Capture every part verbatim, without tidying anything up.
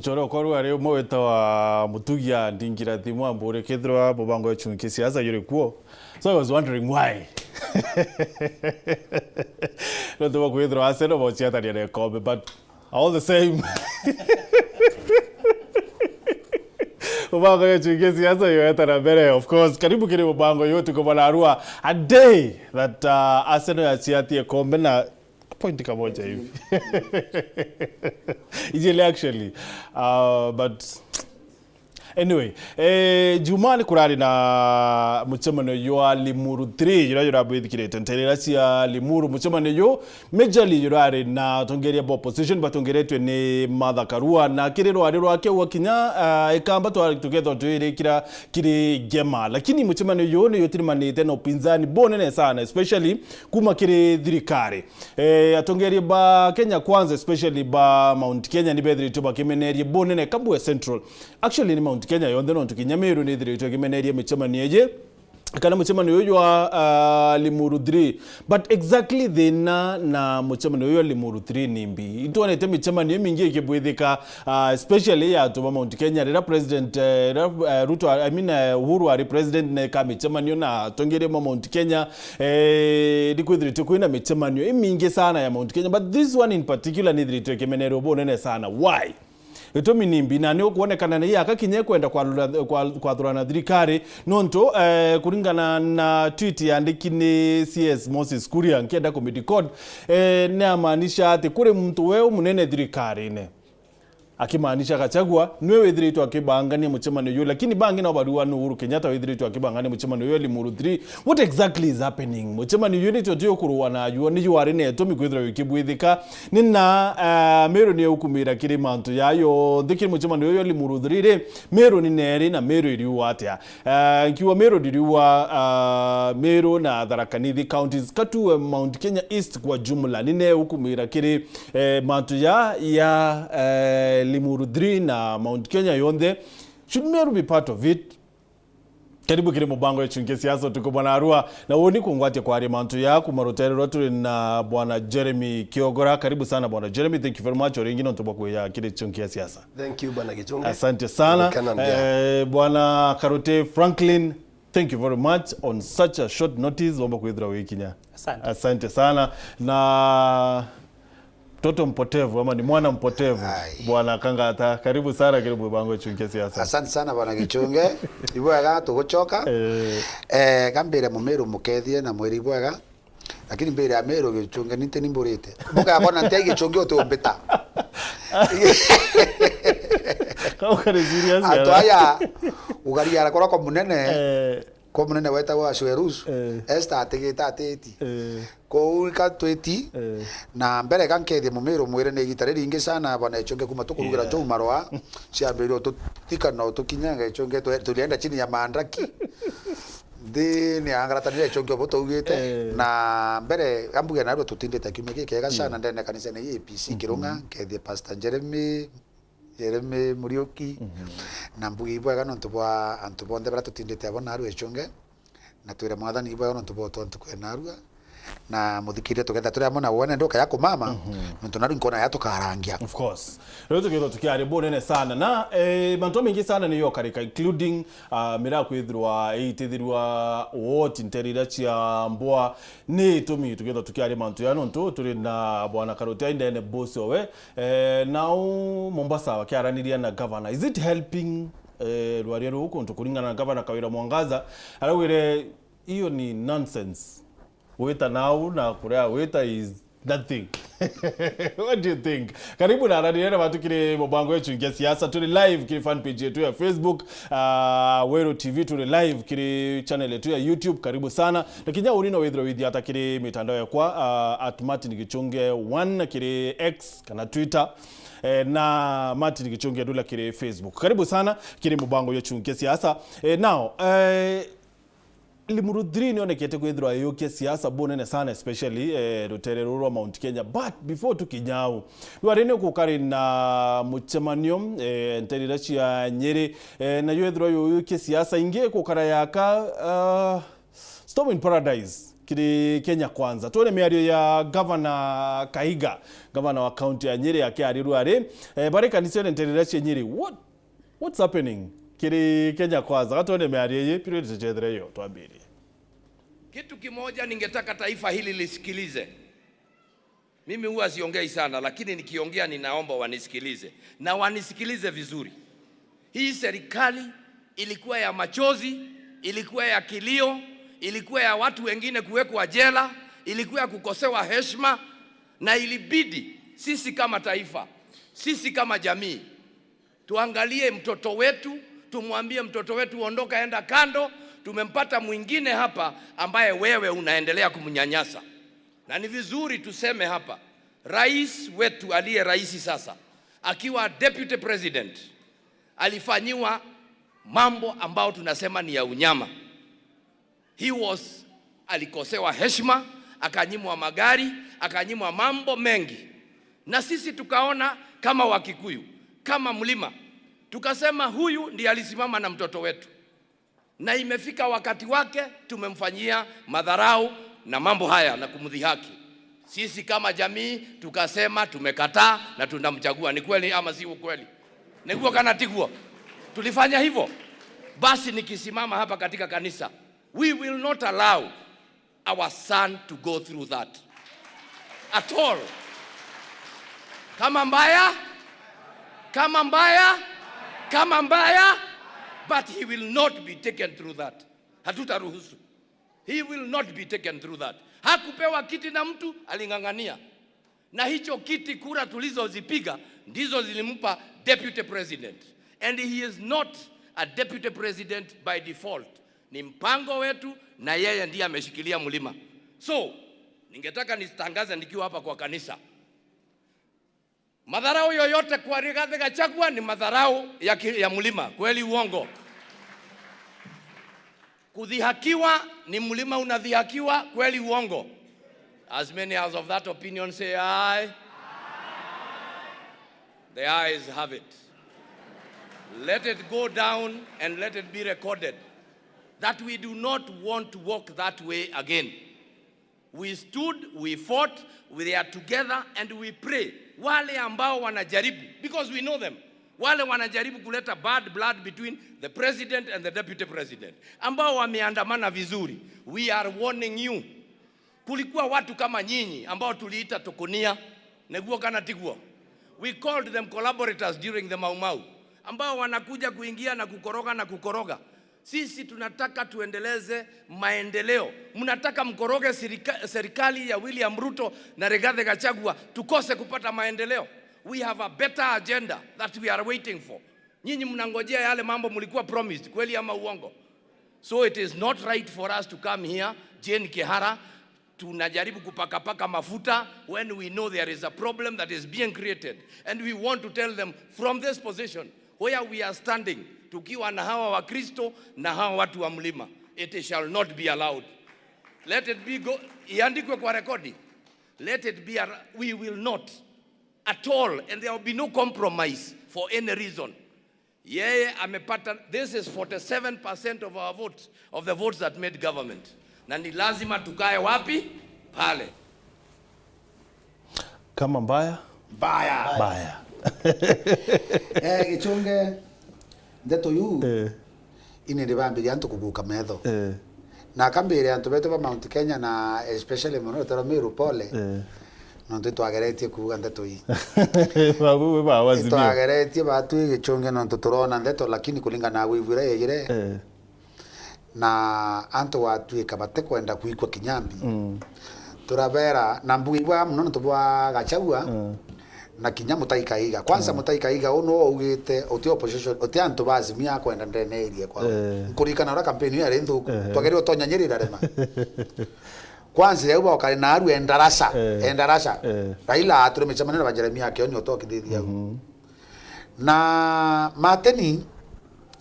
Chore okorwa ari umwe witawa Mutugi andingira thimu ambure kethirwa mubango ya chunki siasa yuri kuo. So I was wondering why. Nontu bwa kwithirwa Arsenal bauchiatania na ikombe, but all the same. Mubango ya chunki siasa yoeta na mbere, of course. Karibu kiri mubango yo tuko bwana Arua. A day that, uh, Arsenal yachiatie kombe na point kamoja hivi. Ijele actually. Uh, but anyway, eh, Juma ni kurari na mucemanio jwa Limuru three, jura jurabwithikirite nterera cia Limuru. Mucemanio ju majorly jurari na atongeria ba opposition batongeretwe ni Martha Karua, na kiri rwari rwake gwa kinya, ah, ikamba twari tukethwa twirikira kiri ngema. Lakini mucemanio ju ni jutirimanite na upinzani bunene sana, especially kuma kiri thirikari. Eh, atongeria ba Kenya Kwanza, especially ba Mount Kenya, ni bethiritwe bakimenerie bunene Kabwe Central. Actually, ni Mount Kenya yonthe, nontu kinya Meru ni ithiritwe ikimenerie micemanio iji, kana mucemanio uyu jwa, ah, Limuru three. But exactly thina na mucemanio uyu wa Limuru three ni mbi? Itwonete micemanio imingi ikibwithika, ah, especially ya antu ba Mount Kenya, rira president, eh, rira, eh, Ruto, I mean, eh, Uhuru ari president, neka micemanio na atongeria ba Mount Kenya, eh, ni kwithiritwe kwina micemanio imingi sana ya Mount Kenya, but this one in particular ni ithiritwe ikimenerwo bunene sana. Why? Gitumi ni mbi, na ni ukwonekana ni yaka kinya kwenda kwarura-, kwa-, kwathurana thirikari, nontu, eh, kuringana na tweet yandiki ni C S Moses Kuria, nkienda kumidecode, eh, ni amaanisha ati kuri muntu weu munene thirikarine. Akimaanisha Gachagua, niwe withiritwe akibangania mucemanio uyu, lakini bangi no barua ni Uhuru Kenyatta withiritwe akibangania mucemanio uyu Limuru three. What exactly is happening? Mucemanio uyu ni tio tio kurua na ajua, ni jwari na itumi kwithirwa wikibwithika. Ni na, eh, Meru ni eukumira kiri mantu ya yonthe kiri mucemanio uyu Limuru three ri, Meru ni neri na Meru iriua atia? Eh, nkiuga Meru ndiriua, ah, Meru na Tharaka Nithi counties, katu, eh, Mount Kenya East kwa jumla, ni neukumira kiri, eh, mantu ya, ya, eh, Limuru three na Mount Kenya yonthe. Should Meru be part of it? Karibu kiri mubango ya chunki ya siasa utuku bwana Arua. Na woni kungwatia kwaria mantu ya kuma rutere rwa turi na bwana Jeremy Kiogora. Karibu sana bwana Jeremy, thank you very much. Oringi nontu bwa kuya kiri chunki ya siasa. Thank you, bwana Gichunge. Asante sana. Kana mbia. Eh, bwana Karute Franklin, thank you very much on such a short notice, womba kwithira wikinya. Asante. Asante sana. Na mtoto mpotevu ama ni mwana mpotevu, ai, bwana Kangata, karibu sana kiri mubango ya chunki ya siasa. Asante sana, bwana Gichunge. Ibwega tuguchoka. Eh. Eh, gambire mumiru mukethie na mwiri ibwega. Lakini mbere ya Meru Gichunge, ni nti ni mburite. Mbuga yakwa na nti ai Gichunge utiumbita. Kau kari serious. Antu aya, ugari arakora kwa munene, eh, kwa munene wetagwa Ashwerus, eh, Esther atigite atiti. Eh. Kou ka twiti, eh, na mbere ga nkethie mumiru mwire ni igita riringi sana, bwana Gichunge, kuma tukurugira, eh, njou marwa, ciambirire ututika na utukinyanga Gichunge, twe-, tulienda chini ya maandraki. Nthi ni angaratanire Gichunge ubu tuugite. Eh. Na mbere, ambuge narua tutindite kiumia gikega sana, yeah, ndene kanisa ni A P C, mhm, Kirunga, nkethie Pastor Jeremy, Jeremy Muriuki, mhm, na mbuge ibwega nontu bwa antu bonthe baria tutindite abo narua Gichunge, na twire Mwathani ibwega nontu bwa utontu kwena narua, na muthikiria tugetha turi amwe na wene ndoka ya kumama, mhm, nontu narua nkona ya tukarangia. Of course. Riu tukithirwa tukiaria bunene sana. Na, eh, mantu maingi sana ni yokarika, including, ah, miraa kwithirwa iitithirwa woti ntere iria cia mbwa. Ni itumi tukithirwa tukiaria mantu ya nontu turi na bwana Karoti aindene boss owe. Eh, nau Mombasa bakiaraniria na governor. Is it helping, eh, rwaria ruu kuntu kuringana na governor Kawira Mwangaza? Araugire, iyo ni nonsense. Gwita nau na kuria gwita is nothing. What do you think? Karibu na arani ene batu kiri mubango wetu ya siasa. Turi live kiri fan page yetu ya Facebook, ah, Weru T V. Turi live kiri channel yetu ya YouTube. Karibu sana. Na kinya uni no withirwe withia ata kiri mitandao yakwa, ah, at Martin Gichunge one kiri X kana Twitter. Eh, na Martin Gichunge Ndula kiri Facebook. Karibu sana kiri mubango wetu ya siasa. Eh, now, eh, Limuru three nionekete kwithirwa iyukia siasa bunene sana, especially, eh, rutere ruru rwa Mount Kenya. But before tukinya au, rwari ni gukari na mucemanio, eh, ntere iria cia Nyeri, eh, nayo ithirwa yuyukia siasa ingi gukara yaka, ah, Storm in Paradise. Kiri Kenya Kwanza. Twone miario ya Gavana Kaiga, gavana wa kaunti ya Nyeri, akiarirua ari, eh, bari kanisene ntereria cia Nyeri. What, what's happening kiri Kenya Kwanza? Gatwone miario iyi, period tucethire yo, twambirie. Kitu kimoja ningetaka taifa hili lisikilize. Mimi huwa siongei sana, lakini nikiongea ninaomba wanisikilize. Na wanisikilize vizuri. Hii serikali ilikuwa ya machozi, ilikuwa ya kilio, ilikuwa ya watu wengine kuwekwa jela, ilikuwa ya kukosewa heshima, na ilibidi sisi kama taifa, sisi kama jamii, tuangalie mtoto wetu, tumwambie mtoto wetu, "Ondoka, enda kando, tumempata mwingine hapa ambaye wewe unaendelea kumnyanyasa." Na ni vizuri tuseme hapa, rais wetu aliye rais sasa, akiwa deputy president, alifanyiwa mambo ambao tunasema ni ya unyama. He was, alikosewa heshima, akanyimwa magari, akanyimwa mambo mengi. Na sisi tukaona kama Wakikuyu, kama mlima, tukasema huyu ndiye alisimama na mtoto wetu. Na imefika wakati wake, tumemfanyia madharau na mambo haya na kumdhihaki. Sisi kama jamii tukasema tumekataa na tunamchagua. Ni kweli ama si ukweli? Niguo kana tiguo? Tulifanya hivyo. Basi nikisimama hapa katika kanisa, we will not allow our son to go through that at all. Kama mbaya, kama mbaya, kama mbaya, but he will not be taken through that. Hatutaruhusu. He will not be taken through that. Hakupewa kiti na mtu, aling'ang'ania. Na hicho kiti, kura tulizozipiga ndizo zilimpa deputy president. And he is not a deputy president by default. Ni mpango wetu na yeye ndiye ameshikilia mlima. So, ningetaka nitangaze nikiwa hapa kwa kanisa. Madharau yoyote kwa Rigathi Gachagua ni madharau ya ki-, ya mlima. Kweli uongo? Kudhihakiwa ni mlima unadhihakiwa, kweli uongo? As many as of that opinion say aye. The ayes have it. Let it go down and let it be recorded that we do not want to walk that way again. We stood, we fought, we are together and we pray. Wale ambao wanajaribu, because we know them, wale wanajaribu kuleta bad blood between the president and the deputy president, ambao wameandamana vizuri, we are warning you. Kulikuwa watu kama nyinyi ambao tuliita tukunia, neguo kana tiguo? We called them collaborators during the Mau Mau, ambao wanakuja kuingia na kukoroga na kukoroga. Sisi tunataka tuendeleze maendeleo. Mnataka mkoroge sirika-, serikali ya William Ruto na Rigathi Gachagua tukose kupata maendeleo? We have a better agenda that we are waiting for. Nyinyi mnangojea yale mambo mlikuwa promised, kweli ama uongo? So it is not right for us to come here, Jane Kihara, tunajaribu kupakapaka mafuta when we know there is a problem that is being created. And we want to tell them from this position where we are standing, tukiwa na hawa Wakristo na hawa watu wa mlima, it shall not be allowed. Let it be go, iandikwe kwa rekodi. Let it be a, we will not at all, and there will be no compromise for any reason. Yeye amepata, this is forty-seven percent of our votes, of the votes that made government. Na ni lazima tukae wapi? Pale. Kama mbaya? Mbaya. Mbaya. Eh, Gichunge, ndeto yu, eh, ini ndibambiria antu kubuka metho. Eh. Na akambire antu betu ba Mount Kenya na especially mono rutaro Meru pole. Eh. Nontu itwageretie kuuga ndeto ii. Babu we ba wazimu. Itwageretie batu Gichunge nontu turona ndeto, lakini kulingana na wivura yegire. Eh. Na antu gwatuika batikwenda kwigua kinya mbi. Mm. Turabera, na mbuga ibwa muno nontu bwa Gachagua, mm, na kinya Mutai Kahiga. Kwanza, mm, Mutai Kahiga uu niwe waugite uti opposition, uti antu ba Azimio akwenda ndene area kwao. Eh. Nkuririkana uria campaign iyo yari nthuku. Eh. Twageri utonya Nyeri irarema. Kwanza yau bokari na aru endarasa, eh, endarasa. Eh. Raila aturi micemanio na ba Jeremia Kioni utokithithia au. Mhm. Na Martin,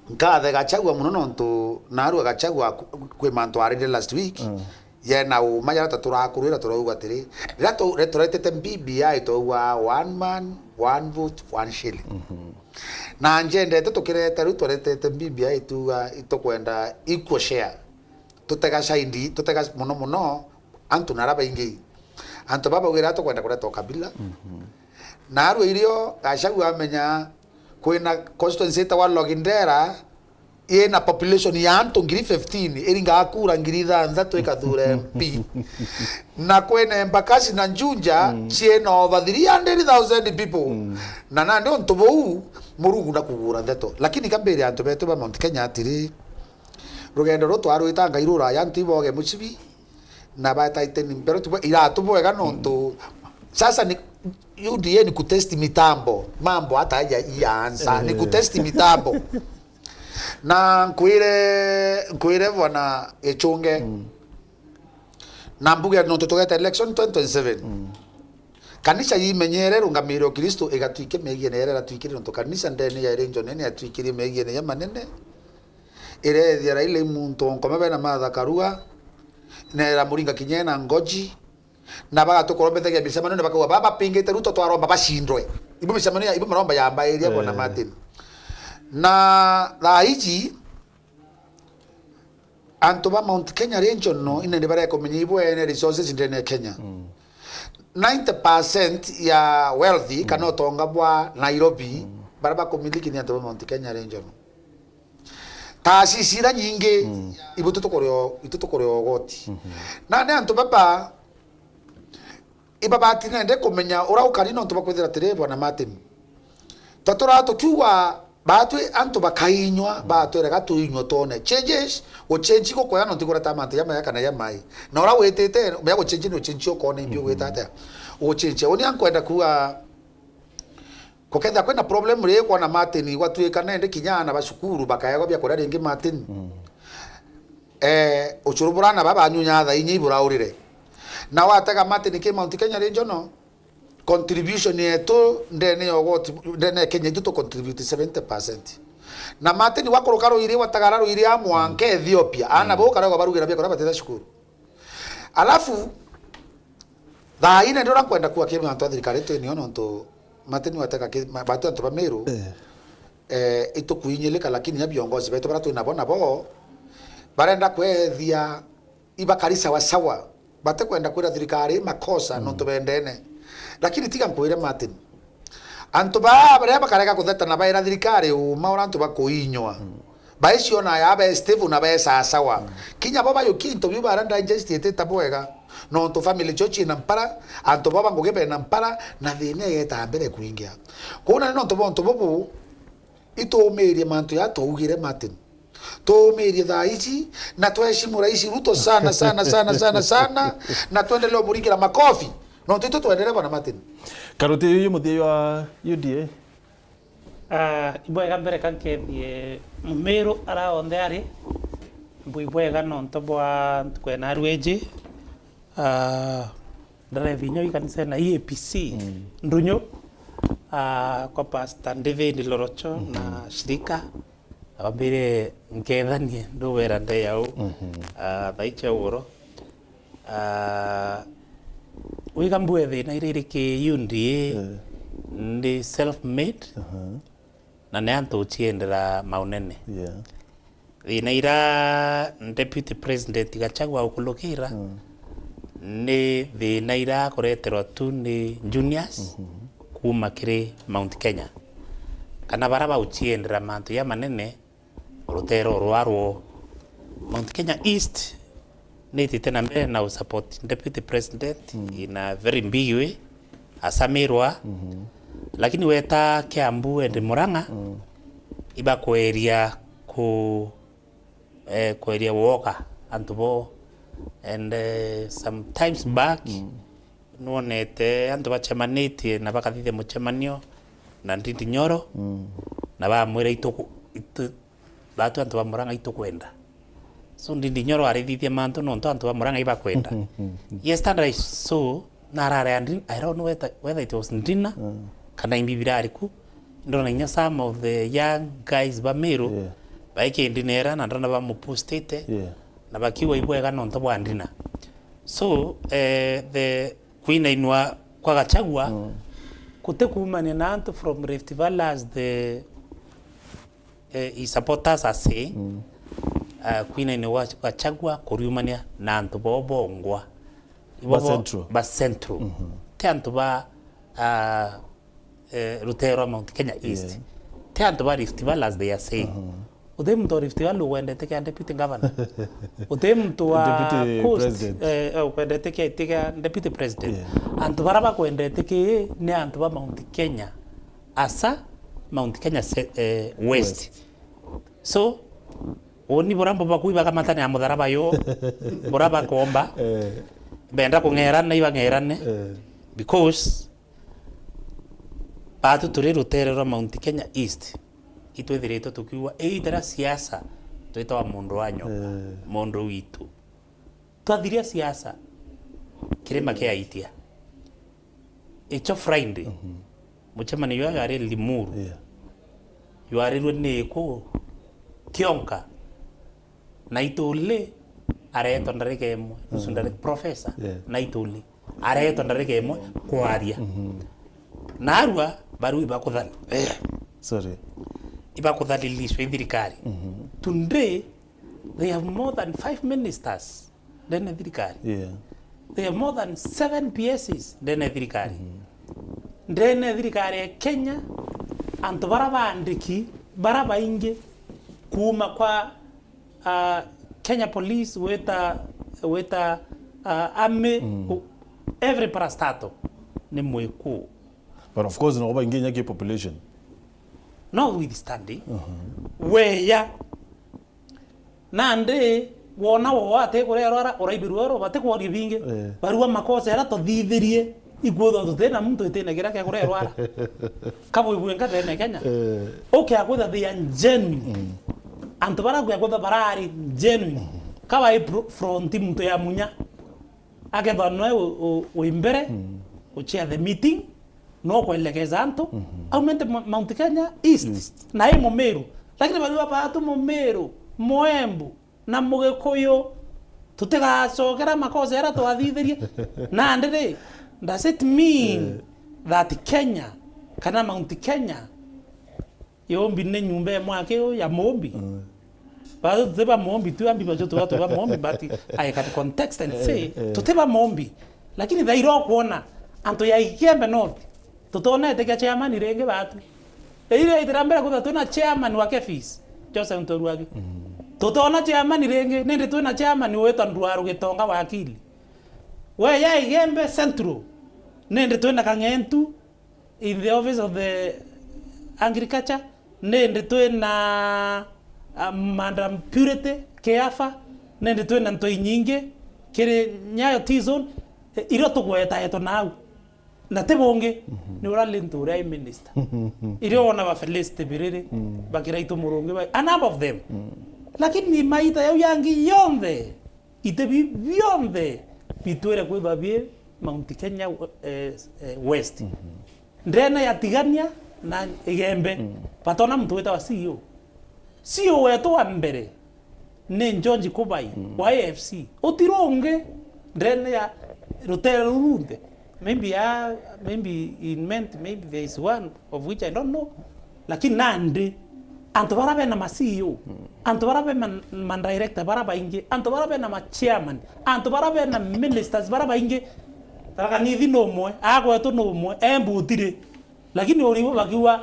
nkathe Gachagua muno nontu naarua Gachagua ku-, kwi mantu arire last week, mm, yena uma jaria ta turakurwira turauga atiri, riria tu-, riria turetete B B I twaugua one man, one vote, one shilling. Mhm. Na njendete tukireta riu twaretete B B I tuga itukwenda equal share. Tutega side, tutega muno muno antu nara baingi. Antu baba baugire atukwenda kureta ukabila. Mhm. Na arua irio Gachagua amenya kwina constituency itawa Logindera ina population ya antu ngiri fifteen, iringaga kura ngiri ithanthatu ikathure M P. Na kwina Embakasi na Njunja, mm, ciina over three hundred thousand people. Mm. Na nandi untu buu, Murungu ndakugura ndeto. Lakini kambire antu betu ba Mount Kenya atiri, rugendo ruu twarwita Ngai ruraya, antu iboge mucibi, na bataiteni mbero tubwe, iratu bwega nontu, mm, sasa ni U D A ni kutesti mitambo, mambo hata haja ianza, ni, eh, kutesti mitambo. Na nkwire, nkwire bwana Gichunge, mm, na mbuge nontu tugeta election twenty twenty-seven. Mm. Kanisa yimenyere rungamire Ukristo igatwike megiene yare iratwikire nontu kanisa ndene ya Region nene yatwikire megiene ya manene. Irethia Raila i muntu o nkome bena Martha Karua, na iramuringa kinya ena ngoji, na bagatukorombethegia micemanio, na bakauga, "Baba bapingite Ruto, twaromba bacindwe." Ibu micemanio ya, ibu maromba yambairia, eh, bwana Martin. Na thaa iji, antu ba Mount Kenya Region no, ina ni barekumenya ibo ene resources ndene ya Kenya. Mm. Ninety percent ya wealthy, mm, kana utonga bwa Nairobi, mm, baria bakumiliki ni antu ba Mount Kenya Region. Taasisi ira nyingi, mm, ibu tutukurio, itutukurio ugoti. Mhm. Na ni antu baba, ibabati nende kumenya uria ukari nontu bakwithira atiri, bwana Martin. Twa turaa tukiuga batwi antu bakainywa, mm, batwire ga tuinywa twone. Changes, guchange gukwega nontu ikureta mantu jamaya kana jamai. Na uria witite, menya guchange ni uchange ukone imbi, mhm, ugwita atia. Uchange. Uni ankwenda kuuga, gukethira kwina problem ri, kwona Martin, gwatuika nende kinya aana ba cukuru bakaegwa bia kuria ringi Martin. Mm. Eh, ucuru bura aana baba banyunya thaa inya iburaurire. Na watega Martin ki Mount Kenya Regional, contribution yetu ndene ya ugoti, ndene ya Kenya itu tu contribute seventy percent. Na Martin wakuruka ruiri, watagara ruiri a mwanka Ethiopia, aana, mm, bau karagwa barugira bia kuria batitha cukuru. Alafu, thaa ine ndio nkwenda kuwa kiri antu a thirikari twinio nontu Martin wateka ki-, ma-, batu antu ba Meru, eh, eh, itukuinyilika, lakini ya viongozi betu bara twina bo nabo, barenda kwethia ibakari sawa sawa, batikwenda kwira thirikari makosa, mm, nontu bendene. Lakini tiga nkwire Martin, antu baa baria bakarega kutheta na baira thirikari uma uria antu bakuinywa, mm, baiciona ya be stable na be sawa sawa. Mm. Kinya bo bayuki into biu bara digest itita bwega, nontu family cio ciina mpara, antu baba ngugi bena mpara, na thina igeta mbere kuingia. Kwou na nontu bontu bubu, ituumirie mantu ya twaugire Martin. Tuumirie thaa ici, na tweshimu Rais Ruto sana, sana, sana, sana, sana, na twendelee umuringira makofi. Nontu itu twendere bwana Martin. Karuti yuyu muthia wa U D A. Ah, ibwega mbere ka nkethie Mumiru ara onthe ari. Mbui bwega nontu bwa ntuku ena rweji. Ah, ndarethi inya wi kanisa na E A P C. Mm. Ndunyu. Ah, kwa Pastor David Lorocho, mhm, na shirika. Abambire nkethanie ndubera nde yau. Mhm. Ah, thai cia ugoro. Ah, wiga mbue thina iria iri ki U D A, eh, ndi self made, aha, na ni antu uciendera maunene. Yeah. Thina ira Deputy President Gachagua ukulukira, mm, ni thina ira kureterwa tu ni juniors, mhm, kuma kiri Mount Kenya, kana bara bauciendera mantu ya manene. Rutero rwarwo Mount Kenya East nitite na mbere na usupport Deputy President, mm, in a very big way, asamirwa. Mhm. Lakini weta Kiambu and Murang'a, mm, ibakweria ku, eh, kweria woka antu bo. And, eh, some times back, mm, nwonete antu bacemanitie na bakathithia mucemanio na Ndindi Nyoro, mm, na bamwira, "Ituku-, itu-, batu antu ba Murang'a itukwenda." So Ndindi Nyoro arithithia mantu nontu antu ba Murang'a ibakwenda. Yes, stand I saw, na arare a Ndi-, I don't know whether, whether it was Ndina, mm, kana imbi birari ku. Ndona inya some of the young guys ba Meru, yeah, baikindinera na ndona bamupostite, yeah, na bakiuga ibwega nontu bwa Ndina. So, eh, the kwinainwa kwa Gachagua, mm, gutikuumania na antu from Rift Valley as the, eh, his supporters are saying, mm, uh, kwinainwa gwa Gachagua kuriumania na antu bo bongwa. Ibo ba bo Central. Ba Central. Mhm. Ti antu ba, ah, eh, rutere rwa Mount Kenya East. Yeah. Ti antu ba Rift Valley, as they are saying. Mhm. Uti muntu wa Rift Valley ukwendete kia deputy governor. Uti muntu wa Deputy Coast, president. Eh, eh, ukwendete kia iti kia deputy president. Yeah. Antu bara bakwendete ki ni antu ba Mount Kenya, asa Mount Kenya se-, eh, West. West. So, uni bura mbo bakui bakamatania mutharaba yo, bura bakomba, Eh. benda kung'erana, ibang'erane, Eh. because batu turi rutere rwa Mount Kenya East, itwithiritwe tukiuga, iita ria siasa, twitawa mundu wa nyoka, Eh. mundu witu. Twathiria siasa, kirima kia Itia. Icho Friday, Mhm. mucemanio jwa jwari Limuru. Yeah. Jwarirwe ni iku kionka. Na ituli aretwa ndarika imwe, nusu Mm. ndarika, professor, Yeah. na ituli aretwa ndarika imwe kwaria. Mhm. Narua, barua ibakuthal-, Sorry. ibakuthalilishwa i thirikari. Mhm. Today, they have more than five ministers ndene thirikari. Yeah. They have more than seven P S Cs ndene thirikari. Mhm. Ndene thirikari ya Kenya, antu bara baandiki, bara baingi kuuma kwa, ah, Kenya Police, weta, weta, ah, army, Mm. u-, every parastatal ni mwiku. But of course, no baingi inya ki population. Notwithstanding, Mhm. weya Nandi, wona wo ati kurerwa ara, uraibirua oro, bati kworia bingi. Eh. Barua makosa era tuthithirie, ikwithwa tutina muntu itine kiria kia kurerwa ara. Kabwibue nkatene Kenya. Eh. Ukia kwitha they are genuine. Mm. Antu bara ukia kwitha barari genuine. Mm. Kabai pro-, front muntu ya munya. Akethwa noe u-, u-, wi mbere, Mm. u chair the meeting, no kwelegeza antu, Mhm. aumente Mo-, Mount Kenya East, East. Na i Mumiru. Lakini bariwa baatu Mumiru, Muembu, na Mugikuyu, tutigacokera makosa era twathithirie. Nandi ri, does it mean Eh. that Kenya, kana Mount Kenya, Yombi ni nyumba imwe aki u ya Mumbi. Mm. Ba, tuti ba Mumbi tu, ambi bajo tuba, tuba Mumbi, but I can context and Eh, say, eh. Tuti ba Mumbi. Lakini thaira ukwona, antu ya Igembe North, tutonete kia chairman ringi batu. Ire itira mbere kutha twina chairman wa Kefis, Joseph Ntoruaki. Mm. Tutona chairman ringi, nindi twina chairman witwa Ndwaru Gitonga wakili. We ya Igembe Central, nindi twina Kang'entu, in the office of the agriculture, nindi twina, uh, Madam Purity Kiafa, nindi twina ntoi nyingi kiri Nyayo T-zone, eh, irio tugwetaetwe nau. Na ti bungi, Mhm. ni uria Linturi ai minister. Irio wona ba Felicity Biriri, Mm. bakiraitwo Murungi, ba, a number of them. Mm. Lakini maita yau yangi yonthe, Iti bi bionthe bitwire kwithwa bi Mount Kenya, eh, eh, West. Mhm. Ndene ya Tigania na Igembe, Mm. batona muntu witawa C E O. C E O wetu wa mbere ni George Kubai Mm. wa A F C. Utirungi ndene ya rutere ruru runthe. Maybe, ah, maybe he meant, maybe there is one of which I don't know. Lakini nandi, antu bara bena ma C E O, Mm. antu bara bena ma director bara baingi, antu bara bena ma chairman, antu bara bena ministers bara baingi, Tharaka Nithi ni umwe, agwetu ni umwe, Embu utiri. Lakini uribo bakiuga,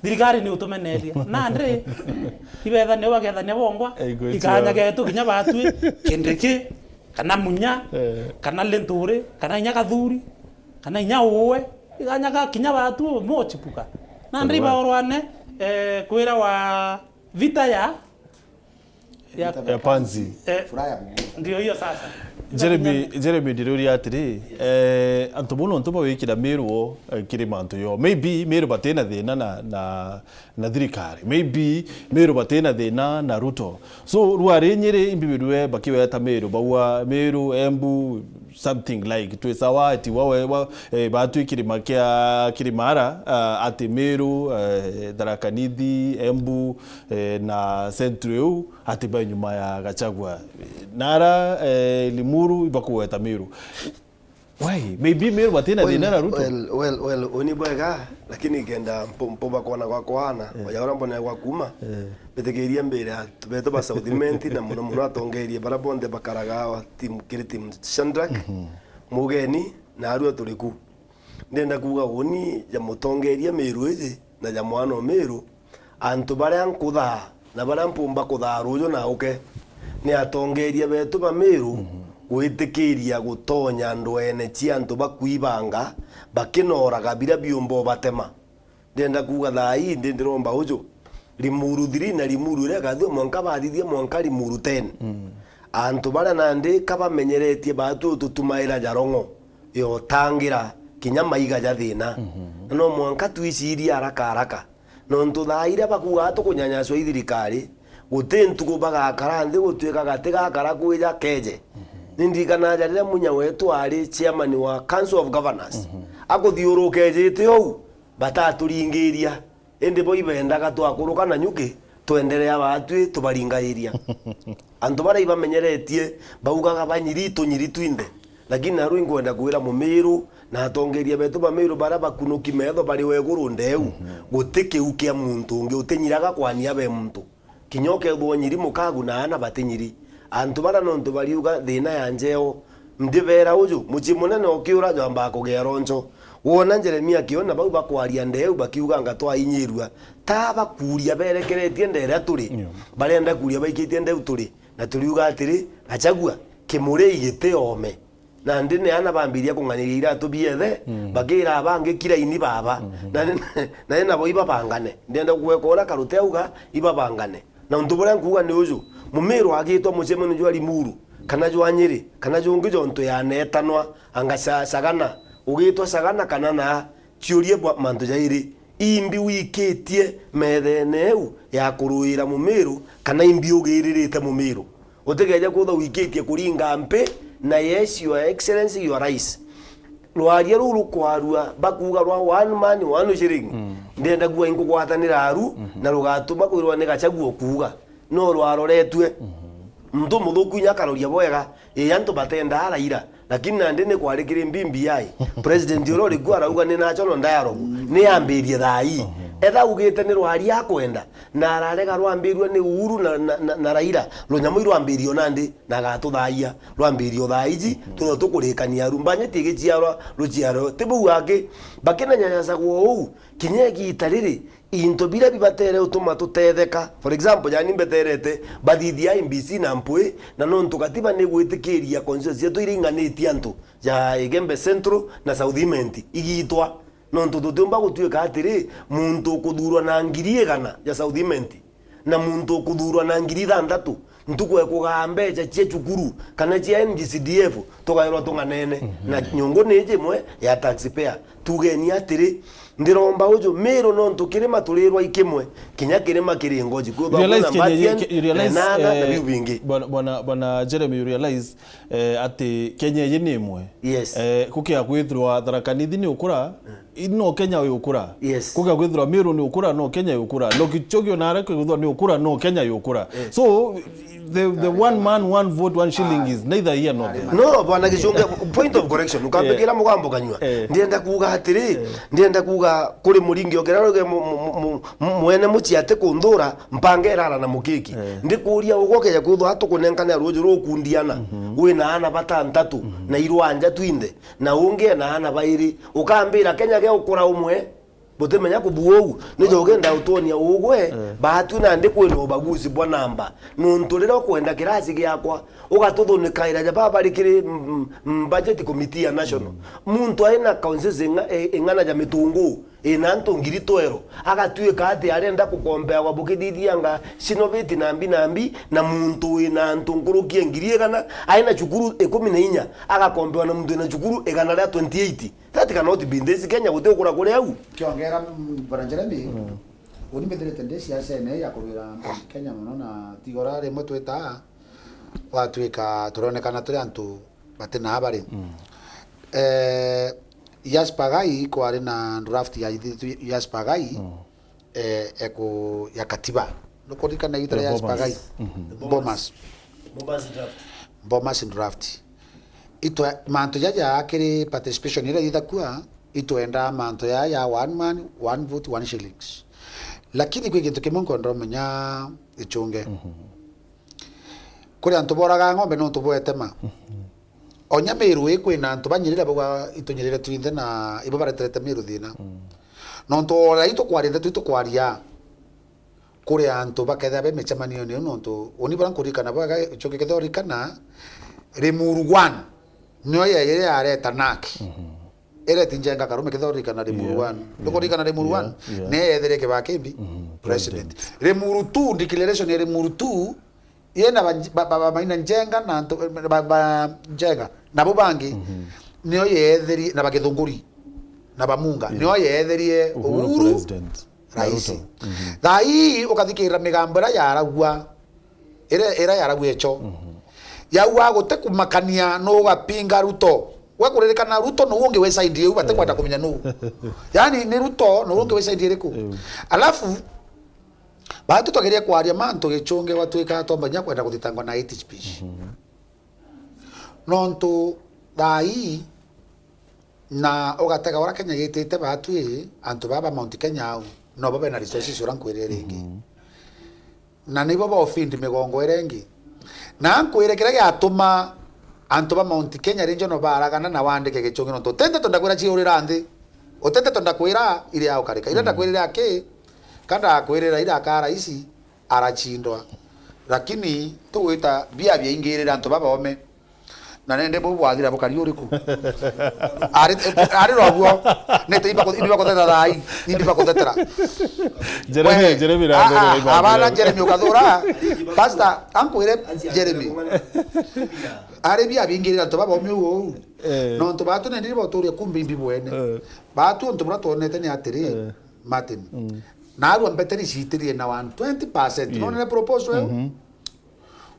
thirikari ni utumeneria. Nandi, ibethania, bagethania bongwa, Igwitio. Ikanya getu kinya batwi, Kindiki, kana Munya, Eh. kana Linturi, kana inya Kathuri, kana inya uwe, ikanya ga kinya batu mochipuka. Nandi Alright. Ibaorwane, eh, kwira wa vita ya, ya, Ya Panzi. Eh, Furaha ya Mungu. Ndio hiyo sasa. Jeremy, Jeremy, ndiruria atiri, eh, antu muno ntu bawikira Meru o, eh, kiri mantu yo. Maybe Meru batina thina na, na, na thirikari. Maybe Meru batina thina na Ruto. So, rwari Nyeri, imbibirwe bakiweta Meru, baua Meru, Embu, something like, twi sawa, ati wa, wa, wa, eh, batwi kirima kia Kirimara, ah, ati Meru, eh, Tharaka Nithi, Embu, eh, na Central iu, ati ba nyuma ya Gachagua. Nara, eh, Limuru, ibakugweta Meru. Why? Maybe Meru batina Well, thina na Ruto. Well, well, well, uni bwega, lakini ngenda mpo-, mpoba kwana gwa kwana, Eh. Oya ura mbone gwa kuma, Eh. Bitikiria mbira, tubeto ba South Imenti, na muno muno atongerie bara bonthe bakaraga wa team, kiri team Shandrak. Mhm. mugeni, naarua turi ku. Ndenda kuuga uuni ja mutongeria Miru iji na ja mwana o Miru, antu baria nkuthaa na baria mpumba kuthaa ruuju na uke, ni atongeria betu ba Miru gwitikiria gutonya ndwene cia antu bakwibanga, bakinoraga biria biumba ubatema. Ndenda kuuga thaa ii ndi ndiromba uju, Limuru three na Limuru iria ikathithua mwanka bathithia mwanka Limuru ten. Antu baria nandi ka bamenyeretie baatu tutumaira ja rong'o yotangira kinya maiga ja thina. Na no mwanka twicirie haraka haraka. Nontu thaa iria bakuugaga tukunyanyaswa i thirikari, guti ntuku bagakara nthi gutuika gati gakara kwija keje. Nindirikanaga riria munya wetu ari chairman wa Council of Governors, akuthiuruka ejite ou, bataturingiria, indi bo ibendaga twakuruka na nyuki, twenderea baatui tubaringairia. Antu baria ibamenyeretie baugaga banyiri tunyiri twinthe, lakini naru inkwenda kwira Mumiru na atongeria betu ba Miru baria bakunuki metho bari o iguru ndeu, guti kiu kia muntu ungi utinyiraga kwania be muntu. Kinya ukethirwa unyiri mukagu na aana batinyiri. Antu baria nontu bariuga thina ya njeo, ndibeera uju, mucii munene ukiura jwambaa kugea roncho. Wona Jeremia akiona bau bakwaria ndeu bakiuganga twainyirua, ta bakuuria berekeretie nderia turi, barenda kuuria baikitie ndeu turi, na turiuga atiri, Gachagua, kimuri igiti oome. Nandi ni aana bambiria kung'aniria iratu biethe, bakiira abangi kiraini baba. Nandi, nandi nabo ibabangane. Ndienda kugweka uria Karute auga, ibabangane. Na untu buria nkuuga ni uju, Mumiru agitwa mucemanio jwa Limuru, kana jwa Nyeri, kana jungi jontu yanetanwa, anga Sa-, Sagana, ugitwa Sagana kana na, ciurie bwa mantu jairi. Imbi wikitie methene eu ya kuruira Mumiru, kana imbi ugiririte Mumiru? Utikeje kwithwa wikitie kuringa mpi na yes, your excellency, your rice. Rwaria ruu rukwarua bakuuga rwa one man, one shilling, ndienda kuuga inkugwatanira aru, na rugatuma kwirwa ni Gachagua ukuuga. No rwaroretue. Muntu muthuku inya akaroria bwega, ii antu batendaa Raila, lakini nandi ni kwari kiri B B I. President uria uri kuo arauga ni national dialogue, ni yambirie thaa ii. Etha ugite ni rwaria akwenda, na ararega rwambirue ni Uhuru na, na, na, na Raila, runyamu irwambirio nandi na agatuthaia, rwambirio thaa iji, tuno tukurikania aru. Mbanyeti igiciarwa ruciaro, ti buu aki, bakinanyanyasagwa uu, kinya igita riri, into biria bibatere utuma tutetheka. For example, yani mbeterete bathithia I E B C na mpwi, na nontu katiba ni gwitikiria constituency cietu iria inganitie antu ja Igembe Central na South Imenti igitwa. Nontu tutiumba gutuika atiri, muntu ukuthurwa na ngiri igana ja South Imenti, na muntu ukuthurwa na ngiri ithanthatu, ntuku ekugaa mbeca cia cukuru kana cia N G C D F tugairwa tung'anene. Na nyungu ni iji imwe ya taxpayer. Tugeni atiri, ndiromba uju, Miru nontu kirima turirwa i kimwe, kinya kirima kiri ngoji. Kwithwa Realize kwina Kenya, Matian, you realize, Lenana na eh, biu bingi. Bwana, bwana, bwana Jeremy, you realize, eh, ati Kenya iji ni imwe. Yes. Eh, kukia kwithirwa Tharaka Nithi ni ukura, i-, no Kenya wi ukura. Yes. Kukia kwithirwa Miru ni ukura, no Kenya wi ukura. Lokichogi onare kwithirwa ni ukura, no Kenya wi ukura. Eh. So, the, the one man, one vote, one shilling is neither here nor there. No, bwana Gichunge, point of correction, ukambikira mugambo kanyua. Eh. Ndienda kuuga atiri, ndienda kuuga kuri muringi okira ruge mu-, mu-, mu-, mu-, mwene mucii ati kunthura, mpanga irara na mukiki. Eh. Ndikuuria ugo keja kwithwa tukunenkana ruuji rukundiana, wina aana batantatu, na irwanja twinthe, na ungi ena aana bairi, ukambira Kenya ge ukura umwe, butimenya kubua uu, nijo ugenda utwonia ugwe, baatwi nandi kwina ubaguzi bwa namba. Nuntu riria ukwenda kirasi giakwa, ugatuthunikaira ja baba bari kiri, mm, mm, budget committee ya national. Muntu aina consensus inga-, i-, ing'ana ja mitunguu, ina antu ngiri twero, agatuika ati arenda kukombeagwa bukithithianga cinoviti nambi nambi, na muntu wina antu nkuruki ya ngiri igana, aina cukuru ikumi na inya, agakombewa na muntu wina cukuru igana ria twenty eight. That cannot be in this Kenya, guti ukura kuri au. Kiongera, mm, Bwana Jeremy, uni mbithirite ndi siasene ya kuwira Mount Kenya muno, na tigora rimwe twita, gwatuika turonekana turi antu bati na habari. Eh, Yaspagai, kwari na draft ya ithitu Yaspagai, eh, eku-, ya katiba. Nukuririkana itwa ya Yaspagai? Bomas. Bomas draft. Bomas draft. Itwe, mantu jaja kiri participation iria ithakua, itwendaa mantu ya, ya one man, one vote, one shillings. Lakini kwi gintu kimwe nkwenda umenya, Gichunge. Kuri antu boraga ng'ombe nontu bwetema. Onya Meru ii kwina antu banyirira bauga itunyirire twinthe na ibo bareterete Meru thina. Nontu o rai tukwaria ndeto itukwaria kuri antu bakethira be micemanio niu, nontu uni bara nkuririkana bwega, Chuki kethira urikana, Limuru one nio yairi yareta naki. Ireti Njenga Karume kethira urikana Limuru one. Ndukuririkana Limuru one? Ni yethirie Kibaki mbi president. Limuru two, declaration ya Limuru two, yena ba, ba, ba, ba Maina Njenga na antu, ba, ba Njenga nabo bangi, nio yeetherie na ba Githunguri na ba Munga, nio yeetherie Uhuru Uhuru president. Raisi. Thaa ii ukathikirira migambo iria yaragua, iria, iria yaragua echo. Yaua guti kumakania nu ugapinga Ruto. We kuririkana Ruto nu ungi wi side iu, batikwenda kumenya nu. Yani ni Ruto nu ungi wi side iriku? Alafu, batu twageria kwaria mantu gichungi, watwika tomba nya kwenda kuthitangwa na hate speech. Nontu thaa ii, na ugatega uria Kenya yitite batu ii, antu baba Mount Kenya au, nobo bena resources uria nkwirire ringi. Na nibo ba offend migongo iria ingi. Na nkwire kiria giatuma antu ba Mount Kenya ringi no baragana na wandike gichungi, nontu uti ndeto ndakwira ciurira nthi. Uti ndeto ndakwira iria ukarika. Iria ndakwirire aki, ka ndakwirira iria aka raisi, arachindwa. Lakini tugwita bia biaingirira antu baba ome. Na nende bau bwathira bukari uriku? Ari, ari roguo. Nete imba ku-, imba kutheta thai, imba kuthetera. Jeremy, we, Jeremy, a, a, abana Jeremy ukathura. Pastor, ankwire Jeremy. Ari bia bingirira antu baba ome uu. Eh. Nontu batu nende boturia kumbi imbi bwene. Eh. Batu untu bura twonete ni atiri, eh, Martin. Mm. Narua mbeteri ciitirie na one twenty percent. Yeah. Nonene proposal eu? Mhm.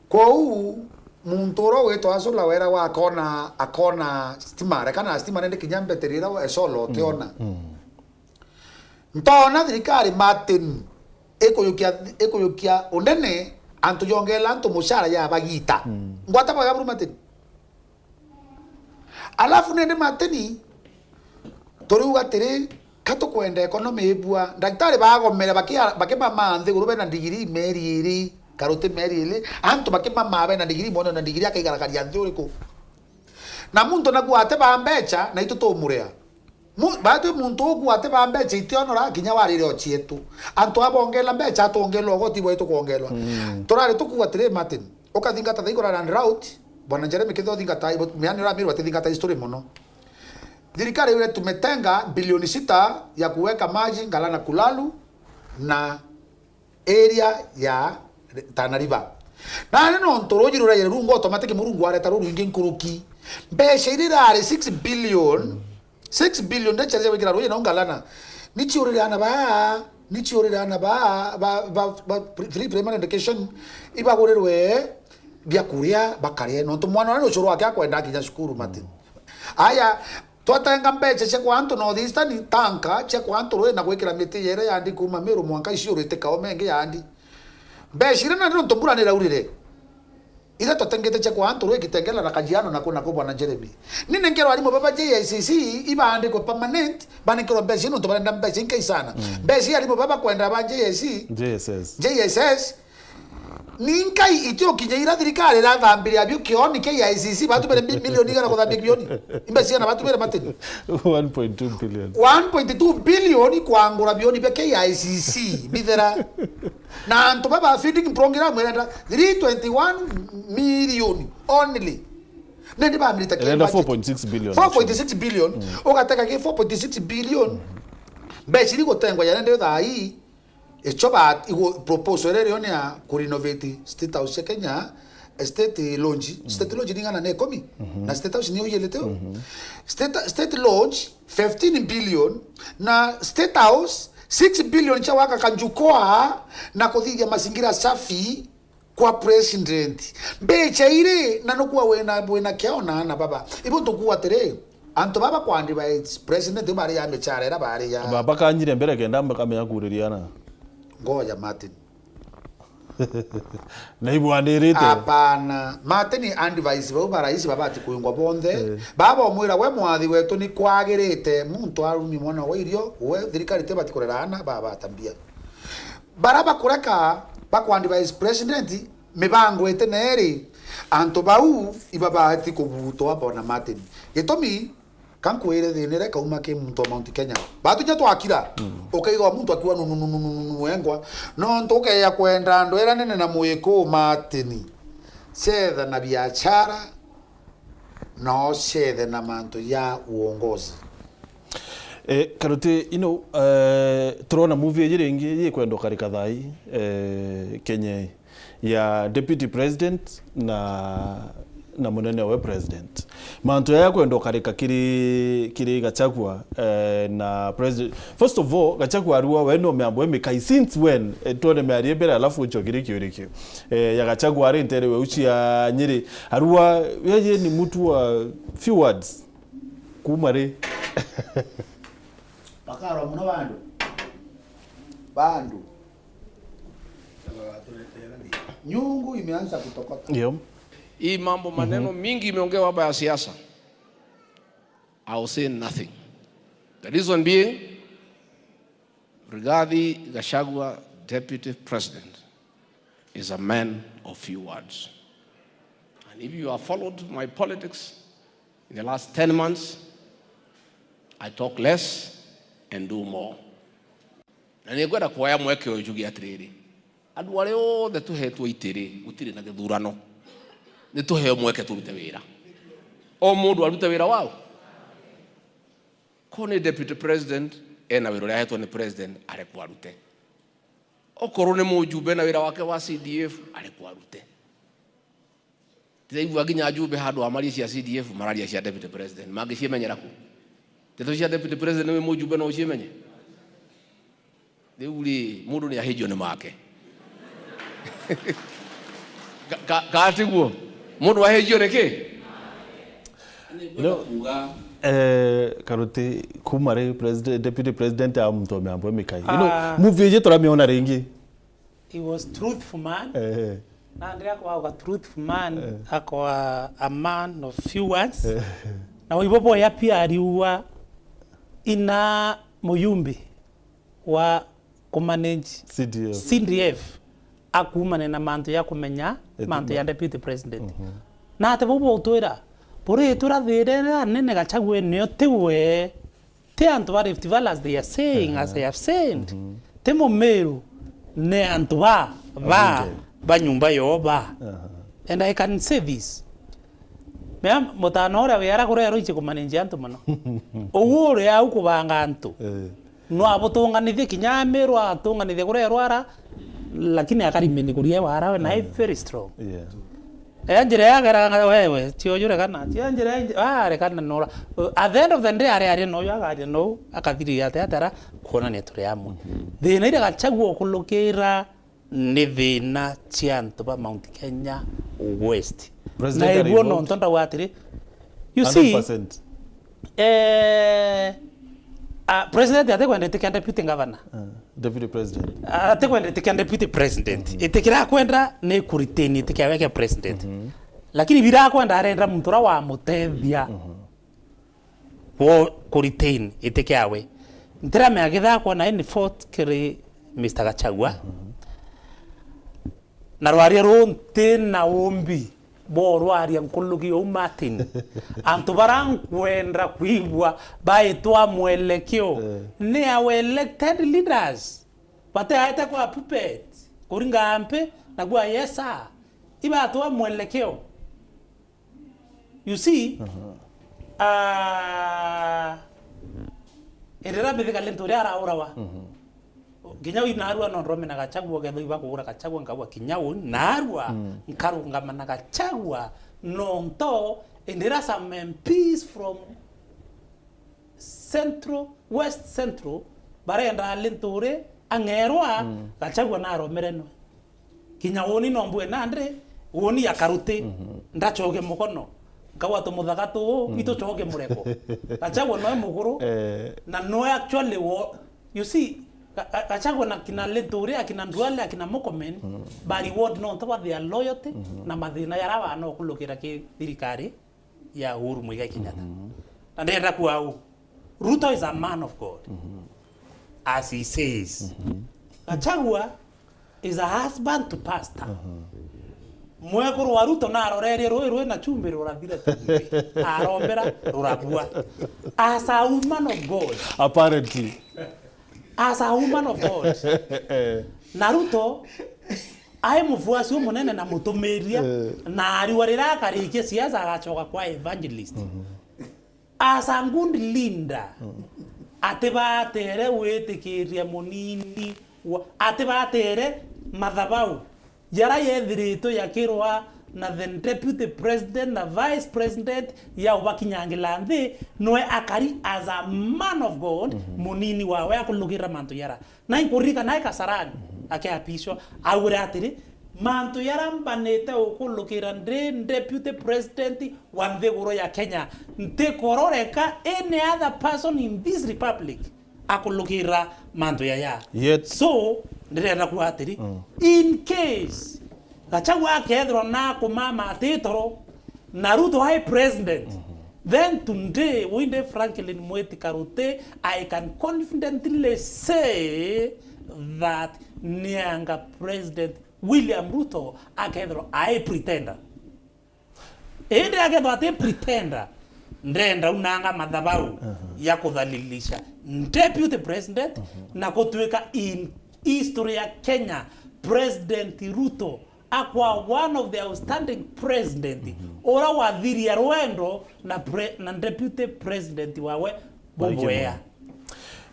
Kwou, muntu uria ugwitwa Azula weragwa akona, akona stima, reka na stima nende kinya mbeteri iria esolo utiona. Mm. Ntona thirikari Martin ikuyukia, ikuyukia unene antu yongela antu mushara ya bagita. Mm. Ngwata bwega buru Martin. Alafu nende Martin, turiuga atiri, ka tukwenda economy ibua. Ndagitari bagomere bakia-, bakimamaa nthiguru bena ndigiri meri iri, karuti meri iri, antu bakimamaa bena ndigiri, mwana na ndigiri akaigaragaria nthi uriku? Na muntu naku ate ba mbecha, na itu tumuria. Mu-, batu muntu uku ate ba mbecha itionora kinya warire o cietu. Antu abongela mbecha, atwongela ugoti bwetu kwongelwa. Mm. Turari tukuga atiri, Martin, ukathingata thaigura land route, bwana Jeremy kethira uthingata, miani uramirwa atithingata history muno. Thirikari ire tumetenga bilioni sita ya kuweka maji Ngala na Kulalu na area ya Tana River. Nani nontu ruji ruraire rungu automatic Murungu areta rurwingi nkuruki. Mbeca iria irari six billion, six billion ndecha cia gwikira ruji na ungalana. Ni ciurire ana ba, ni ciurire ana ba, ba, ba, ba pri-, free primary education, ibagurirwe bia kuria bakaria. Nontu mwana uria ni ucuru wake akwenda akinya cukuru, Martin. Aya, twatenga mbeca cia kwa antu North Eastern, tanka cia kwa antu ruji na gwikira miti yere yandi kuma Meru mwanka Isiolo itikaome ingi yandi. Mbeca iria nandi nontu mbura ni iraurire. Iria twatengete cia kwa antu ruji Kitengela na Kajiano na ku, na ku bwana Jeremy. Ni nenkerwa arimu baba J S C ibaandikwe permanent, banenkerwa mbeca nontu barenda mbeca inkai sana. Mm. Mbeca iria arimu baba kwenda ba J S C, J S S. J S S, ni nkai itiokinya ira thirikari irathambiria bio kioni K I C C, batumire mi-, milioni igana kuthambia kioni. Imbe ciana batumire Martin? One point two billion. One point two billion kwangura bioni bia K I C C bithera. Na antu baba feeding program irenda three twenty-one million only. Nende bamirite ki irenda budget? Four point six billion. Four point six billion. Mm. Ugateka ki four point six billion. Mbeca iri gutengwa ya nende thaa ii. Icho ba, igu, proposal iria iriyo ni ya ku renovate State House ya Kenya, State Lodge. State Lodge ni ng'ana ni ikumi, na State House ni uyelete yo. State, State Lodge, fifteen billion, na State House, six billion cha waka kanjukoa na kuthithia mazingira safi kwa president. Mbecha iri, na nukua wina, wina keo na ana baba. Ibo tukua atiri, antu baba kwa advise president bari ya michara ira bari ya. Baba kanyire mbere kenda mbakamenya kuriria ana. Ngoja Martin. Na ibwandirite. Hapana. Martin advise bau ba rais babati kuingwa bonthe. Eh. Baba omwira we mwathi wetu ni kwagirite muntu arumi mwana wa irio, we thirikari tibati kurera ana baba atambia. Bara bakureka bakwa advise president, mibango iti na iri, Antu bau ibabaati kubutwa bona Martin. Gitumi, ka nkwire thina iria ikauma ki muntu wa Mount Kenya. Batu ja twakira, ukaigua muntu akiuga nunununununu wengwa. Nontu ukeya kwenda andu era nene na mwikuu Martin. Cetha na biashara, no cethe na mantu ya uongozi. Eh, Karuti, you know, eh, turona movie iji ringi yikwenda ukarika thai, eh, Kenya ii, ya deputy president na, na munene we president. Mantu yaya kwenda ukarika kiri, kiri Gachagua, eh, na president. First of all, Gachagua arua we no miambo emikai. Since when? Eh, twone miario mbere, alafu ucokerie kiuria kiu. Eh, ya Gachagua ari ntere we ucia Nyeri. Arua, yeye ni mtu wa few words. Kuma ri? Bakarwa muno bandu. Bandu. Nyungu imeanza kutokota. Ndio. Hii mambo maneno mingi imeongewa hapa ya siasa. I will say nothing. The reason being, Rigathi Gachagua, Deputy President, is a man of few words. And if you have followed my politics in the last ten months, I talk less and do more. Na nikwenda kuoya mweke uyu njuge atiriri, andu aria othe tuhetwe iti ri, gutiri na githurano, ni tuheo mweke turute wira. O mundu arute wira wao. Ko ni deputy president, ena wira uria ahetwe ni president, arekwa arute. Okorwo ni mujumbe na wira wake wa C D F, arekwa arute. Tiraigua nginya ajumbe handu amaria cia C D F, mararia cia deputy president. Mangicimenyera ku? Ndeto cia deputy president wi mujumbe no ucimenye? Riu ri, mundu ni ahijio ni make. Ka, ka, ka tiguo? Mundu ahijio ni ki? No. Eh, Karuti, kuma ri president, deputy president a muntu wa miambo mikai? You know, ah, movie iji turamiona ringi. He was truthful man. Eh. Na ndiria kwa a truthful man, eh, akwa a man of few words. Eh. Na waibo boya pia ariua ina muyumbi wa kumanage C D F. C D F, akumane na mantu ya kumenya mantu ya deputy president. Mhm. Na ati bau butwira, buritwira thire iria nene Gachagua nio tiwe, ti antu ba Rift Valley, as they are saying, as I have said. Mhm. Ti Mumiru, ni antu ba, ba, abunge, ba nyumba yo ba. Aha. And I can say this. Mea mutana uria wiara kurerwa ici kumanage antu muno. Ugu uria au kubanga antu. Eh. No abutunganithie kinya Amiru, atunganithie kuria erwara, lakini akarimeni kuria ewara we, na e very strong. Yeah. Eya njira yageraga wewe, tio jure kana, tia njira ya nji-, ah, rekana nora. At the end of the day, ari, ari no yo agaria no, akathiri ate, ate ara, kuonania turi amwe. Mhm. Thina ira Gachagua ukulukira ni thina cia antu ba Mount Kenya West. President na iguo no ntonda wa atiri, you see, hundred percent. Eh, ah, president atikwenda itikia deputy governor. Ah, deputy president. Ah, atikwenda itikia deputy president. Mhm. Itikira kwenda ni kuretain itikia weke president. Mhm. Lakini bira kwenda arenda muntu ura wa mutethia. Mhm. Wo kuretain itikia we. Ntiramea githakwa na any fault kiri Mister Gachagua. Mhm. Na rwaria ruu nti na umbi bwa rwaria nkuruki uu Martin. Antu bara nkwenda kwigua baitwa mwelekeo, eh, ni our elected leaders. Batiaete kwa puppet, kuringa mpi, na kwa yesa. Ibatwa mwelekeo. You see, aha, ah, erera mithika lento ria araurawa. Mhm. Kinya uu narua no ndome na Gachagua, ukethwa iba kuura Gachagua, nkauga kinya uu narua, mm, nkarungama na Gachagua, nonto indira some M Ps from Central, West Central, barenda Linturi ang'erwa, mm, Gachagua naromere nwe. Kinya uuni no mbue nandi, uuni ya Karuti, mhm, ndacoke mukono. Nkauga tumuthaka tuu, mm, itucoke mureko. Gachagua noe mukuru, eh, na noe actually wo, you see, Ga-, Ga-, Gachagua na kina Linturi, akina Duale, akina Murkomen, mm, ba reward nontu bwa their loyalty, mhm, na mathina yara banokulukira ki thirikari ya Uhuru Muigai Kenyatta. Mhm. Na ndenda kuuga uu, Ruto is a man of God, mhm, as he says. Mhm. Gachagua is a husband to pastor. Mhm. Mwekuru wa Ruto narorerie rui rwi na chumbi rurathire chumbi. Arombera rurabua. As a woman of God. Apparently. As a woman of God. Na Ruto ai mufuasi umunene na mutumiria, na ariwa riria akarikia siasa agacoka kwa evangelist. As a good leader, atibatere gwitikiria munini wa, atibatere mathabau jara yethiritwe yakirwa na the deputy president na vice president ya ubakinyangila nthi, nwe akari as a man of God, munini wawe akulugirira mantu jara. Na inkuririkana e Kasarani akiapishwa, augire atiri, mantu jara mbanite ukulukira ndi deputy president wa nthiguru ya Kenya, ntikuroreka any other person in this republic akulukira mantu yaya. Yet So, ndirenda kuga atiri, in case Gachagua akethirwa na kumama ati toro, na Ruto ai president, then today, winde Franklin Mweti Karuti, I can confidently say that nianga President William Ruto akethirwa ai pretender. Indi akethirwa ati pretender, ndenda unanga mathabau ya kuthalilisha deputy president na kutuika in history ya Kenya, President Ruto akwa one of the outstanding president ura wathiria rwendo na pre-, na deputy president wawe bubwea.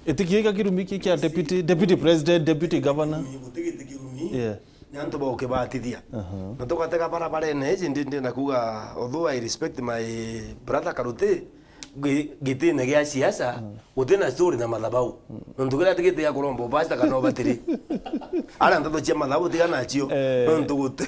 Itikiika kirumi ki kia deputy, deputy president, deputy governor. Gutigiti kirumi. Yeah. Ni antu ba ukibatithia. Na tugatega barabarene iji, ndi ndenda kuga, although I respect my brother Karuti, gi-, gitine gia siasa, gutina story na mathabau. Nontu kiria tigiti gia kuromba ubasta kana ubatiri. Ara nteto cia mathabau tiga nacio. Nontu guti-,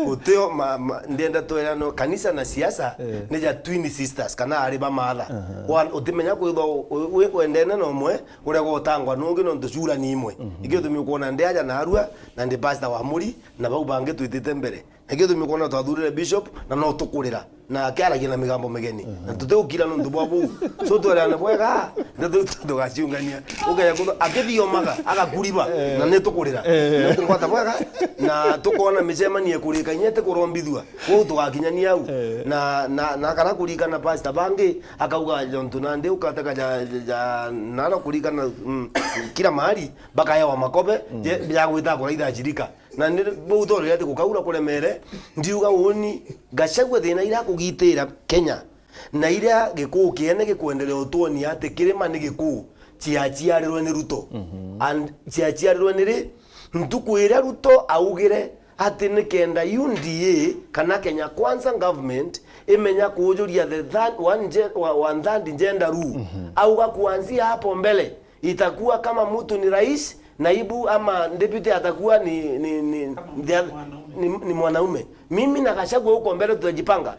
gutio ma-, ma-, ndienda twira no kanisa na siasa ni ja twin sisters kana ari ba maatha. Wa-, utimenya kwithwa u-, u-, wendene na umwe uria gutangwa nungi nontu cura ni imwe. Ikio tumi ukwona ndi aja narua na ndi pastor wa Muri na bau bangi twitite mbere. Nikio tumi ukwona twathurire bishop na no tukurira na akiaragia na migambo migeni. Na tutigukira nontu bwa buu. So twerane bwega, ndeto iu tugaciungania. Ukeja kwithwa akithiomaga, agakuriba, na ni tukurira. Ni tukwata bwega, na tukona micemanio ikurika inya ti kurombithua. Kwou tugakinyania au. Na, na, na kana kurikana pastor bangi, akauga jontu nandi ukateka ja, ja, ja, nara kurikana, mm, kila mahali, bakaewa makobe, je, ya gwita kuraitha ashirika. Na ni bau toro ati gukaura kuremere, ndiuga uni, Gachagua thina iria akugitira Kenya, na iria Gikuu kiene gikwendelea utwonia ati kirima ni Gikuu, ciaciarirwe ni Ruto. And ciaciarirwe ni ri? Ntuku iria Ruto augire ati ni kenda U D A kana Kenya Kwanza government imenya kuujuria the third, one gen-, wa, one third gender rule. Auga kuanzia hapo mbele itakuwa kama mtu ni rais, naibu ama deputy atakuwa ni, ni, ni, ni, ni mwanaume. Mimi na Gachagua huko mbele tutajipanga.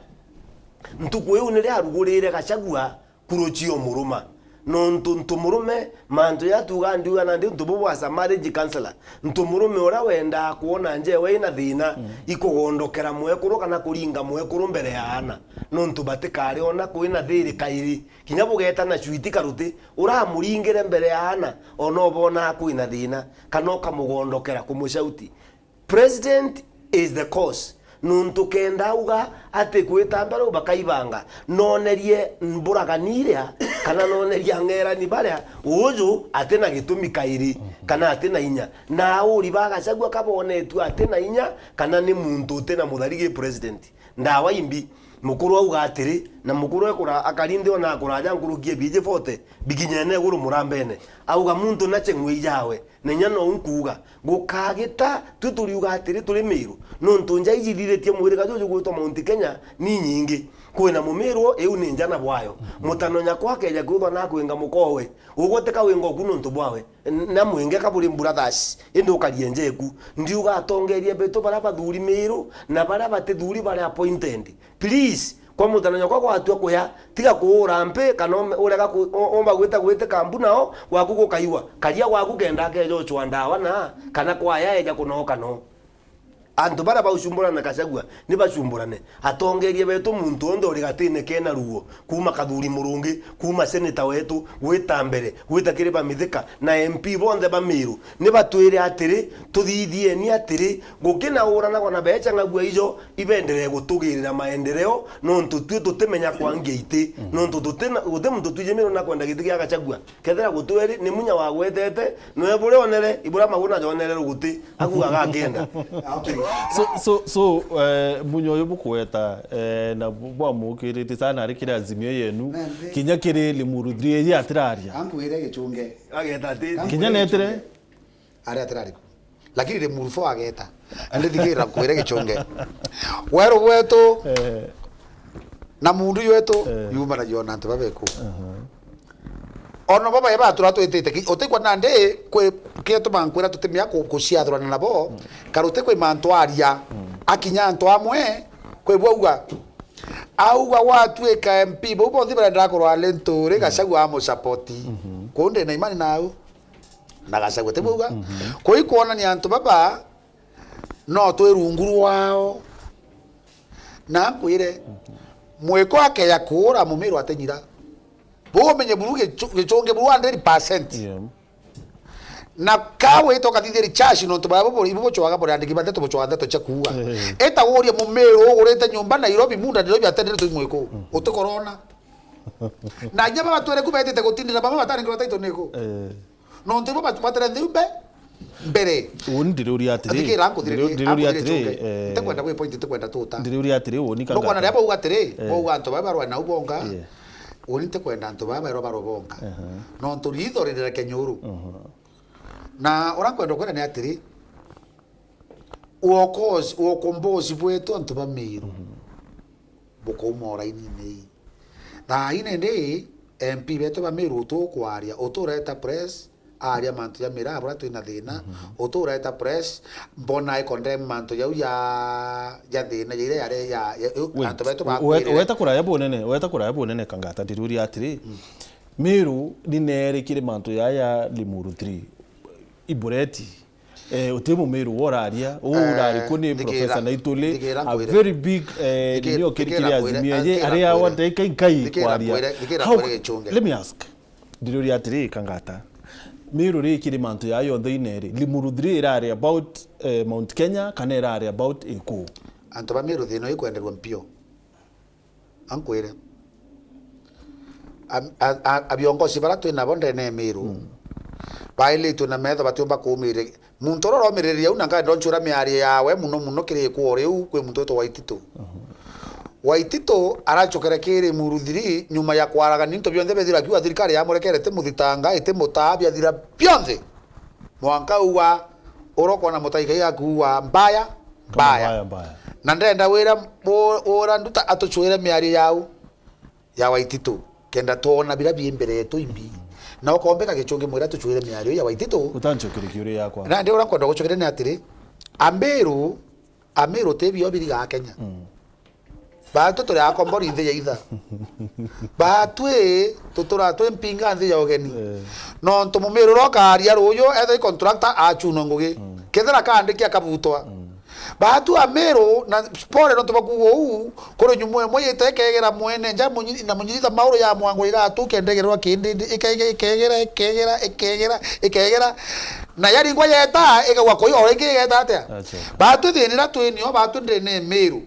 Ntuku iu niria arugurire Gachagua kuruchio muruma. Nontu ntu murume, mantu ya tuga ndiuga nandi ntu bubu as a marriage counselor. Ntu murume uria wendaa kwona njewe ina thina, ikugondokera mwekuru kana kuringa mwekuru mbere ya ana. Nontu batikari ona kwina thiri kairi. Kinya bugeeta na Cwiti Karuti, uramuringire mbere ya ana, ona ubonaa kwina thina, kana ukamugondokera kumucauti. President is the cause. Nuntu kenda auga ati gwita mbere u bakaibanga, nonerie mburagani iria, kana nonerie ang'erani baria, uju atina gitumi kairi, kana atina inya. Na auri ba Gachagua kabonetue atina inya, kana ni muntu utina muthari gi president. Ndawa imbi. Mukuru auga atiri, na mukuru ekura-, akari nthi ona akuraja nkuruki e B J forty, bikinyene iguru murambene. Auga muntu nache ng'wi yawe, na inya nou nkuuga, gukagita, twi turiuga atiri turi Miru, nontu nja iji ithithitie mwirika juju gwitwa Mount Kenya ni nyingi. Kwina Mumiru, iu ni nja na bwayo. Mutano nyakwa akeja kwithwa nakwinga mukowe, ugwe tika winga oku nontu bwawe. N-, na mwinge ka buri brothers, indi ukarie njeku. Ndiuga atongeria betu baria bathuri Miru na baria batithuri baria appointed. Please, kwa mutano nyakwa gwatua kuya, tiga kuura mpi kana ume-, urega ku-, u-, umba gwita gwitika mbu nao, gwaku gukaiwa. Karia gwaku kenda akeja uchwa ndawa na, kana kwaya eja kunoka no. Antu baria baucumburana na Gachagua, ni bacumburane. Atongeria betu, muntu onthe uri gatine kena ruo, kuuma Kathuri Murungi, kuuma seneta wetu, gwita mbere, gwita kiri ba Mithika, na M P bonthe ba Miru, ni batwire atiri, tuthithieni atiri, gukinaurana na becha ng'agua ijo, ibenderee gutugirira maendeleo, nontu tui tutimenya kwangia iti, nontu tutina, guti muntu twiji Miru na kwenda giti gia Gachagua. Kethira gutweri ni munya wagwetete, nwe buria onere, ibura maguna jonere ruguti, akuga agakenda. Okay. So, so, so, eh, munya uyu bukweta, eh, na bu-, bwamukirite sana ari kiri Azimio yenu, Nandi. Kinya kiri Limuru three iji atiraria. Ankwire Gichunge. Ageta ati. Ankwire Kinya netire? Gichunge. Ari atirari ku. Lakini Limuru four ageta. Andi thigira nkwire Gichunge. Weru gwetu, eh, na mundu ywetu, eh, yumanagia na antu babeku. Aha. Ono baba eba tura twitite ki-, utikwa nandi kwi, kiria tumankwira tutimia ku-, kuciathurana nabo, mm, karuti kwi mantu aria, mm, akinya antu amwe, kwi bwauga. Auga gwatuika M P, bau bonthe barenda kurwa Linturi, mm, Gachagua amusapoti. Mhm. Kuu ndi na imani nau. Na Gachagua, ti bwauga? Mhm. Kuu ikwonania antu baba, no twi rungu rwao. Na nkwire, mhm, mwiko akeya kuura, Mumiru atinyira. Buu umenye buru Gichu-, Gichunge buru hundred percent. Yeah. Na ka wita ukathithia research nontu baba buri, ibu bucwaga buri andiki ba ndeto bucwaga ndeto cia kuuga. Eh. Eta uria Mumiru ugurite nyumba Nairobi, munda Nairobi atendere twi mwiku. Mm. Utikorona. Na inya baba twere ku betite gutindira baba bataringirwa title niku. Eh. Nontu ibo bat-, batere ntheu mbe-, mbere. Uni ndiriuria atiri. Athikira, nkuthiririe, ndiriuria nkuthiririe atiri, chunge. Eh. Ntikwenda gwi point, ntikwenda tuta. Ndiriuria atiri, uni kangata. Nukona riria bauga atiri, eh, bauga antu baba barwa nau bonka. Yeah. Uni ntikwenda antu baba bairwa barwa bonka. Aha. Nontu ritho ririre kenyuru. Aha. Na uria nkwenda kwira ni atiri, uokozi, uokombozi bwetu antu ba Miru. Mhm. Bukauma o raini-ini ii. Thaa ii nindi M P betu ba Miru utukwaria, utureta press, aria mantu ja miraa buria twina thina, mhm, utureta press, mbona i condemn mantu jau ja, ja thina, ja iria yare, ya, ya, u-, wait, antu betu u-, uwe-, bakwirire. Weta kuraya bunene, weta kuraya bunene kangata, ndiriuria atiri, mm, Miru ni neeri kiri mantu jaya Limuru three, ibureti. Eh, uti Mumiru wo uraria, uu, eh, urari ku ni thikira, Professor Naituli, thikira a nkwire. Very big, eh, thikira, nini okiri thikira kiri nkwire, Azimio, ah, ye, thikira ari awa nkwire. Ndeka inkai thikira kwaria. Nkwire, thikira how nkwire c-, Gichunge. Let me ask. Ndiriuria atiri, kangata. Miru ri kiri mantu ya yonthe ineri. Limuru three irari about, eh, Mount Kenya, kana irari about iku? Antu ba Miru thina ikwenderwa mpio. Ankwire. A, a, a, a viongozi bara twi nabo ndene ya Miru, mm, bailitwe na metho batiumba kuumirire. Muntu uria uromiriria u na nkaenda nchura miario yawe muno muno kiri ikwo riu kwi muntu witwa Waititu. Mhm. Waititu arachokere kiri Limuru three nyuma ya kwaraga ninto bionthe bethira kiuga thirikari yamurekere ti muthitanga, iti mutaa biathira bionthe. Mwanka uga, urokwona mutaikai akuuga, mbaya, mbaya. Mbaya, mbaya. Na ndenda wira, u-, ura nduta atuchwire miario yau, ya Waititu, kenda twona bira bi mbere yetu imbi. Na ukombeka Gichunge mwira tuchwire miario ya Waititu. Utanchukire kiuria yakwa. Na ndi ura nkwenda guchukire ni atiri, Amiru, Amiru ti bio birigaa Kenya. Mm. Baatu turi akombori nthi ya itha. Baatu ii, tutura twi mpinga nthi ya ugeni. Eh. Nontu Mumiru uria ukaaria ruuju, ethira i contractor, achunwa ngugi. Mm. Kethira kaandiki akabutwa. Mm. Baatu Amiru, na pole nontu bakuuga uu, kuri nyumo imwe yite ikegera mwene nja munyi-, na munyitha mauru ya mwango igatu kendegerwa kindindi, ikege-, ikegera, ikegera, ikegera, ikegera. Na yaringwa yeta, igagwa koi o ringi igeta atia? Acha. Baatu thina iria twinio, baatu ndene Miru.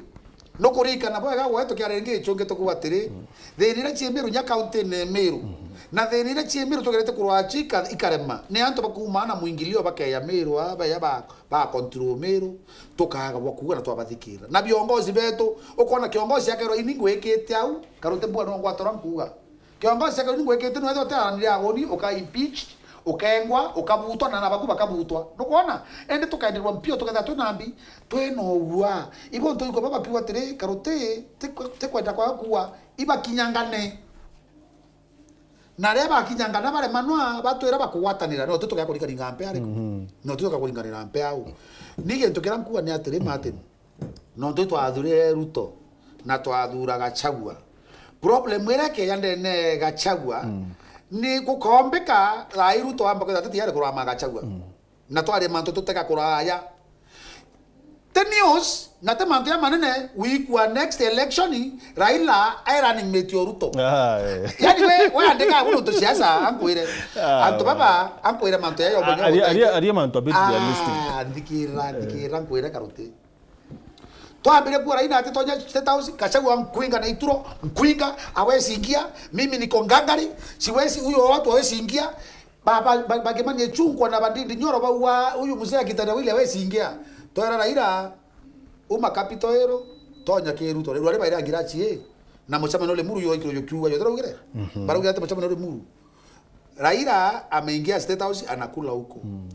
Nukuririkana bwega gwe tukiaria ringi Gichunge tukuuga atiri, mm, thina iria cii Miru nya kaunti-ini ya Miru, mm, na thina iria cii Miru tugerete kurwaa chika ikarema. Ni antu bakuuma na mwingilio bakeya Miru, a, baya ba, ba control Miru, tukaaga bwa kuuga na twabathikirira. Na viongozi betu, ukona kiongozi akerwa, "Ini ngwikite au, karuti mbua no ngwatara nkuuga." Kiongozi cia Kenya ingwikite nwethwa utearanire aguni, uka impeach, ukengwa, ukabutwa, na anabaku bakabutwa. Nukwona? Indi tukenderwa mpio, tukethira twina mbi, twina ugua. Ibo ntu ikwa baba piwa atiri, karuti, ti, ti kwenda kwao kuwa, ibakinyangane. Na riria bakinyangana baremanwa, batwira bakugwatanira, no tu tukea kuringaringa mpea riku. Mhm. No tu tukea kuringanira mpea au. Ni gintu kiria nkuwa ni atiri, Martin, nontu itwathurire Ruto na twathura Gachagua. Problem iria ikeeja ndene Gachagua, mm, ni gukombeka thaa ii Ruto amba kwithirwa ati tayari kurama Gachagua. Mm. Na twaria mantu tutega kuraya. Te news, na te mantu ya manene, wikua next election, Raila e running mate o Ruto. Ah, eh. Yani we, we andika abu nontu siasa, ankwire. Ah, antu baba, ankwire mantu ya yo. Ah, aria, aria, aria mantu a bit realistic. Ah, nthikira, nthikira, nkwire Karuti. Twambire kuura ina ati tonya State House, Gachagua nkwinga na ituro, nkwinga, hawezi ingia, mimi niko ngangari, siwezi, huyo watu hawezi ingia. Ba, ba, ba, bakimanie chungwa na bandindi nyoro baua, huyu mzee akitandawili hawezi ingia. Twera Raila, uma capital ero, tonya Kiruto. Riu ari baira ngirachi i, na mucemano uri Muru yo ikiro yo kiuga yo turaugire. Mhm. Baraugire ati mucemano uri Muru. Raila ameingia State House, anakula huko. Mm.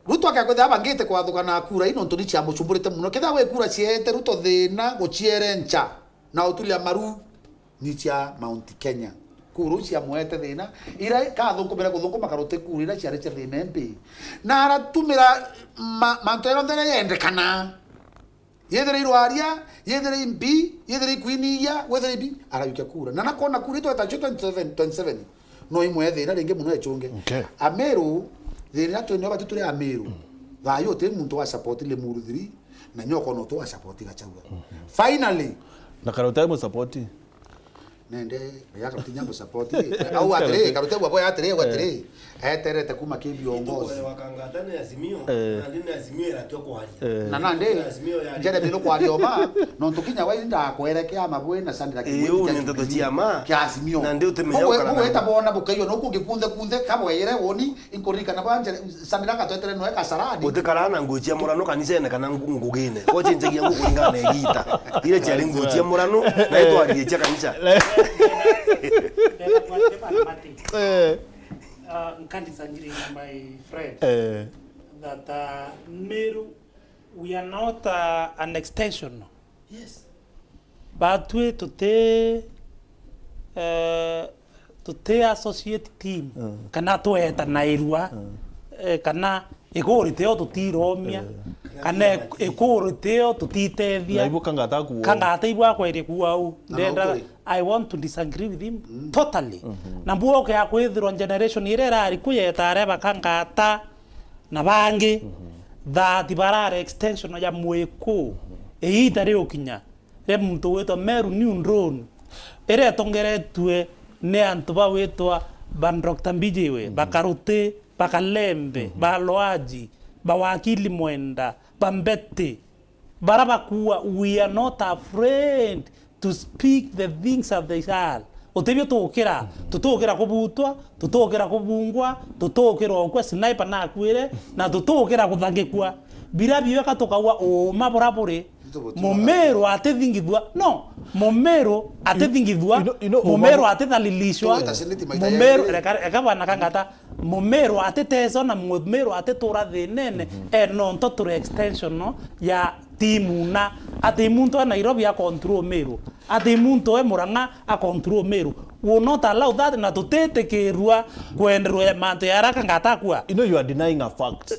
Ruto akakwithira abangite kwathukana kura ino ntu ni ciamucumburite muno. Kethira gwi kura ciete Ruto thina gucierencha na utulia maru ni cia Mount Kenya. Kura iu ciamwete thina, ira kathunkumira kuthunguma Karuti kura ira ciari cia thina mbi. Na aratumira ma-, mantu jonthe jaria yendekana. Yethire irwaria, yethire imbi, yethire ikwiniia, wethire imbi, arayukia kura. Na nakona kura itweta cio twenty-seven, twenty-seven. No imwe thina ringi muno ecunge. Okay. Ameru, thina twinio batu turi Ameru. Mm. Thayu uti muntu wa support Limuru three, na nyo kono tu wa support Gachagua. Mhm. Finally. Na Karuti ai mu support? Nende, ya Karuti nya mu support. Au atiri, Karuti bwa atiri, au atiri. Eh. Eterete kuma ki viongozi. Wakangata ni Azimio, eh, na ndi ni Azimio iratua kwaria. Eh. Na nandi, Azimio ya Jeremy no kwaria oma, nontu kinya wai ndakwerekea mabwe na Sandra. Eh, Kimweri u kia ni nteto Jubilee, cia ma. Kia Azimio. Na ndi utimenya. Koguo, ukarana koguo eta bona bukaio no kungi kunthe kunthe kabwere woni, inkuririkana bwa Jeremy, Sandra agatwetere noe kasarani. Utikara na nguo cia murano kanisene kana ngu-, ngugine. Ko cinjagia nguo kuringana na igita. Ire ciari nguo cia murano, na itwaririe cia kanisa. Eh. Uh, nka disagree na my friend, eh, that, uh, Meru, we are not, uh, an extension. Yes. Batwi tuti, eh, tuti associate team, mm, kana twetanairua, mm, eh, kana ikuri tio tutiromia, eh, kana ik-, ikuri tio tutitethia. Na ibu kangata kuo. Kangata ibu akwerie kuo au. Na ndenda, no kuri. I want to disagree with him, mm, totally. Mhm. Na mbuo ukia kwithirwa generation iria irari kuyeta aria bakangata na bangi, mhm, that barare extension ya mwiku. Mhm. Iita riukinya ria muntu witwa Meru New Dawn, iria itongeretue ni antu bawitwa ba Doctor Mbijiwe, mhm, ba Karuti, ba Kalembe, mhm, ba Loaji, ba wakili Mwenda, ba Mbeti, bara bakuuga, we are not afraid to speak the things as they are. Utibio tukira, tutukira kubutwa, tutukira kubungwa, tutukira ukua sniper nakuire, na tutukira kuthangikua. Bira biweka tukaua uuma bura buri. Mumiru atithingithua. No, Mumiru atithingithua. You know, you know, Mumiru atithalilishwa. Mumiru, reka, reka bwana kangata. Mumiru atiteso na Mumiru atitura thinene, mhm, e nonto turi extension ya timu na ati muntu e Nairobi a control Miru, ati muntu e Murang'a a control Miru. We will not allow that, na tutitikirua kwenderwa mantu ya araka ngata akua. You know, you are denying a fact.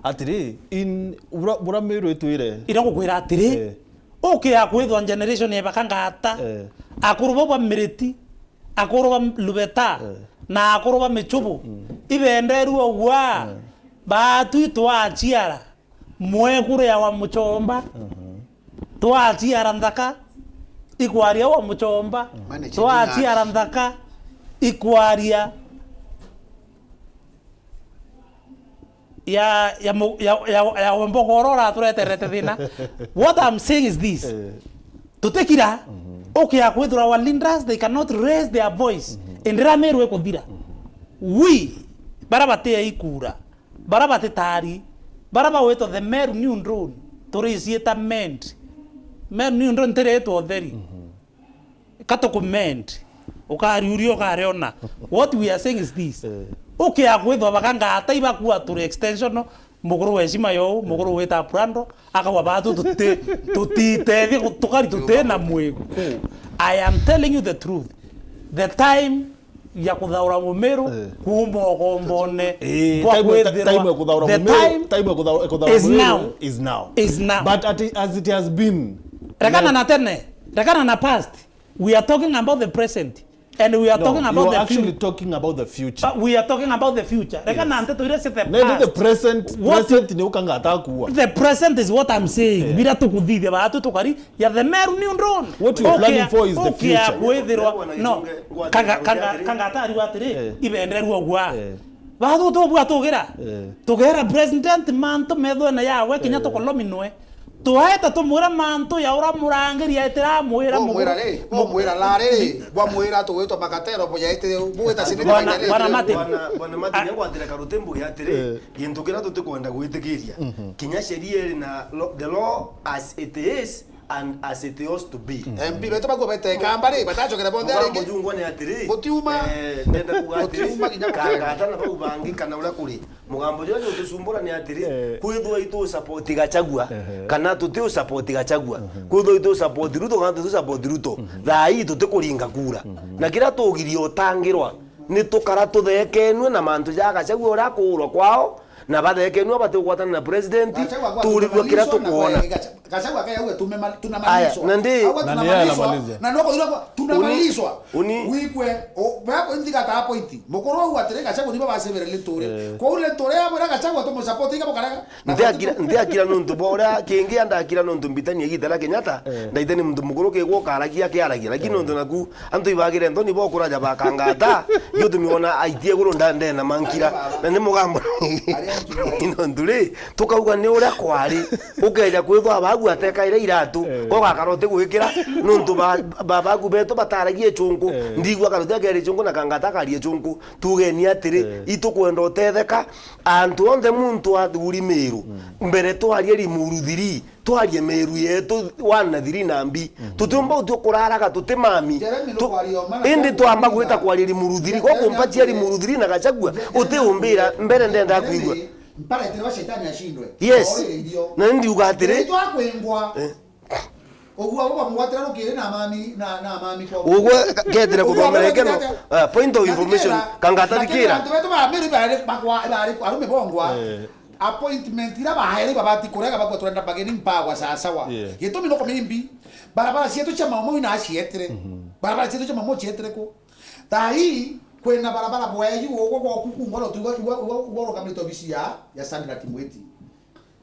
Atiri, in bura, bura Miru itwire. Ira ngukwira atiri, eh, ukia kwithwa generation ya baka ngata, eh, akuru bau ba Miriti, akuru ba Lubeta, eh, na akuru ba Michubu, mm, ibenderua ugwa, eh, batu twachiara, mwekuru ya wa Muchomba, mhm, twachiara nthaka, ikwaria wa Muchomba, mm, twachiara nthaka, ikwaria ya, ya mu-, ya, ya, ya Wambogoro uratureterete thina. What I'm saying is this. Eh. Tutikira, mhm, ukia kwithirwa our leaders, they cannot raise their voice. Mhm. Indira Miru ikuthira. Mhm. We, bara batia ikura, bara batitari, bara bawitwa the Meru New Dawn, turiciita mend. Meru New Dawn tiritwa utheri. Mhm. Ka tukumend. Ukariuria ukariona. What we are saying is this. Eh. Ukia kwithwa baka ngata ibakua turi extension, mukuru wa heshima yo, mukuru wita Prando, akawa batu tuti-, tutitethia ku-, tukari tuti na mwigu. I am telling you the truth. The time ya kuthaura Mumiru, eh, kuuma ukombone, eh, bwa time ya, kwithirwa, time ya kuthaura the Mumiru, time time ya kuthaura, kuthaura is Mumiru now. Is now. Is now. But at, as it has been, rekana na tene, rekana na past. We are talking about the present. And we are No, talking you about are the actually future. Talking about the future. But we are talking about the future. Rega Yes. na nteto iria cia the Nende the past. Present, What present ni ukanga atakuwa. The present is what I'm saying. Yeah. Bila tukuthithia batu tukari ya the meru ni undon. What you are planning for is the future. Kwithirwa. Bwana No. Gichunge, ngwatire Kanga, karuti kanga, atiri. Kanga atari atiri. Yeah. Ibenderwa gwa. Yeah. Bathu tu bwa tugira. Yeah. Tugera president mantu methwene yawe kinya Yeah. tukolominwe. Twaeta tumwira mantu ya ura murangiri aitira amwira Bwamwira ri, bwamwira la ri, bwamwira tugwitwa makatero buyaitire bugwita sinini Bwana, maitire. Bwana Martin. Bwana, Bwana Martin, Ah. ngwatire karuti mbuge atiri, Eh. gintu kiria tutikwenda gwitikiria. Mhm. Kinya sheria iri na lo-, the law as it is and as it ought to be. M P betu bakuo bete kamba ri, batacokera bonthe Mugambo aringi. Jungwa ni atiri, Gutiuma. Eh, ndenda kuga atiri, Gutiuma kinya kangata na bau bangi kana uria kuri. Mugambo juria jutucumbura ni atiri, Eh. kwithwa itu support Gachagua, Ehe. kana tuti support Gachagua. Mhm. Kwithwa itu support Ruto, kana tuti support Ruto. Mhm. Thaa ii tutikuringa kura. Mhm. Na kiria tugirie utangirwa, ni tukara tuthekenue na mantu ja Gachagua uria akuurwa kwao, na bathekenue batigwatana na president, Gachagua kwa turirwe kiria tukuona. Gachagua akaya auga tume-, tunamalizwa. Aya, na ndi- Auga Na ni yeye tunamalizwa, anamaliza. Na noko ira kwa tunamalizwa. Uni- Wikwe, o, bako inthi gata point. Mukuru au atire Gachagua nibo basebere lituri. Eh. Kwa ule tore abura Gachagua tumu support iga bukarega. Na Ntiakira, ntiakira nontu bwa uria kingi andakira nontu mbitani igita ria Kenyatta, Eh. ndaitani muntu mukuru kigwo karagia kiaragia. Lakini Eh. nontu naku antu ibagire nthoni bokuraja bakangata, yo tumiona aitie guru ndande na mankira. Na ni mugambo. Nontu ri, tukauga ni uria kwari. Ukeja kwithwa abagu atekaire iratu, Eh. ko gakara utigwikira, nontu ba-, babagu betu bataragia ichunku. Eh. Ndigua karuti akeri ichunku na kangata akaria ichunku. Tugeni atiri, Eh. itukwenda utetheka, antu onthe muntu athuri Miru. Mm. Mbere twarie Limuru three, twarie Miru yetu one na three na mbi. Mhm. Tutiumba utu kuraraga, tutimami. Jeremy Tu-, nukwaria uma na indi Jeremy twamba nukwaria. Gwita kwaria Limuru three, Jeremy gwa kumpatia nukwaria. Limuru three na Gachagua, Jeremy utiumbira, nukwaria. Mbere ndenda Jeremy kwigua. Mpara itire wa shetani ashindwe. Yes. Aorire irio. Na ndi uga atiri. Itwa kwingwa. Eh. Uguo abo bamugwatira rukiri na mami, na, na mami kwa. Uguo ka-, ketire Uguo kuthomera abo ikeno. Batigate. Ah, point of information. Batigera, kangata batigera thikira. Antu betu ba Miru bari bakwa, bari arume bongwa. Eh. Appointment ira bahaire babati kurega bakwa turenda bageni mpagwa sawa sawa. Yeah. Gitumi nuko mimbi. Barabara cietu cia Maumau ina cietire. Mhm. Barabara cietu cia Maumau cietire ku. Thaa ii, kwina barabara bweyu, ugwo gwoku kungwa no tuigwa, igwa, igwa, igwa urugamirite obisi ya, ya Sandra Kimwiti.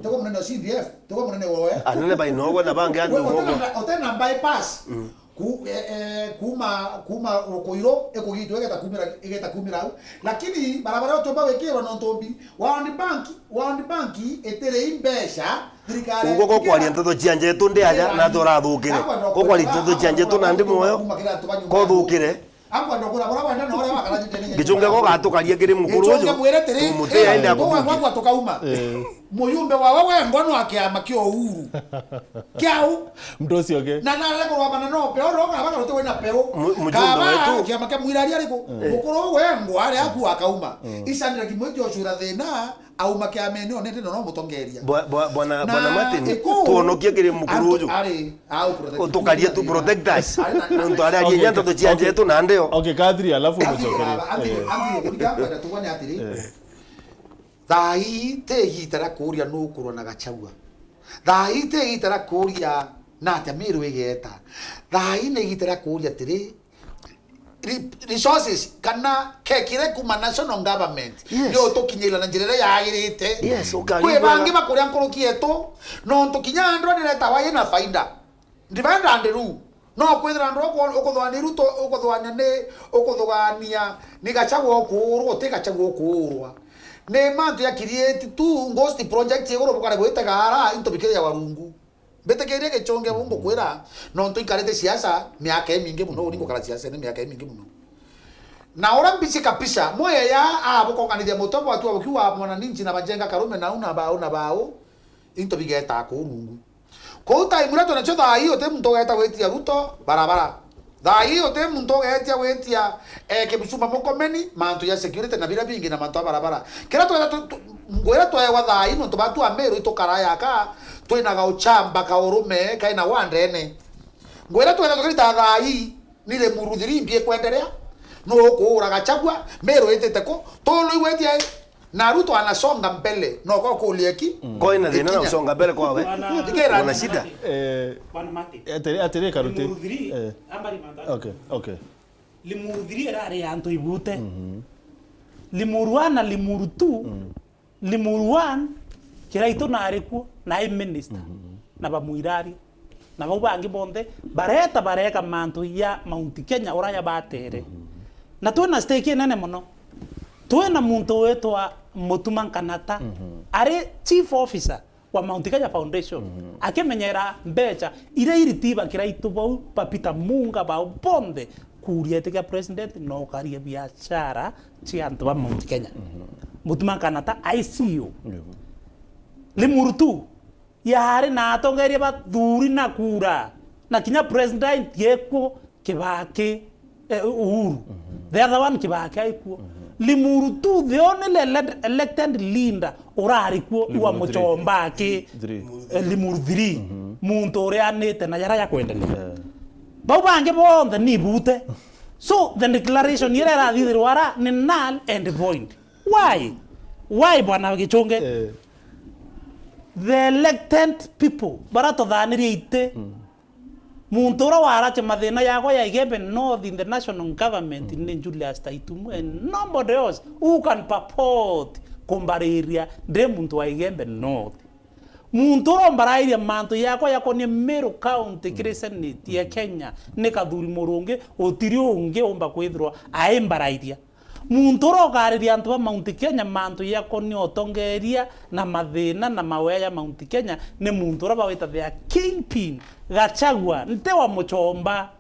Tigwe munene wa C D F, tigwe munene wa oya. Anene bainogwe na bangi andu Utena, utena bypass. Mm. Ku-, eh, eh, kuma, kuma Rukuiru, ikugitwe igeta kumira, igeta kumira au. Lakini barabara yo tumba wikirwa no ntumbi. World Bank, World Bank itiri mbeca, thirikari. Ugo gokwaria nteto cia njetu ndi aja, na turathukire. Gokwaria nteto cia njetu na ndi muoyo. Kothukire. Akwenda kura bora wenda na uria wakara jitene. Gichunge go gatukaria kiri mukuru uju. Gichunge mwire tiri, tumutia ende eh, akuthukia. Gwa tukauma. Eh. Muyumbe wawe wengwa no akiama kia Uhuru. Kiau. Mtu ucio ke. Na nare kurwamana no pero, no kaba karuti wina pero. Mu-, mujumbe wetu. Kiama kia mwirari ariku. Eh. Mukuru wengwa ari aku akauma. Mm. Isandira Kimwiti ocura thina. Auma kiamene, onete no, no mutongeria. Bwa-, bwa-, bwana, na bwana Martin, iku, tuonokie kiri mukuru antu uju. Ari, au protect. Utukarie tu protect us. Ari na, na, nontu ari aria okay, inya nteto cia okay, njetu na ndeo. Okay, Kadri, alafu mucokerie. Anti, eh, anti, anti, kurika kwenda tugone atiri. Eh. Thaa ii ti igita ria kuria nukurwa na Gachagua. Thaa ii ti igita ria kuria na atia Miru igeta. Thaa ii ni igita ria kuria atiri, re-, resources kana kekire kuma national government, yes, ni utukinyira na njira iria yagirite. Yes, ukarigwa. Kwi bangi bakuria nkuruki yetu, nontu kinya andra ndiretawa ina faida. Ndivenda ndiru. No kwithira andra uku-, ukuthwania Ruto, ukuthwania ni, ukuthugania ni Gachagua ukuurwa, uti Gachagua ukuurwa. Ni mantu ya create tu ghost project iguru bukare gwitega ara into bikiri ya warungu. Mbitikirie Gichunge bu ngukwira, nontu inkarite siasa miaka imingi muno, uni ngukara siasa ni miaka imingi muno. Na uria mbici kabisa, mweya abukonganithia mutwe bwatu wa ukiu wa mwananchi na bajenga karume nau na bau na bau, into bigeta kuu rungu. Kuu time iria turi nacio thaa ii uti muntu ugeta gwitia Ruto barabara. Thaa ii uti muntu ugetia gwitia, eh, Kipchumba Murkomen, mantu ya security na biria bingi na mantu a barabara. Kiria twetha tu-, tu-, ngwira twewa thaa ii nontu batu a Meru itukaraya ka, twina gauchamba ka urume, kaina wa ndene. Ngwira twetha tukirita thaa ii, ni Limuru three mbi ikwenderea, nu ukuura Gachagua, Meru itite ku, tulu igwetia ii. Na Ruto anasonga mbele, no kwa kulia ki? Mm. Kwa ina thina na ikinya. Usonga mbele kwawe. Bwana, Ndikira. Kuna shida. Eh, Bwana Martin. Atiri, atiri karuti. Limuru three, eh, ambari mandhari. Okay, okay. Limuru three irari ya antu ibute. Mhm. Limuru one na Limuru two, mm. Limuru one, Kiraitu nari kuo, na ai minister, mhm, na bamwiraria. Na bau bangi bonthe, bareta bareka mantu ya Mount Kenya, ura yabatere. Mhm. Na twina stake inene mono. Twina muntu witwa Mutuma Nkanata, mhm, ari chief officer wa Mount Kenya Foundation, mhm, akimenyera mbecha iria iritiba Kiraitu bau, ba Peter Munga bau bonthe, kuria iti kia president, no ukaria biashara cia antu ba Mount Kenya. Mhm. Mutuma Nkanata, I C U. Mhm. Limuru two, yari na atongeria bathuri na kura, na kinya president yekuo, Kibaki, eh, Uhuru. Mhm. The other one, Kibaki aikuo. Mhm. Limuru two, the only ele-, elected leader urari kuo, Limuru three. Wa Muchomba aki, three. Eh, Limuru three. Mhm. Muntu uria anite na yara ya kwendelea. Yeah. Bau bangi bonthe ni bute. So, the declaration iria irathithirwa ara ni null and void. Why? Why, bwana Gichunge? Eh. The elected people, bara tuthanirie iti, mm. Muntu uria warache mathina yakwa ya Igembe North in the national government, mm, ni Julius Taitumu and nobody else who can purport kumbariria ndi muntu wa Igembe North. Muntu uria umbarairia mantu yakwa yakonie Meru County kiri, mm, Senate ya, mm, Kenya ni Kathuri Murungi, utiri ungi umba kwithirwa aimbarairia. Muntu uria ukariria antu ba Mount Kenya mantu jakonie utongeria na mathina na mawea ja Mount Kenya ni muntu uria bawita the kingpin, Gachagua, nti wa Muchomba.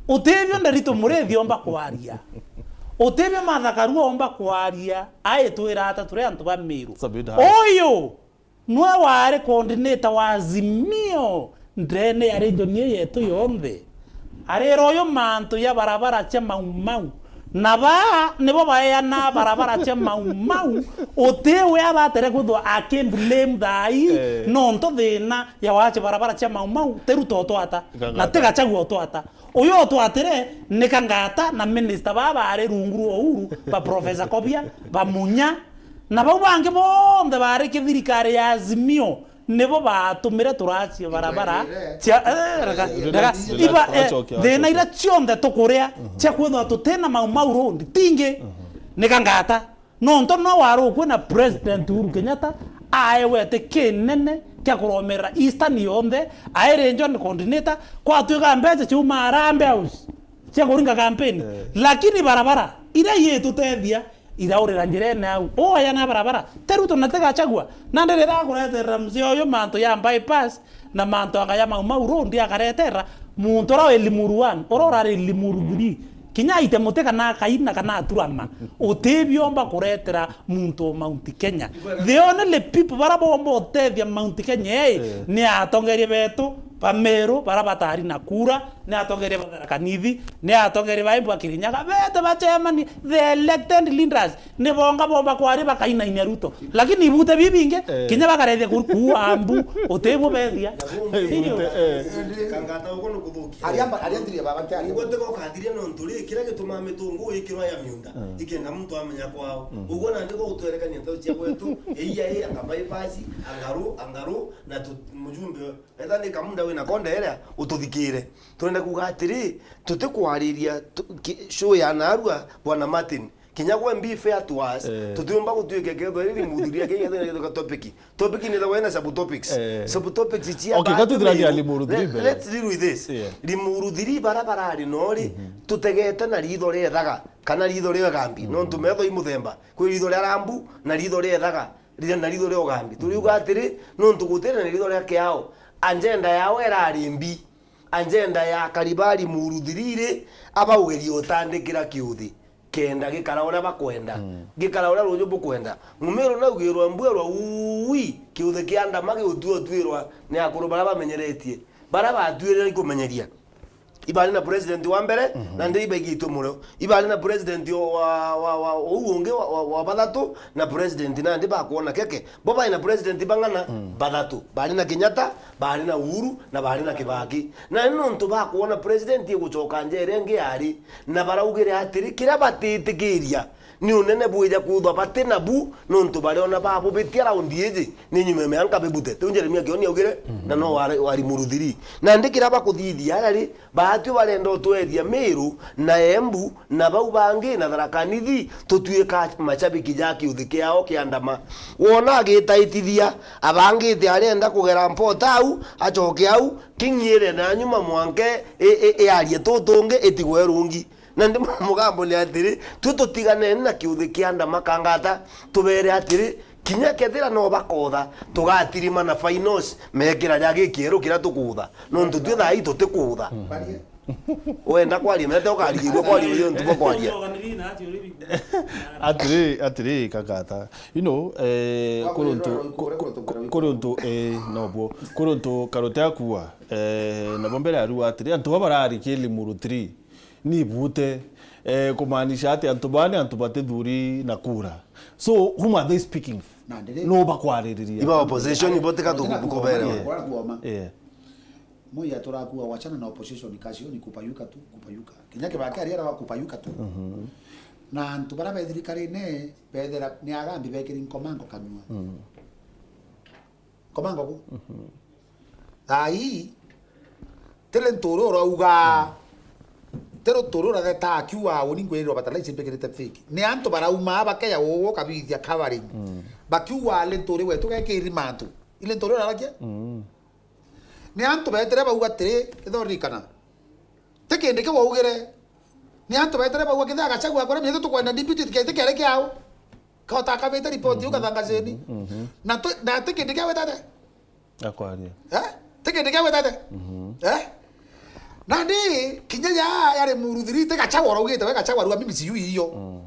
Utibio Nderitu Muriithi omba kwaria. Utibio Martha Karua omba kwaria. Aitwira ata turi antu ba Meru? Uyu Nwe wari coordinator wa Azimio ndene ya region ii yetu yonthe. Arira uyu mantu ya barabara cia Mau Mau. Na baa nibo baeana barabara cia Mau Mau. Uti we abatere kwithwa aki blame thaa ii, eh, nontu thina ya wache barabara cia Mau Mau ti Ruto utwata, na ti Gachagua utwata. Uyu utwatire ni Kangata na minister baa bari rungu rwa Uhuru, ba Professor Kobia, ba Munya, na bau bangi bonthe bari kithirikari ya Azimio, nibo baatumire turacia barabara cia, eh, rega, rega, iba, eh, thina iria cionthe tukuria cia kwithwa tutina Mau Mau Road, tingi ni Kangata. Nontu no warukwe na President Uhuru Kenyatta, aewe iti kinene kia kuromerera Eastern yonthe, airi John coordinator, kwatwika mbeca ciuma Harambee House cia kuringa campaign. Eh. Lakini barabara iria yitutethia iraurira njirene au. Uaya na barabara, ti Ruto na ti Gachagua. Nandi riria akureterera mzee uyu mantu ya bypass, na mantu anga ya Mau Mau Road akaretera muntu uria wi Limuru one, uria urari Limuru three, kinya aite muti kana akaina kana aturama, utibiomba kuretera muntu o Mount Kenya. The only people bara bomba utethia Mount Kenya ii, eh, ni atongeria betu ba Meru bara batari na kura, ni atongeria ba Tharaka Nithi, ni atongeria ba Embu, ba Kirinyaga, bete bacemani, the elected leaders. Ni bonga bomba kwari bakainainia Ruto. Lakini ibute bibingi, eh, kinya bakarethia ku-, kuua mbu, utibu bethia. Ibute, eh. Kangata uko ni kuthukia. Aria mba-, aria ndiria baba kiaria. Ugo tigo kathiria nontu ri, kiria gitumaa mitungu ikirwa ya miunda, mm, ikenda muntu amenya kwao. Mm. Ugo nandi go utwerekania ntau cia gwetu, iya i, anga bypass, anga ru, anga ru, na tu-, mujumbe, etha ni kamunda wina konde iria, ututhikire. Turenda kuga atiri, tutikwariria tu-, ki-, show ya narua, Bwana Martin. Kinya gwe, be fair to us, eh, tutiumba gutuike kethwa iri Limuru three, kethwa iri topic. Topic ni the wena sub topics. Eh. Sub topics cia. Okay, ka tuthiragia Limuru three mbere. Let's deal with this. Yeah. Limuru three bara barari no ri, mhm, tutegete na ritho ria ethaga, kana ritho ria ugambi. Mhm. Nontu metho i muthemba. Kwi ritho ria rambu, na ritho ria ethaga, ria, na ritho ria ugambi. Turiuga atiri, nontu gutiri na ritho ria kiao, agenda yao irari mbi. Agenda ya Karibari Muru three ri, abaugeria utandikira kiuthi. Kenda gikara uria bakwenda. Mm. Gikara uria ruju bukwenda. Mumiru naugirwa mbwirwa, ui, kiuthi kia ndama giutua utuirwa ni akuru bara bamenyeretie. Bara batuirira ikumenyeria. Ibari na president wa mbere, mhm, na ndi ibaigitwe murio. Ibari na president wa, wa, wa, uu ungi wa, wa, wa bathatu, na president nandi bakwona keke. Bo bari na president bang'ana? Mm. Bathatu. Bari na Kenyatta, bari na Uhuru, na bari na Kibaki. Na ni nontu bakwona president igucoka njera ingi yari, na baraugire atiri, kiria batitikiria ni unene bwija kwithwa bati nabu, nontu bariona babubitia raundi iji, ni nyuma ya mianka bibute. Tiu Jeremia Kioni augire, mhm, na no wari, wari Muru three. Nandi kiria bakuthithia aria ri, ba atwio barenda utwethia Meru na Embu na bau bangi na Tharaka Nithi, tutuika macabiki ja kiuthi kiao kia ndama. Wona agitaitithia, abangite arenda kugera mpota au, acoke au, king'ire na nyuma mwanke i-, i-, iarie tutungi itigwe rungi. Na ndi mugambo ni atiri, twi tutiganene na kiuthi kia ndama kangata, tubere atiri, kinya kethira no bakotha, tugatirima na finals, mekira ja gikieru kiria tukutha. Nontu twi thaa ii tutikutha. Wenda kwaria, mete ukarigirua kwaria uyu ntubo kwaria. Atiri, atiri, kangata. You know, eh, kuri untu, ku-, ku-, kuri untu, eh, nobuo. Kuri untu Karute akua, eh, nabo mbere arua atiri, antu baba barari ki Limuru three. Ni bute, eh, kumaanisha ati antu baa ni antu batithuri na kura. So, whom are they speaking? Na ndiri- No bakwaririria. Iba opposition, ibo tika tukuberewa. Yeah. Moi aturakua, wachana na opposition, kazi yao ni kupayuka tu, kupayuka. Kinya Kibaki ari ara wa kupayuka tu. Na antu bara be thirikarine, bethera ni agambi bekiri nkomango kanua. Nkomango ku? Thaa ii, tiri nturi urauga, tiri nturi uratheta akiuga, uni ngwirirwa bataraitha mbikirite fake. Ni antu barauma bakeya ugu kabithia covering. Bakiuga, ari nturi wetu gekiri mantu. Ile nturi urarakia? Ni antu betire bauga atiri, itho ririkana. Ti kindi kiu waugire. Ni antu betire bauga, kethira Gachagua akuremia, ithu tukwenda deputy, giti kiari kiao. Kaota akabite ripoti iu Gathangacini. Na tu-, na ti kindi kia gwitate. Akwaria. Eh? Ti kindi kia gwitate. Eh? Nandi, kinya ya, yari Limuru three, ti Gachagua uraugite, we Gachagua arua, mimi sijui hiyo.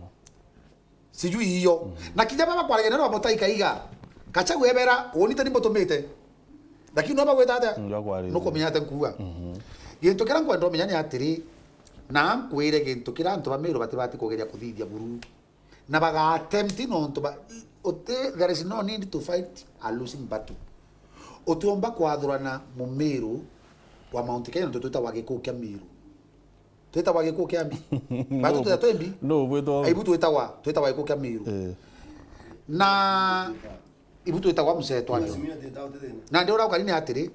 Sijui hiyo. Na kinya baba kwaragia nero Mutahi Kahiga. Gachagua ebera, uni ti ni mbutumite. Lakini no bagwita atia? Nukumenya atia nkuuga? Gintu kiria nkwenda umenya ni atiri, na nkwire gintu kiria antu ba Meru batibati kugeria kuthithia buru. Na baga attempt nontu ba, uti, there is no need to fight a losing battle. Utiumba kwathurana Mumiru wa Mount Kenya nontu twitagwa gikuu kia Miru. Twitagwa gikuu kia mbi. Batu twitagwa twi mbi. No, bwitwa. Aibu twitagwa, twitagwa gikuu kia Miru. Eh. Na ibu twitagwa mucetwa ndio. Na ndio urauga ni atiri,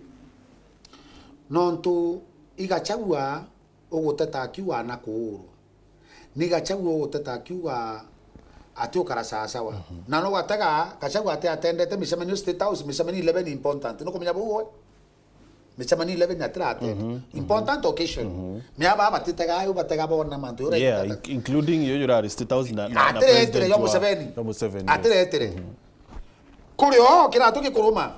nontu i Gachagua uguteta akiuga na kuurwa. Ni Gachagua uguteta akiuga ati ukara sawasawa. Na no gatega, Gachagua ati atendete micemanio State House, micemanio eleven important. Nukumenya bau we? Micemanio eleven atira attend. Important occasion. Miaba batitega ayo batega bona mantu yo. Yeah, in-, including yo yurari State House na, na, na atiretire president yo wa, Museveni. Yo Museveni, yes. Atiretire. Kuri o kiratu gikuruma.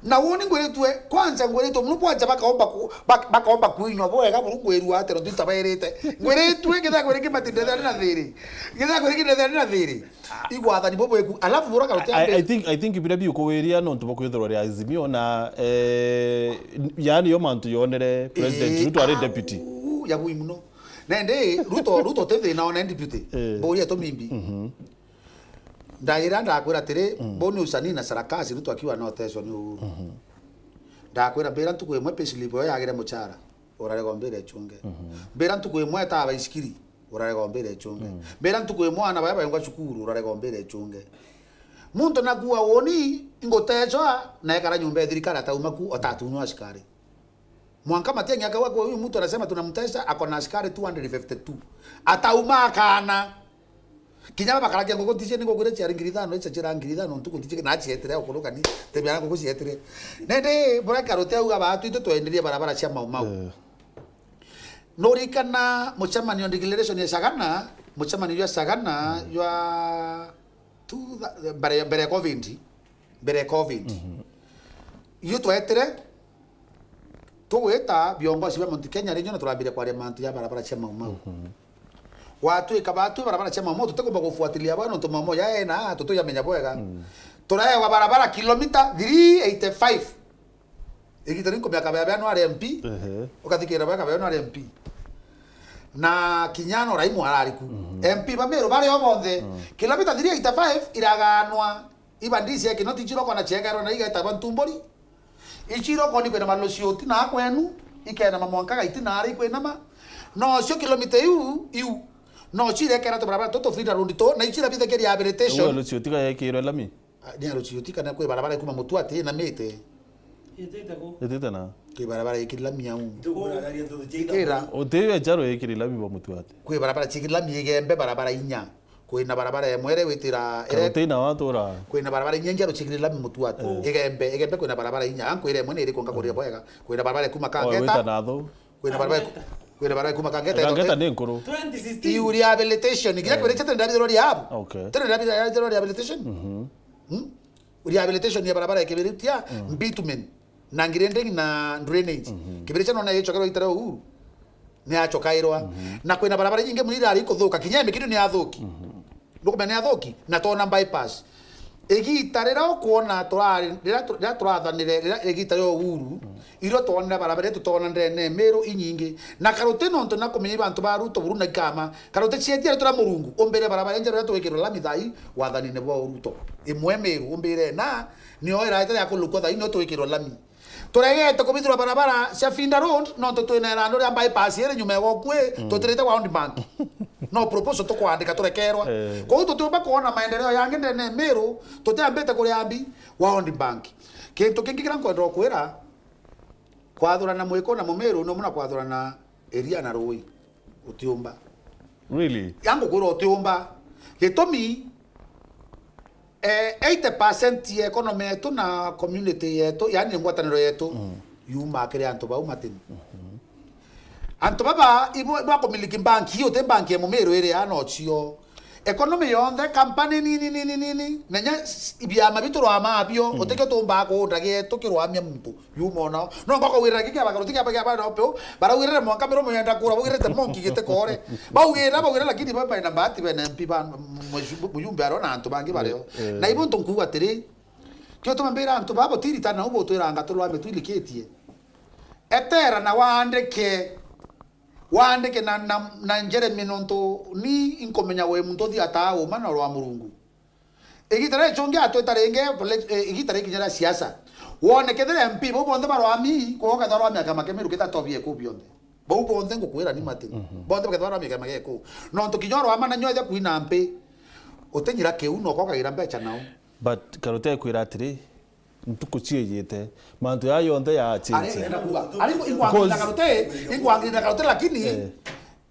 Na woni ngwiritwe, kwanza ngwiritwe muno kwanza bakaomba ku-, bak-, bakaomba kuinywa bwega buru ngwirua atero ntu tabairite. Ngwiritwe kitha kwiri kimatindethani na thiri. Kitha kwiri kindethani na thiri. Igwathani bo bweku. Alafu bura karutia I, I think, I think biria biukuwiria nontu bwa kwithirwa ri Azimio na, eh, yani yo mantu yonere President Ruto ari deputy. Ya bui muno. Nende Ruto, Ruto ti thina one deputy. Eh. Mburia tumimbi. Ndaira ndakwira atiri, bo ni usanii na sarakasi, Ruto akiuga no teso ni uru. Ndakwira mbira ntuku imwe payslip yo yagire muchara. Urarega umbire ichunge. Mbira ntuku imwe ta baisikiri, urarega umbire ichunge. Mbira ntuku imwe ana baya baengwa cukuru, urarega umbire ichunge. Muntu nakua woni, ingutechwa, na ekara nyumba ya thirikari atauma ku, otatunywa askari. Mwanka Matiang'i akawa kwa huyu mtu anasema tunamtesa, ako na askari two hundred fifty-two. Atauma akana. Kinya bakaragia nguku ntiji ni ngugwire ciari ngiri ithano, icio ciira ngiri ithano ntuku ntiji na cietire okuruka ni, tebia nguku cietire. Nende bura Karute auga batu itu twenderie barabara cia Mau Mau. Eh. Nurikana mucemanio declaration ya Sagana, mucemanio ya Sagana ya tu, mbere, mbere ya covid, mbere ya covid. Iyo twetire, tugwita viongozi bia Mount Kenya, rinyo na turambiria kwaria mantu ya barabara cia Mau Mau. Watwika batu barabara cia Mau Mau, tutikumba kufuatilia bwana, nontu Mau Mau yaena, tutuyamenya bwega. Turaewa barabara kilomita three eighty-five. Igita rinkumia Kabeabea no ari M P, ukathikira bwa Kabeabea no ari M P. Na kinya no Raimu arari ku. M P ba Meru bari o bonthe. Kilomita three eighty-five iraganwa. Iba ndisi ya Kinoti Chiroko na Chiegero na igetagwa Ntumburi. Ichiroko ni kwina malosioti na kwenu, ikena mamwanka gaiti na ari kwinama. No cio kilomita iu, iu. No cirekera tubarabara tutu feeder road tu, na ichira bithakia rehabilitation. Uwe losioti ga yekirwe lami? Ah, ni arocioti kana kwi barabara ikuma Mutua ati inamite. Itite ku? Itite na. Kwi barabara ikiri lami au. Ntukuraria ntutu cia Ikira. Uti yo Ejaro ikiri lami ba Mutuate. Kwi barabara cikiri lami Igembe, barabara inya. Kwina barabara emwe iria witira, iria Karuteina watura. Kwina barabara inya njeru cikiri lami Mutuate. Eh. Igembe, Igembe kwina barabara inya. Ankwire emwe ni iriku ngakurira bwega. Kwina barabara ikuma Kangeta. Wita na thu. Kwina barabara, kwina barabara ikuma Kangeta. Kangeta ni nkuru. Twenty sixteen. Iu rehabilitation. Kinya kwina tena ndabithirwa rehab. Okay. Tena ndabithirwa rehabilitation. Mhm. Hmm? Rehabilitation ya barabara ya Kibiritia, bitumen, na grading na drainage. Kibiritia nona icokerwa itara Uhuru. Ni acokairwa. Na kwina barabara nyingi muni irari kuthuka. Kinya Mikiri ni athuki. Nukumenya ni athuki. Na tona bypass. Igita riria ukwona turari, riria tu-, riria turathanire, riria igita ria Uhuru, irio twonere barabara iria tutona ndene Miru inyingi. Na karuti nontu na kumenya bantu ba Ruto buru na ikama, karuti cietia ria tura Murungu, umbire barabara injeru iria twikirwe lami thai, wathanine bwa Ruto. Imwe Miru umbire na, nio iraete ya kulukwa thai, nio twikirwe lami. Turegete kubithirwa barabara cia Finda Road, nontu twina irando ria bypass iri nyuma ya gokui, tutirite World Bank. No proposal tukwandika turekerwa. Eh. Kwou tutiumba kwona maendeleo yangi ndene Miru, tutiambite kuria mbi World Bank. Kintu kingi kiria nkwenda kwira, kwathurana Mwiku na Mumiru no muna kwathurana iria na rui. Utiumba. Really? Yangu kwira utiumba. Gitumi, eh, eighty percent ya economy yetu na community yetu, yani ngwataniro yetu, yuma kiri antu bau matini. Antu baba ibo bakumiliki banki, iyo ti banki ya Mumiru iri ano cio. Economy yonthe, company nini, nini, nini, menya s-, ibiama biturwama abio, utikio tumbaa kuunda gietu kirwamia muntu. Yuma ona. No ngoko wira giki abagaruti kia bagia bana opeo, baraugirire mwanka miromo yenda kura, baugirite monki gite kore. Baugira, baugira, lakini baba ina bahati bene M P ba mujumbe aro na antu bangi bario. Na ibo ntu nkuga atiri, kio tuma mbira antu babo tiri tana ubo twiranga tulwa mitwilikitie. Etera na waandike. Waandike na, na, na Jeremy nontu ni inkumenya we muntu uthi ataa uma na rwa Murungu. Igita ria chungi atwita ringi, eh, igita ri kinya ria siasa. Wone kethira M P bau bonthe barwami, kwoka tharwami akama kemiru kita tobie ku bionthe. Bau bonthe ngukwira ni mati. Bonthe bakethira barwami akama geku. Nontu kinya rwama na nyoja kuina mpi. Utinyira kiu no kokagira mbecha nao. But Karuti ekwira atiri, ntuku ciijite, mantu ya yonthe yachinje. Ari, enda kuga. Ari, ingwangirira Karuti, ingwangirira Karuti, lakini, eh,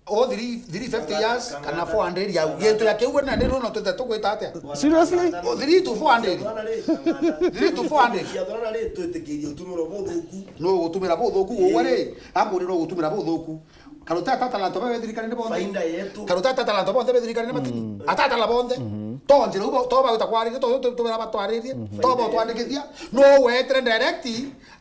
o three, three fifty years, kana four hundred years, gintu ya kiu we nandi nona twite tugwita atia? Seriously? O three to four hundred. Three to four hundred. Ciathana ri, twitikirie utumiro buthuku. No gutumira buthuku, uwe ri, amburi no gutumira buthuku. Karuti atatala antu babe thirikari ni bonthe. Faida yetu. Karuti atatala antu bonthe be thirikari ni matini. Atatala bonthe. Tonjire ubo, to bagwita kwariria, to, to, to, to batwaririe, to botwandikithia. No wetere direct,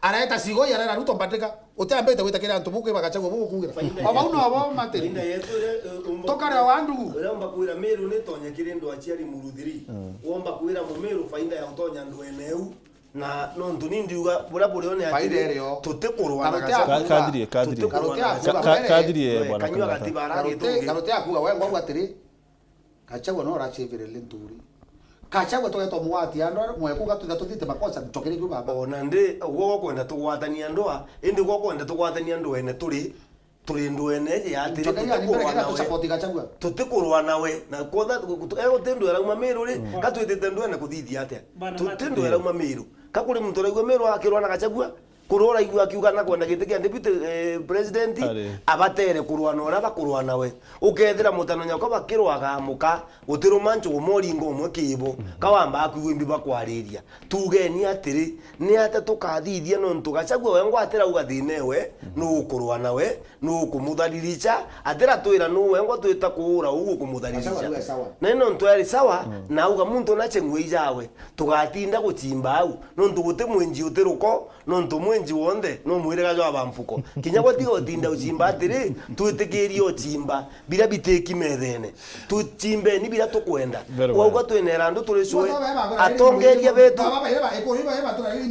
areta cigo, arera Ruto mbandika. Utiambite gwita kiri antu buku ibagacha gwo buku kugira. Faida yetu. Obau no bo matini. Faida yetu ire, eh, umba. Tokare o andu. Ire umba kwira Miru ni tonye kiri ndo aciari Muru three. Womba kwira Mumiru faida ya utonya ndwene u. Na nontu ni ndiuga buria buri o ni atiri, tutikurwa na Gachagua. Ka-, kathirie, kathirie. Tutikurwa na Gachagua. Ka-, ka-, kathirie, bwana Kanyua Kangata. Gatiba aragitugi. Karuti akuga we ngwagwa atiri, Gachagua no urachivire Linturi. Gachagua tugetwa mugwati andwa mweku gatutha tuthite makosa ntokere kiu baba. Ona ndi, uguo ukwenda tugwatania ndwa, indi uguo ukwenda tugwatania ndwene turi, turi ndwene eje ya atiri, tutikurwa nawe. Tutikurwa nawe. Na kwotha, e uti ndwera uma Miru ri, ka twitite ndwene kuthithia atia? Tuti ndwera uma Miru. Ka kuri muntu uraigua Miru akirwa na Gachagua, kuri uraigua akiuga na kwenda giti kia deputy, eh, president, abatere kurwa na uria bakurwa nawe. Ukethira mutano nyakwa bakirwaga muka, utiruma nchugu moringo umwe kibo. Ka wamba kwigua imbi bakwariria. Tugeni atiri, ni atia tukathithia nontu Gachagua we ngwatirauga thina ewe, nugukurwa nawe, nugukumuthariricha, atiratwira nu we ngwatwita kuura uu gukumuthariricha. Gachagua we sawa. Na ni nontu eri sawa, na auga muntu na cheng'we ijawe, tugatinda guchimba au, nontu guti mwinji uti ruko, nontu mwinji wonthe no mwiriga jwa bampuko. Kinya gwatiga utinda uchimba atiri, twitikirie uchimba, biria bitiki methene. Tuchimbeni biria tukwenda. Very well. Wauga twinera andu turi cue, atongeria betu.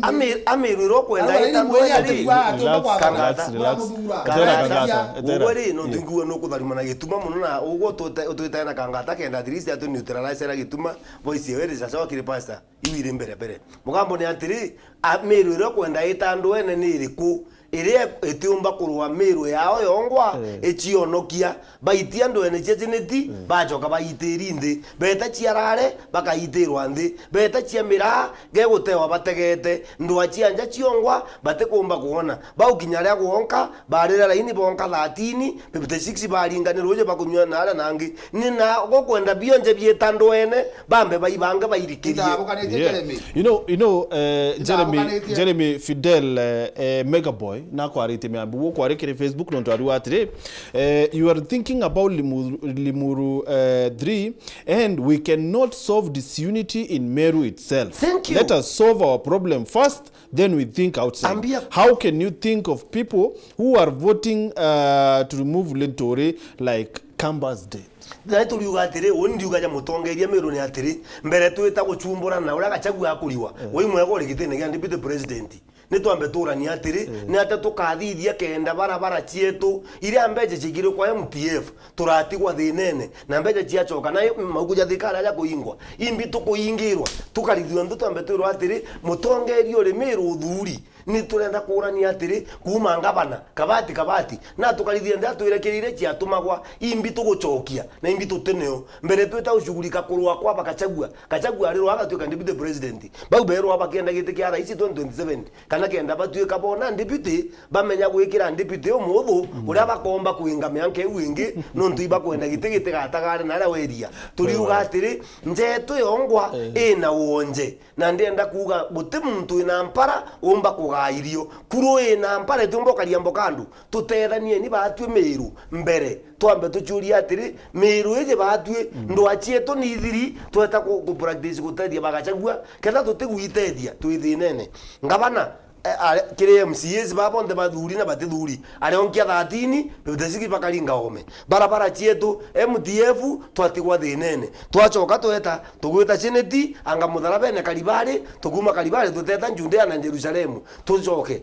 Ami-, amirwira ukwenda ita ndwene ri. Relax, relax, relax. Etera Kangata, etera. Uguo ri, no ntuigua nukutharima na gituma muno na uguo utwitae na Kangata kenda at least atu neutralize na gituma voice yewe iri caca wakiri pastor. Iu iri mbere mbere. Mugambo ni atiri, amirwira ukwenda ita ndwene ni iriku? iria itiumba kurua Miru yao yongwa, eh, icionokia, baitia ndwene cia Chineti, eh, bacoka baitiri nthi. Beta cia Rare, bakaitirwa nthi. Beta cia Miraa, gegutewa bategete. Ndwa cia nja ciongwa, batikumba kwona. Bau kinya aria gwonka, barira laini bonka thirteen, fifty six baringanirwa uju bakunyua na aria nangi. Ni na gukwenda bionje biita ndwene, bambe baibange bairikirie. Ndabukanitie. Yeah. Jeremy. You know, you know, uh, Jeremy, Jeremy Fidel, uh, uh, Megaboy, nakwaritie miambi, gukwari kiri Facebook, nontu ariuga atiri, uh, you are thinking about Limuru, Limuru, uh, three, and we cannot solve disunity in Meru itself. Thank you. Let us solve our problem first, then we think outside. Ambia. How can you think of people who are voting, uh, to remove Linturi like Kambas did? Na turiuga atiri, uni ndiuga ja mutongeria Miru ni atiri, mbere twita guchumbura na uria Gachagua akuriwa, eh, wi mwega uri gitine gia deputy president. Ni twambe turania atiri, eh, ni atia tukathithia kenda barabara cietu iria mbeca ciigirwe kwa M T F, turatigwa thinene, na mbeca ciacoka, na mauku ja thirikari aja kuingwa, imbi tukuingirwa, tukarithua nthi twambe twirwa atiri, mutongeria uri Miru uthuri, ni turenda kurania atiri, kuuma ngavana, Kabati, Kabati, na tukarithia nthi atwire kiri iria ciatumagwa, imbi tugucokia, na imbi tutineo. Mbere twita gucugurika kurua kwa Gachagua, Gachagua arirwa agatuika deputy president. Bau berwa bakienda giti kia rais twenty twenty-seven, kana kenda batuika bona deputy, bamenya gwikira deputy umuthu, mm, uria bakomba kuinga mianka iu ingi, nontu ibakwenda giti gitigatagare na aria weria. Turiuga atiri, njetu yongwa, eh, ina wonje. Na ndienda kuuga guti muntu wina mpara umba kugaa irio. Kuru ina mpara itiumba ukaria mboka andu. Tutethanieni baatwi Miru mbere. Twambe tuciurie atiri, Miru iji baatwi, mm, ndwa cietu ni ithiri, tweta ku, ku practice gutethia ba Gachagua, kenda tutigwitethia, twi thinene. Ngavana, eh, are, kiri M C As ba bonthe bathuri na batithuri, arionkia thirteen, fifty six bakaringa ome. Barabara cietu, M T F, twatigwa thinene. Twacoka tweta, tugwita Chineti, anga mutharabene Karibari, tukuma Karibari, tuteta Judea na Jerusalemu. Tucoke.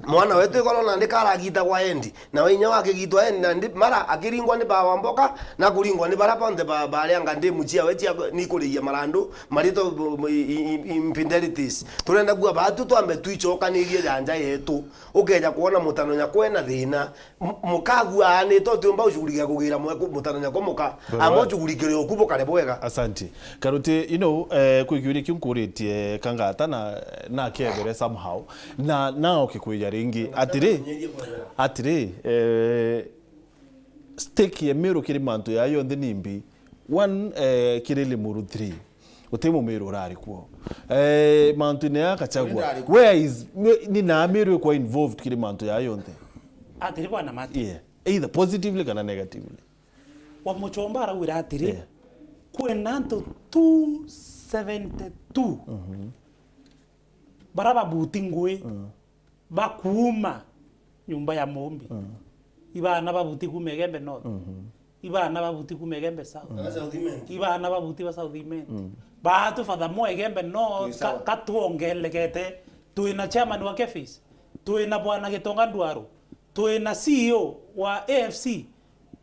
Mwana wetu ikoro nandi karagitagwa endi. Na inya wake gitwa endi, nandi mara akiringwa ni bawa mboka, na kuringwa ni bara bonthe ba, baria anga ndi mucia we cia ni kuriia marandu, marito bu-, bu-, i-, i-, i-, infidelities. Turenda kuuga baatu twambe twicokanirie janja yetu. Ukeja kwona mutano nyakwa ena thina, M-, mukagu aanite utiumba ucugurikia kugira mwe ku-, mutano nyakwa muka. Very well. Amwe ucugurikire uku bukare bwega. Asante. Karuti, you know, eh, kwi kiuria kiu nkuritie kangata na, na kebere somehow. Na, na oke kwija ringi. Atiri, atiri, eh, stake ya Miru kiri mantu ya yonthe ni mbi. One, eh, kiri Limuru three. Uti Mumiru urari kuo. Eh, mantu-ini ya Gachagua. Where is, ni na Miru ikwa involved kiri mantu ya yonthe? Atiri bwana Martin. Yeah. Either positively kana negatively. Wa Muchomba araugire atiri, yeah, kwina antu two seventy-two, mhm, bara babuti ngui, mm, bakuuma nyumba ya muumbi. Mm. Ibaana babuti kuuma Igembe North. Mhm. Ibaana babuti kuuma Igembe South. Mm. South Imenti. Ibaana babuti ba South Imenti. Mm. Baatu furthermore Igembe North, ka-, sawa, katwongelekete. Twina chairman wa KEPHIS. Twina bwana Gitonga Ndwaru. Twina C E O wa A F C.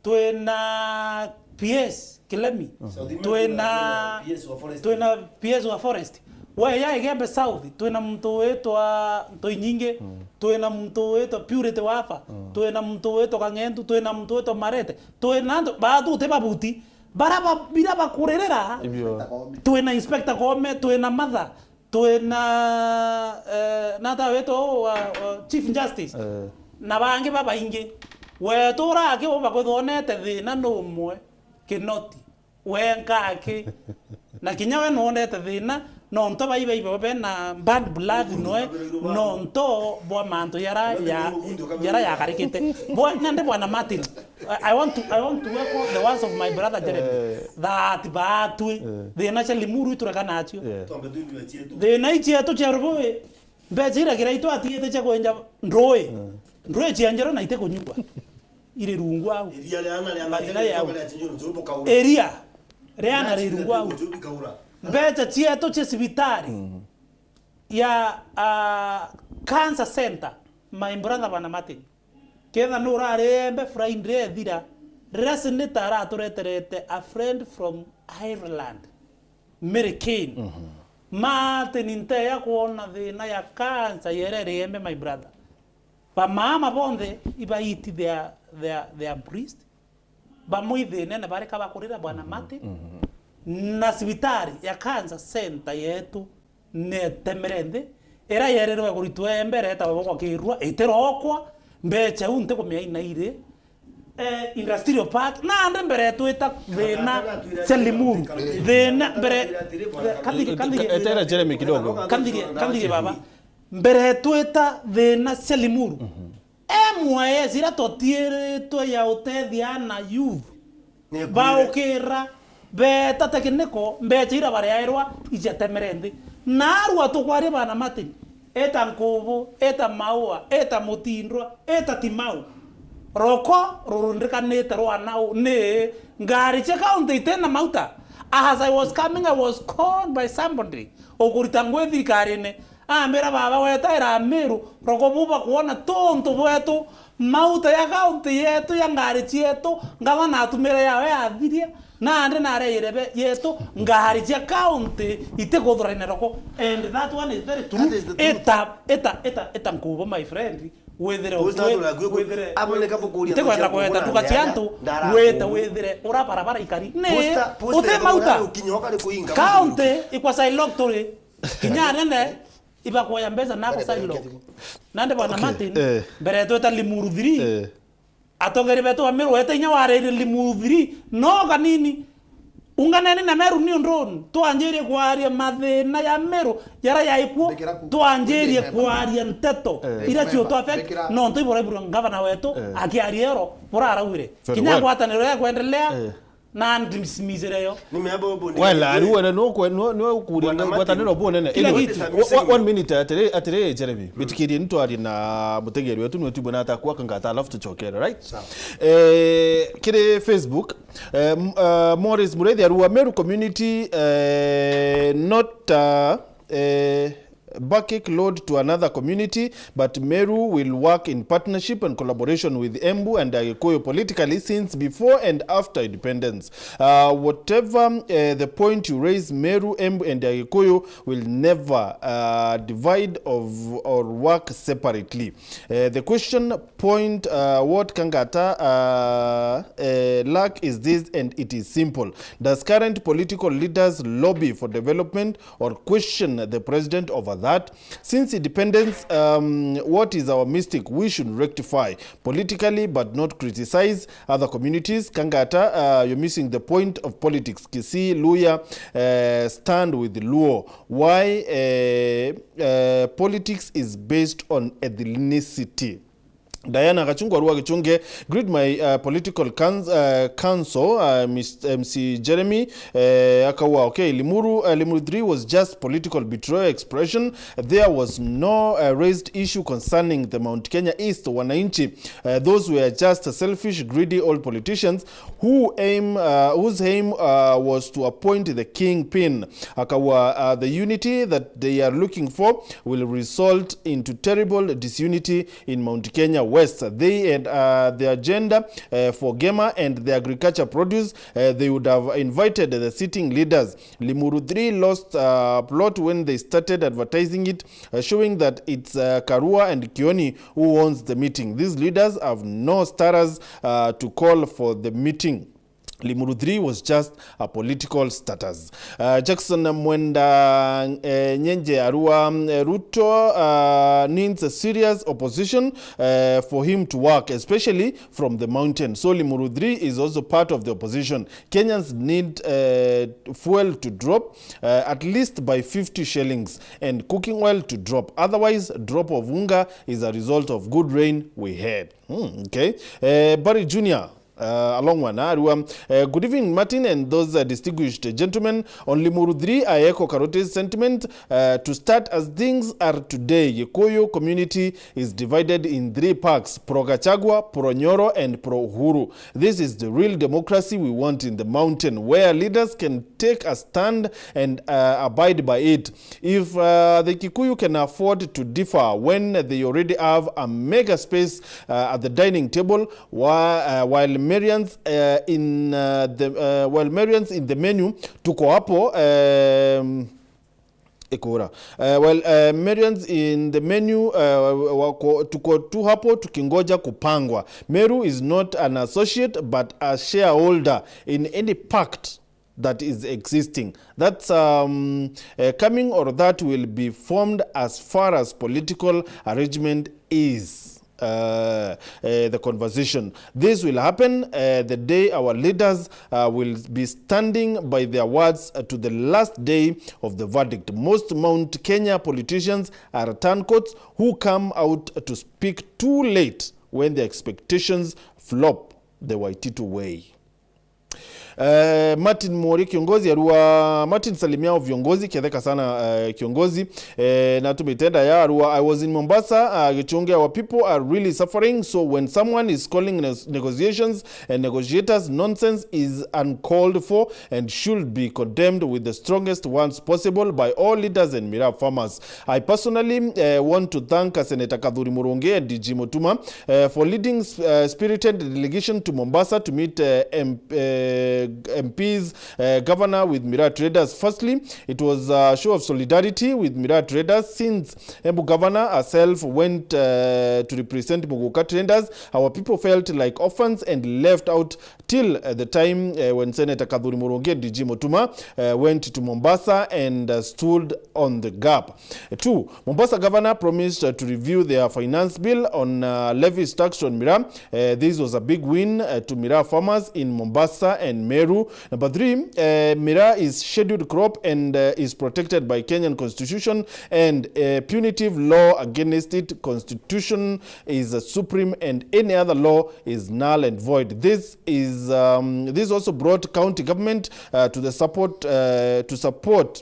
Twina P S Kilemi. Mm. South Imenti. Twina, twina P S wa Forest. Twina P S wa Forest. Weya Igembe South, twina muntu witwa Ntoinyingi, mm, twina muntu witwa Purity Wafa, mm, twina muntu witwa Kang'endu, twina muntu witwa Marete, twina antu baatu uti babuti, bara ba-, bira bakuririra. Ibio. Twina Inspector Koome, twina Matha, twina, eh, nata witwa uu wa, wa Chief Justice, eh, na bangi babaingi. Wetu uraki uba kwithonete thina ni umwe, Kinoti. Wenka aki? Na kinya we nuonete thina, nonto bai bai bo bena bad blood noe, nonto bwa mantu yara ya, yara yakarikite. Bwa, nandi bwana Martin, I, I want to, I want to echo the words of my brother Jeremy, eh, that baatwi, eh, thina cia Limuru iturekana nacio. Yeah. Thina icietu cia Rubui, mbeca ira kiria itwatiite cia kwenja ndui, mm, ndui cienjerwe na itikunyua. Iri rungu au. Iria riana riana. Mathina ria au. Iria riana ri rungu au. Mbeca cietu cia cibitari, mm, ya, ah, cancer center, my brother bwana Martin. Ketha nurari Embe Friday ethira, riria senator aratureterete a friend from Ireland, Mary Cain. Mhm. Martin, nteya kwona thina ya cancer yere ri Embe, my brother. Bamaama bonthe ibaiti their, their, their priest, bamwe ithinene barika bakurira Bwana Martin, na cibitari ya cancer center yetu netemere nthi, ira yerirwe kuritwa mbere etagwa gwakirua, itirokwa, mbecha iu ntikumiaina iri, eh, industrial park, nandi mbere twita thina cia Limuru, thina mbere, kanthige, kanthige, Etera Jeremy kidogo. Kanthige, kanthige baba, mbere twita thina cia Limuru. M Y S ira tutiiritwe ya utethia ana youth, baukira, beeta tekiniko, mbecha ira bariairwa ijatemere nthi. Narua tukwaria Bwana Martin, eta Nkubu, eta Maua, eta Mutindwa, eta Timau. Roko rurundikanite rwa nau ni ngari cia county itina mauta. As I was coming, I was called by somebody ukurita ngui thirikarine. Ambira, "Baba, wetaira Meru, roko buba kwona tuntu bwetu, mauta ya county yetu ya ngari cietu, ngavana atumire yawe yathiria, nandi nareire be yetu, ngari cia county itikuthuraine roko." And that one is very true. That is the truth. Eta, eta, eta, eta Nkubu, my friend, withire Posta ukwe-, ndurague kwe-, withire, aboneka bukuria ntikwenda ndugu cia kwenda nduka cia antu, ndara wite kubu. Withire ura barabara ikari. Ni, Posta, posta uti ya mauta. Ukinyoka ni kuinga. County ikwa Sailok turi. Kinya anene ibakuoya mbeca nako Sailok. Nandi Bwana Okay, Martin, eh. Mbere tweta Limuru three. Eh. Atongeri betu ba Meru, wete inya wareire Limuru three. No kanini. Unganeni na Meru ni unduni. Twanjirie kwaria mathina ya Meru, yara yaikuo. Twanjirie kwaria nteto. Eh. Ira cio to affect. Nontu ibura ibura ngavana wetu, eh, akiaria ero, buraraugire. Very well. Kinya ngwataniro ya kwendelea. Eh. Na ndimsimizire yo. Ni miambo bo Well, ari wene no kwe, no, no kuria Bwana Martin, ngwataniro bunene. Kila Anyway, kitu. Wa-, wa-, one minute, atiri, atiri, Jeremy. Bitikirie ni twarie na mutegeri wetu, ni tubona ata kwa kangata, alafu tuchokere, right? Sawa. Eh, kiri Facebook, eh, m-, eh, Morris Mureithi arua, Meru community, eh, not, uh, eh, backing load to another community, but Meru will work in partnership and collaboration with Embu and Agikuyu politically since before and after independence. Uh, whatever, uh, the point you raise, Meru, Embu and Agikuyu will never, uh, divide of, or work separately. Uh, the question point, uh, what Kangata, uh, uh, lack is this, and it is simple. Does current political leaders lobby for development or question the president over that? Since independence, um, what is our mistake we should rectify politically but not criticize other communities? Kangata, uh, you're missing the point of politics. Kisii, Luhya, uh, stand with Luo. Why, uh, uh, politics is based on ethnicity? Diana Gachungwa Rua Gichunge, greet my, uh, political cous-, uh, counsel, uh, Mister M C Jeremy, uh, akawa, okay, Limuru, uh, Limuru three was just political betrayal expression. There was no, uh, raised issue concerning the Mount Kenya East wananchi. Uh, those were just selfish, greedy old politicians who aim, uh, whose aim, uh, was to appoint the kingpin. Akawa, uh, the unity that they are looking for will result into terrible disunity in Mount Kenya West. They and, uh, the agenda, uh, for Gema and the agriculture produce, uh, they would have invited the sitting leaders. Limuru three lost, uh, plot when they started advertising it, uh, showing that it's, uh, Karua and Kioni who owns the meeting. These leaders have no status, uh, to call for the meeting. Limuru three was just a political status. Uh, Jackson Mwenda, uh, Nyenje Arua, um, uh, Ruto, uh, needs a serious opposition, uh, for him to work, especially from the mountain. So Limuru three is also part of the opposition. Kenyans need, uh, fuel to drop, uh, at least by fifty shillings, and cooking oil to drop. Otherwise, drop of unga is a result of good rain we had. Hmm, okay. Uh, Barry Junior, uh, along one, ah, Arua. Uh, good evening, Martin, and those, uh, distinguished gentlemen. On Limuru three, I echo Karote's sentiment, uh, to start as things are today. Gikuyu community is divided in three packs, pro Gachagua, pro Nyoro, and pro Uhuru. This is the real democracy we want in the mountain, where leaders can take a stand and, uh, abide by it. If, uh, the Kikuyu can afford to differ when they already have a mega space, uh, at the dining table, whi-, uh, while Marians, uh, in, uh, the, uh, while Marians in the menu, tuko hapo, um, Ikura. Uh, well, uh, Marians in the menu, uh, wako, tuko tu hapo tukingoja kupangwa. Meru is not an associate but a shareholder in any pact that is existing. That's, um, uh, coming or that will be formed as far as political arrangement is, uh, uh, the conversation. This will happen, uh, the day our leaders, uh, will be standing by their words, uh, to the last day of the verdict. Most Mount Kenya politicians are turncoats who come out to speak too late when their expectations flop the Waititu way. Eh, Martin Mori kiongozi arua, Martin salimia o viongozi, ketheka sana, eh, kiongozi. Eh, na tumitenda ya arua, I was in Mombasa, uh, Gichunge, our people are really suffering, so when someone is calling ne- negotiations and negotiators nonsense is uncalled for and should be condemned with the strongest words possible by all leaders and Mira farmers. I personally, uh, want to thank, uh, Senator Kathuri Murungi and D G Mutuma, uh, for leading, uh, spirited delegation to Mombasa to meet, uh, M- uh, M Ps, uh, governor with Mira traders. Firstly, it was a show of solidarity with Mira traders since Embu governor herself went, uh, to represent Muguka traders. Our people felt like orphans and left out till, uh, the time, uh, when Senator Kathuri Murungi and D G Mutuma, uh, went to Mombasa and, uh, stood on the gap. Two, Mombasa governor promised, uh, to review their finance bill on, uh, levies tax on Mira. Uh, this was a big win, uh, to Mira farmers in Mombasa and Meru. Number three, uh, Mira is scheduled crop and, uh, is protected by Kenyan constitution and, uh, punitive law against it. Constitution is, uh, supreme and any other law is null and void. This is, um, this also brought county government, uh, to the support, uh, to support,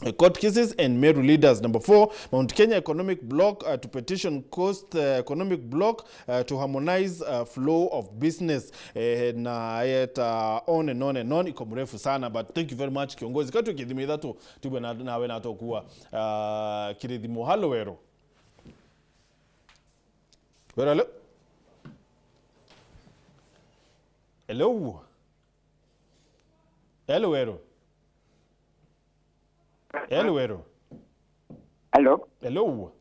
uh, court cases and Meru leaders. Number four, Mount Kenya Economic Bloc, uh, to petition coast, uh, Economic Bloc, uh, to harmonize, uh, flow of business. Eh, na yeta on and on and on, iko mrefu sana, but thank you very much kiongozi. Katu kithimi ithatu, tibwe na, nawe natokuwa, uh, kirithimo. Halo Wero. Wero, hello? Hello? Hello, Wero. Hello, Wero. Hello. Hello.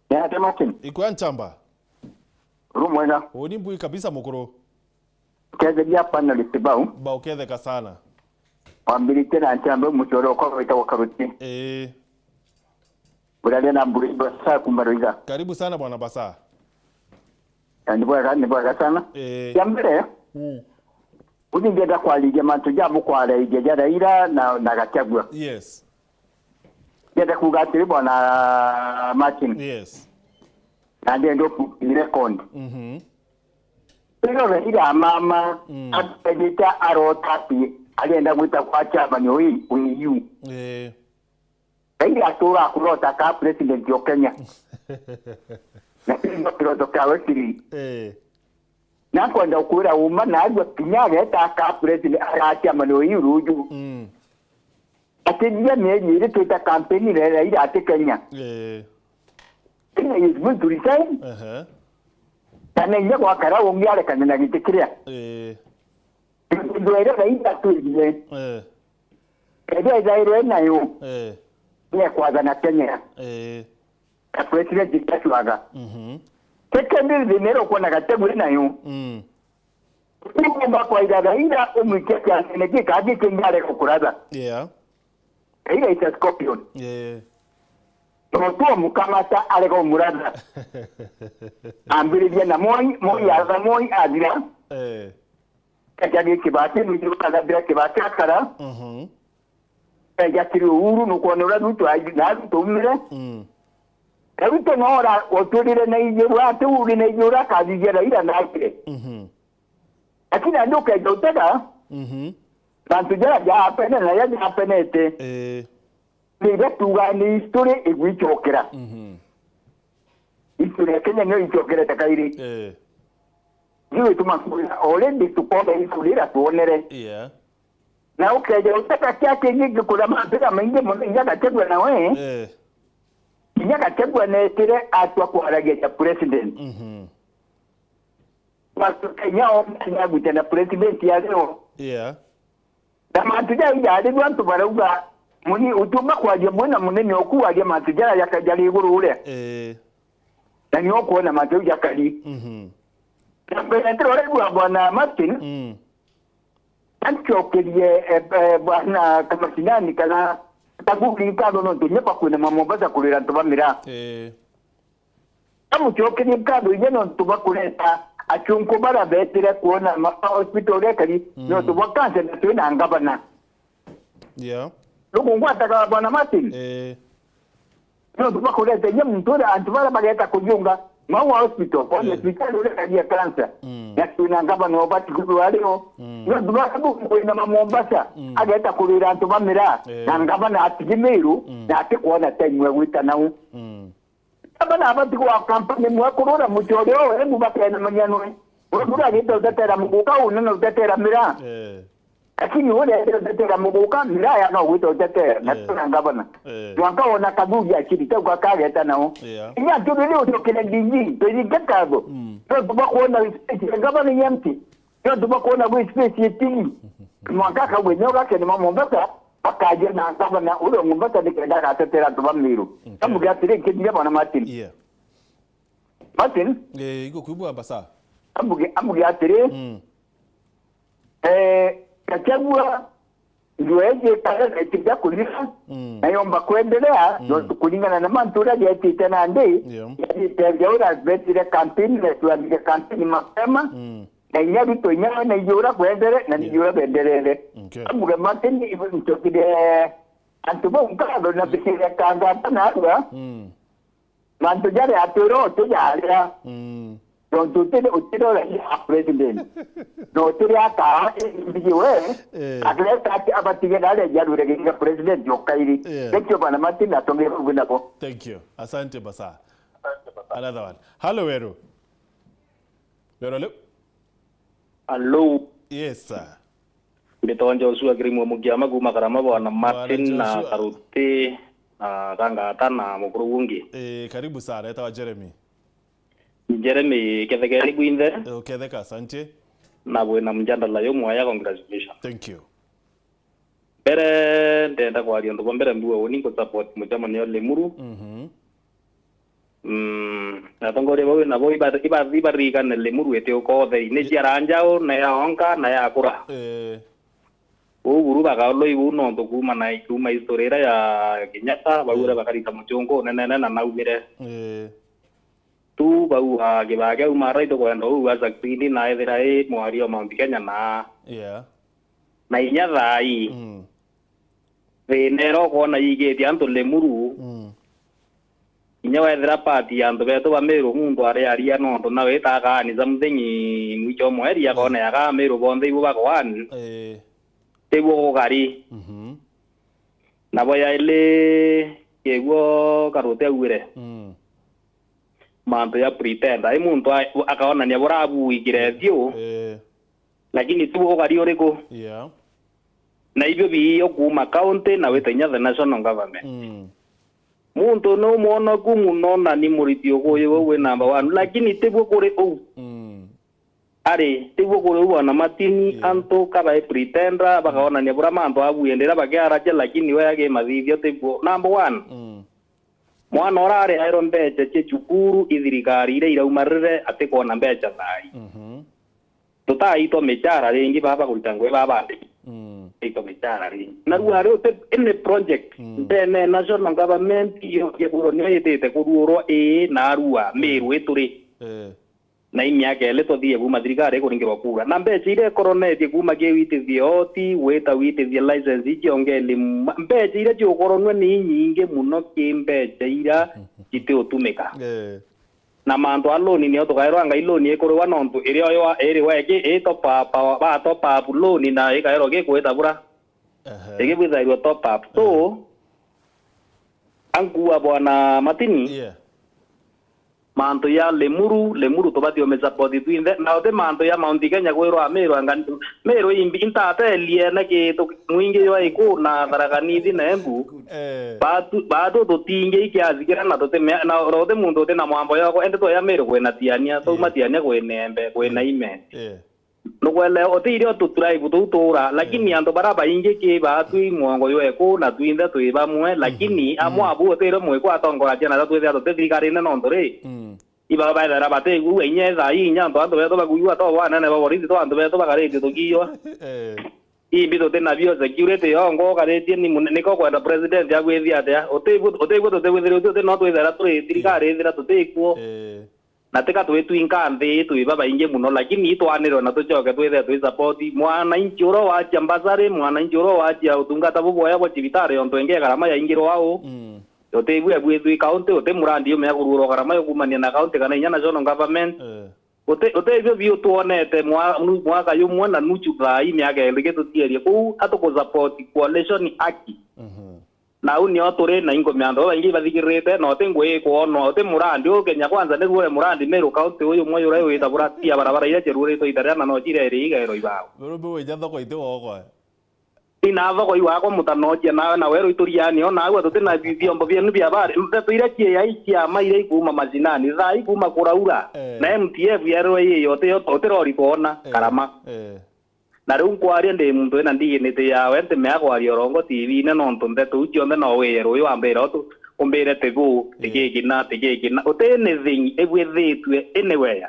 Ni atia Martin? Ikwa nchamba. Ru mwega. Uni mbui kabisa mukuru. Ketheria panelist bau. Bau ketheka sana. Wambiritie na nchamba mucoro kwa wita wa karuti. Eh. Uraria na mbui basa kuma Ruiga. Karibu sana bwana Basa. Eh, ni bwega, ni bwega sana. Eh. Ya mbere, mm. Uthi ndienda kwariria mantu ja mukwarairia ja Raila na, na Gachagua. Yes. Ndienda kuuga atiri, bwana Martin. Yes. Na ndienda uput in record. Mhm. Ino Raila mama, mm, atendete arota ati arienda gwita kwa chairman wi, wi U. Eh. Raila atura akurota ka president o Kenya. Na kiri no kiroto kiawe kiri. Eh. Na nkwenda gukwira uma, na arua kinya ageta ka president agacia mano iu ruju. Mm. Ati thia mieri iri twita campaign na Raila ati Kenya. Eh. Kenya is going to resign. Aha. Kana inya gwakara ungi arekane na giti kiria. Eh. Ndwere Raila atwirire. Eh. Ethirwa ithairwe nayo, eh, ni ekwathana Kenya. Eh. Na president Gachagua. Mhm. Secondly, thina iria ukwona Gachagua nayo. Mm. Utigomba kwaira Raila umwikia kianene gika, angi kingi arega kukuratha. Yeah. Raila is a scorpion. Yeah. Tontu umukamata arega umuratha. Ambiriria na Moi, Moi, eh, aratha, Moi athira. Eh. Eja gi Kibaki, nujuru kana ndira Kibaki akara. Mhm. Eja kiri Uhuru, nukwona uria Ruto aiji, na Ruto umire. Mm. Na Ruto no ora utwirire na ijuru, ati uri na ijuru akathithia Raila na akire. Mhm. Lakini andi ukeja utega, mhm, mantu jara ja apene na ya ja apenete. Eh. Riria tuga ni history igwicokera. Mhm. History ya Kenya niyo icokerete kairi. Eh. Niyo ituma nkwira, already tukona history ira tuonere. Yeah. Na ukeja utaka kia kingi ngikuria mambira maingi muno, inya Gachagua nawe. Eh. Inya Gachagua netire atua kwaragia ja president. Mhm. Watu Kenya o Kenya gute na president ya leo. Yeah. Na mantu ja ija ari antu barauga Muni utiumba kwaria mwena munene oku waria mantu jara jaka-, jari iguru uria. Eh. Na ni ukwona mantu jau jakari. Mhm. Na mbere ntirore bwa Bwana Martin, Mm. ancokerie, eh, eh, Bwana Kamasinani kana Kaguri nkatho nontu nya bakwina ma Mombasa kurira antu ba miraa. Eh. Amucokerie nkatho inya nontu bwa kureta achunku bara betire kuona ma hospital ekari, Mm. nontu bwa cancer na twina ngavana. Yeah. Nukungwataga Bwana Martin? Eh. Nontu bwa kureta inya muntu uria antu bara bageta kujiunga mau wa hospital, kwa Yeah. hospitali uria kagia cancer. Mm. Na twina ngavana obati kuthwa ario. Mm. Nontu bwa kwina ma Mombasa, Mm. ageta kurira antu ba miraa. Eh. Na ngavana atigi Meru, Mm. na atikwona time ya gwita nau. Mm. Aba nabati gwa kampani mwe kurura mucori o wenu bakena manyanwe. Urura gita utetera muguka unene utetera miraa. Eh. Lakini uria ete utetera muguka miraa ya no gwita utetera na Eh. tuna ngavana. Eh. Mwanka ona Kathuri akiri tau kakageta nao. Yeah. Inya tu ni ucokire D G, twirike katho. Mm. No tuba kuona space ya ngavana ni empty. Nontu bakwona gwi space itigi. Mwanka akauga nyo gake ni ma Mombasa, bakaja na ngavana uria Mombasa nikenda agatetera antu ba Meru. Okay. Ambuge atiri, nkinyire Bwana Martin. Yeah. Martin? Eh, iko kwibwa basa. Ambuge, ambuge atiri, Mm. eh, Gachagua ndio eje kare na itija kulira, Mm. na yomba kuendelea, Mm. no kulingana na mantu uria yetite nandi, Yeah. yetite ndio uria betire campaign na tuandike campaign mapema. Mm. Na inya Ruto, inya we na inya uria bwendere, na ni Yeah. uria benderere. Okay. Amuge Martin, ibu ncokire antu bau nkatho na bikire kangata narua. Mm. Mantu jaria atwira uti jaria. Mm. Nontu utire, utire uria ya president. No utire aka, mbiji we, Eh. atleta ati abatige na aria jarure ginga president yokairi. Yeah. Thank you, Bwana Martin, atongere ubu nabo. Thank you. Asante basa. Another one. Hello, Weru. Weru, hello. Hello. Yes, sir. Mbitwa Joshua Kirimu Mugiama kuma Karama, Bwana Martin na Joshua. Karuti na Kangata na mukuru ungi. Eh, karibu sana, etawa Jeremy. Jeremy, kethekeni bwinthe. Eh, uketheka, asante. Na bwina mjadala yo mwaya, congratulations. Thank you. Mbere, ndenda kwaria untu bwa mbere, mbua uni nku support mucemanio Limuru. Mhm. Mm, na atongoria bau nabo iba-, iba-, ibarikane Limuru iti ukotheri. Ni ciara njau, na ya onka, na ya kura. Eh. Uu buru bakaulwa ibu nontu kuuma na, kuuma history iria ya Kenyatta, bau uria Eh. bakarita mucungu unenene na naumire. Eh. Tu bau, ah, Kibaki auma right kwenda uu a succeed na ethira i mwaria o Mount Kenya na Yeah. na inya thaa ii. Mm. Thina iria ukwona yigitie antu Limuru, Mm. inya wethira part ya antu betu ba Meru muntu ari aria nontu nawe itakaani something mwicho mweri, Mm. akona yaka Meru bonthe ibu bakoani, Eh. tiguo gukari. Mhm. Nabo yaili kiguo Karuti augire. Mm. Mantu ya pretender. I muntu a-, akaonania bura abuikire thiu, Eh. lakini ti bukari uriku. Yeah. Na ibio biio kuuma county na wita inya the national government. Mm. Muntu ni umwonoku muno na ni muriti ukuyu bau wi number one, lakini ti bwo kuri uu. Mm. Ari, ti bwo kuri uu, Bwana Martin, Yeah. antu ka bai pretender, bakaonania bura mantu abuendera bakiaraja, lakini we agimathithio ti bwo. Number one, Mm. mwana ura ari airwe mbeca cia cukuru i thirikari iria iraumarire atikwona mbeca thai. Mhm. Tutaitwa michara ringi baba kurita ngugi baba ati. Mm. Aitwa michara ringi. Na rua ari uti any project Mm. ndene national government iyo ya buro niyo yitite kuruurwa ii na arua Meru ituri. Eh. Na i miaka ili tuthie kuuma thirikari ikuringirwa kura. Na mbeca iria ikoronetie kuuma ki witithia oti, gwita witithia license icio ngeli ma-, mbeca iria ciukoronwe ni inyingi muno ki mbeca iria citiutumika. Eh. Na mantu a loan nio tukairwa ngai loan ikuriwa nontu irio yo iri weki i top up, ba top up loan na ikairwa gikwita bura. Ehe. Igibwithairwa top up. So, Eh. ankuwa Bwana Martin, Yeah. mantu ya Limuru, Limuru tubati umisupport twinthe. Na uti mantu ya Mount Kenya kwirwa Meru anga Meru imbi intatelie na kitu mwingi yo iku na Tharaka Nithi na Embu. Eh. Batu, batu tutingi ikiathikira na tutimea, na ro uti muntu uti na mwambo yoko, ende to ya Meru kwina Tiania, to Yeah. matiania kwina Embe, kwina Yeah. Ime. Yeah. Nukwelewa, uti irio tu drive tutura, lakini antu bara baingi ki baatwi mwongo jweku na twinthe twi bamwe, lakini amwe abu uti irio mwikwa atongoragia na twithira tuti thirikarine nontu ri, iba baethera bati inya thaa ii inya antu antu betu bakuigua to banene ba borisi to antu betu bakaritie tukiiywa. Imbi tuti nabio, security yongo ukaritie ni mune-, niko kwenda president agwithia atia? Uti ibu, uti ibu tuti withira uti, uti no twithira turi thirikari ithira tuti kuo. Na tika twitwinka nthi twi babaingi muno, lakini itwanirwe na tucoke twithire twi support mwananchi uria waachia mbasari, mwananchi uria waachia utungata buboya bwa cibitari, ontu ingi garama yaingirwa au. Uti ibu ebu itwi county, uti murandi umea kururwa garama yukumania na county kana inya national government. Uti, uti ibio biu twonete mwa-, nu-, mwaka jumwe na nuchu thaa ii miaka iri gitutierie. Kuu atuku support coalition aki. Na au nio turi na inkumia antu babaingi bathikiririte, na uti ngui ikwonwa, uti murandi uu Kenya Kwanza niguo uri murandi Meru County uyu mwe uria wita buratia barabara iria ciruritwe ita ria na no ciria iri igairo ibao. Buru buu ija thoko iti wokwa. Ina thoko iwakwa mutanochia nawe na weru ituriani o nawe tuti na bi-, biombo bienu bia bari. Ndeto iria cieyai ciama iria ikuuma macinani, thaa ikuuma kuraura. Na M T F yerwe ii yote yo utirori kwona karama. Na riu nkwaria ndi muntu wina dignity yawe, ntimea kwaria urongo T V-ine nontu ndeto iu cionthe no wiye ruyu wambira utu, umbire tigu, tigikina, tigikina. Uti anything ibwithitue anywhere.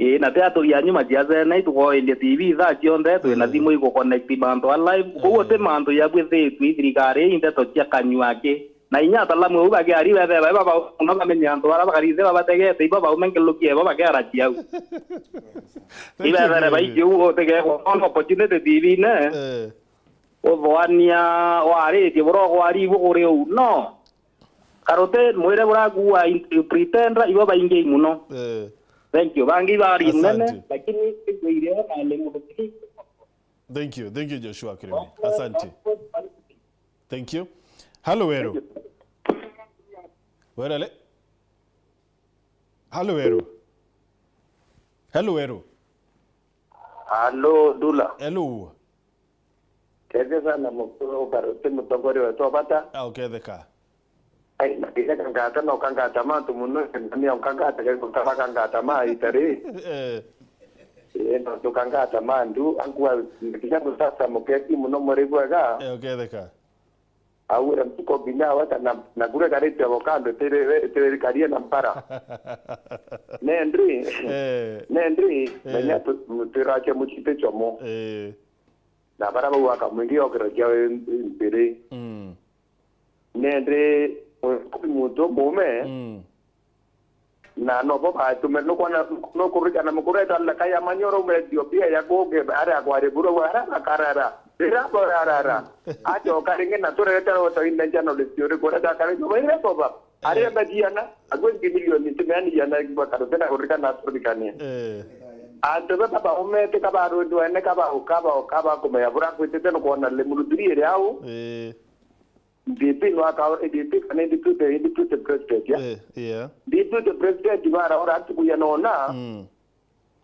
Ii, na ti aturi a nyuma ciacene, itukoirie T V thaa cionthe, twina thimu iguconnect mantu a live. Kwou uti mantu jabwithitue i thirikari ii ndeto cia kanyua aki. Na inya atalamu au bakiari bethera baba muno bamenye antu bara bakarithe babategete ibo baume nkiluki ebo bakiaracia au. Ibethere baiki u utigekwa on opportunity T V-ine. Uthoania waritie bura ukwari ibu kuri u. No. Karute mwire burakuua in-, pretender ibo baingi muno. Thank you. Bangi bari munene, lakini igwire na ni muthukiri. Thank you. Thank you, Joshua Kirimi. Asante. Thank you. Hello, Weru. Weru ale? Hello, Weru. Hello, Weru. Hello, Dula. Hello. Ketheka na mukuru ukaruti mutongoria wetu wa bata. Ah, uketheka. Ai, na kitheka ngata no kangata mantu muno, na ni onkangata kegutaba kangata ma itari. Eh. Eh, no tukangata mandu, ankua kinya gusasa muketi muno muri bwega. Eh, uketheka. Au ira mtuko nginya wata na, na kure karite avocado tiri, tiri karie na mpara. Nendri, eh, nendri, eh, menya tu-, twirakia mucite chomo. Eh. Na bara bau akamwingi okira cia mpiri. Mm. Nendri, kwi muntu umume. Mm. Na nobo baatume, nukwona, nukuririkana mukuru eetwa Lekaia Manyoro, umwe Ethiopia ya kungi, aria akwaria buru, aria akarara. Rira bo arara. Acoka ringi na turerete rota inde journalist uriku, uria ndakara nyuma, ire boba. Aria bagiana, agwe ngi milioni, timeani yana, bakarute na kuririkana aturikania. Eh. Antu be baba umete, kabarundwene, kaba, kaba, kaba kumenya bura kwitite nukwona le murutiri iri au. Eh. D P no aka, D P kana deputy, deputy president, ya? Eh, yeah. Deputy president bara ora atukuya nona. Mm.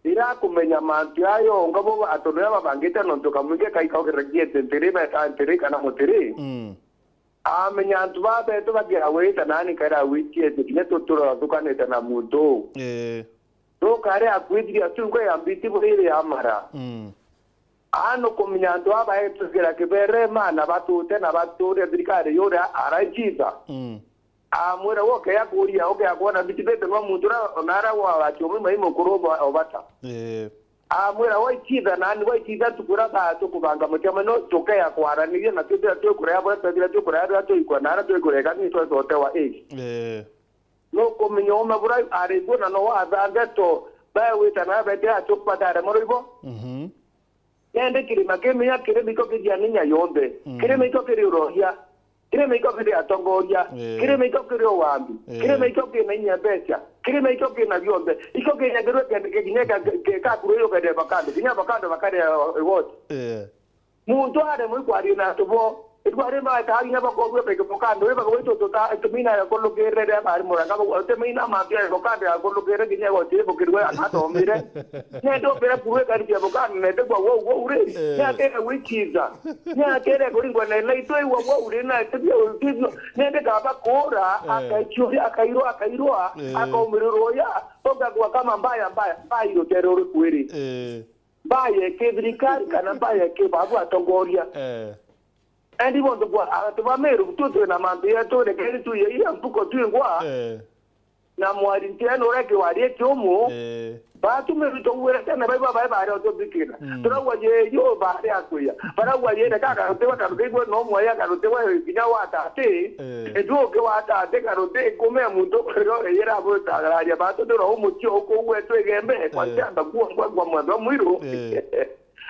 Ira akumenya mantu ayo, nga bo atondu ria babangite nontu kamwingi kaikaukira giete ntiri, beta ntiri kana mutiri. Mm. Amenya antu ba betu bagira wita nani kaira witiete kinya tutura thukanite na muntu. Eh. Tukare akwithiria tu nkwe ya mbiti buriri ya mara. Mm. Ano kumenya antu aba etugira kibere, mana batute na bature thirikari yuria araijitha. Mm. Amwira, "Woke ya kuria, oke ya kuona biti bete no muntu ra, onara wa wati umwe mai mukuru oba-, obata." Eh. Amwira, "Waikitha nani, waikitha tukura ba tukubanga mucemano, tuke ya kwaraniria na twithira twikurea bura, twithira twikurea bura, tuikwa nara twikurea kani twe tote wa age." Eh. No kumenya ume bura ari buna no watha ndeto, bae wita na bete ya tukwa dare moro ibo. Mhm. Nende kirima kimenya kirima iko kithia ninya yonthe. Mm. Kirima iko kiri uroria. Kirima iko kiri atongoria. Eh. Kirima iko kiri uwambi. Eh. Kirima iko kina inya mbeca. Kirima iko kina bionthe. Iko kinya kirwe ke-, ke-, kinya ka-, ke-, kakuru yo kende bakando. Kinya bakando bakare, eh, wote. Eh. Muntu are mwi kwaria na tubo. Itwari ma ta inya bakorwe beke bakando. Iba gwitu tuta tumina ya kologere ya bari muranga. Tumina ma ya bakando ya kologere kinya wote bukirwe akatomire. Nende ombere kurwe kari cia bukana nende kwa wo, wo uri. Eh. Ni atere wikiza. Ni atere kuringwa na ila itwe wa, wo uri na tibia utibio. Nende kaba kura, eh, akaichuria, akairwa, akairwa, eh, akaumirirwa ya. Toka kwa kama mbaya, mbaya, mbaya irotere uri kwiri. Eh. Mbaye ki thirikari kana mbaye ki babu atongoria. Eh. Endi bonthe bwa antu ba Meru, tu twina mantu yetu, rekeri tuye ira mpuko twingwa. Eh. Na mwari ntiene uria kiwari kiumu. Eh. Batu Meru tugwire tene baiba bae bare otuthikira. Mm. Turagwa ye yo bare akwiya. Baragwa ye ne kaka rutiwa karutigwe no mwaya karutiwa kinya wa tati. Eh. Edu ke wa tati karuti kume muntu kuriro yera butagararia batu ndiro umucio ukugwe twigembe kwa Eh. Chamba kuo kwa kwa mwendo mwiru. Eh.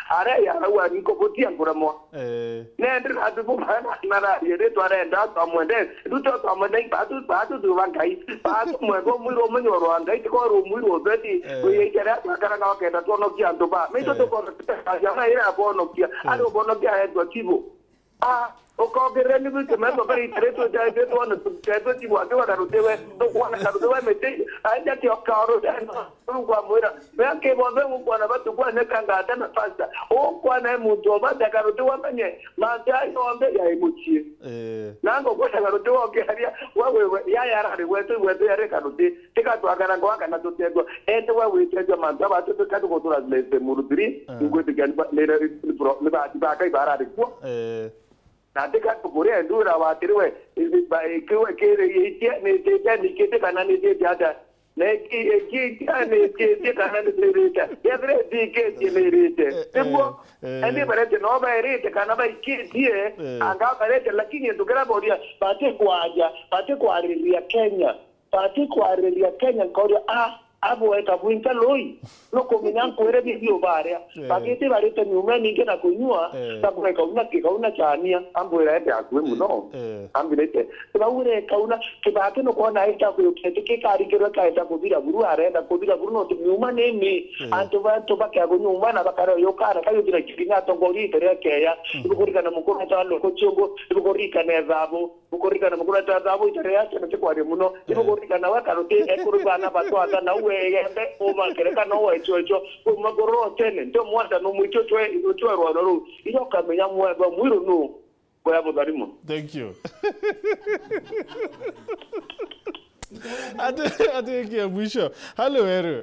Aria yarauga, nkubutia nkuremwa. Eh. Nende natu bumana nararie ri twarenda twamwende. Riu tio twamwende, batu, batu tuba Ngai. Batu mwego mwiru umenyo rwa Ngai, tiko ru mwiru utheri. Eh. Kuya ikeria twakaraga wakenda twonokia antu ba. Mito Eh. Tukonokia, ira bonokia. Eh. Ari ubonokia etwa kibo. Ah, ukogerera ni gwikimetwa bari ikeretwe jaitwe twone tutetwe kibo ati wakarutiwe. Tukwana karutiwe miti. Aja kio kaoro. Nkwamwira, mea kibonthe gukwona batu kwaneka ngata na pasta. Ukwana e muntu o bata karuti wamenye, mantu ayo onthe yai mucii. Eh. Nango kwenda karuti wokiaria, wa wewe, yaya arari gwetu, gwetu yari karuti, tiga twakara ngwa kana tutetwa. Ende we witethwa mantu abatu tukatu gutura lese murutiri, Eh. Ngwitikia ni ba-, ni, ni, ni bati bakai barari kuo. Eh. Na tika tukuria ndura watiriwe, ba-, kiwe kiri itie, ni tete, ni kiti kana ni tete ata. Na iki, iki, itia ni tete kana ni tete. Kethire tiketie ni rite. Eh, eh, Niguo, eh. Endi barete no baerite kana baikitie, Eh. Anga barete, lakini ntukira boria, bati kwaja, bati kwariria Kenya. Bati kwariria Kenya, nkauria, "Ah, abweka bwinka lui? Nukumenya nkwire bibi ubaria." Eh. Bagiti barite nyuma ningi na kunyua, Eh. Tabweka una kikauna chania, ambwira ete akui muno. Eh. Ambirite, "Baure kauna, kibati nukwona aita kuyukete kikaringirwe kaeta kuthira buru, arenda kuthira buru, no nyuma nini?" Eh. Antu bantu bakea kunyuma na bakare yukara, kayuthira kibinya atongoria iteria keya. Mm. Ibukurikana mukuru ta loko chungu, ibukurikana ethabu. Bukuririkana mukuru eta thabu itare yake na tikwaria muno. Eh. Ibukuririkana we karuti ekuru bana batwata na uwe yembe ubakereka no we chocho. Umagoro tene ndio mwata no mwito twe twe rwano ru. Iyo kamenya mwego mwiru nu. Boya butharimo. Thank you. Ati, ati kia mwisho. Halo, Weru.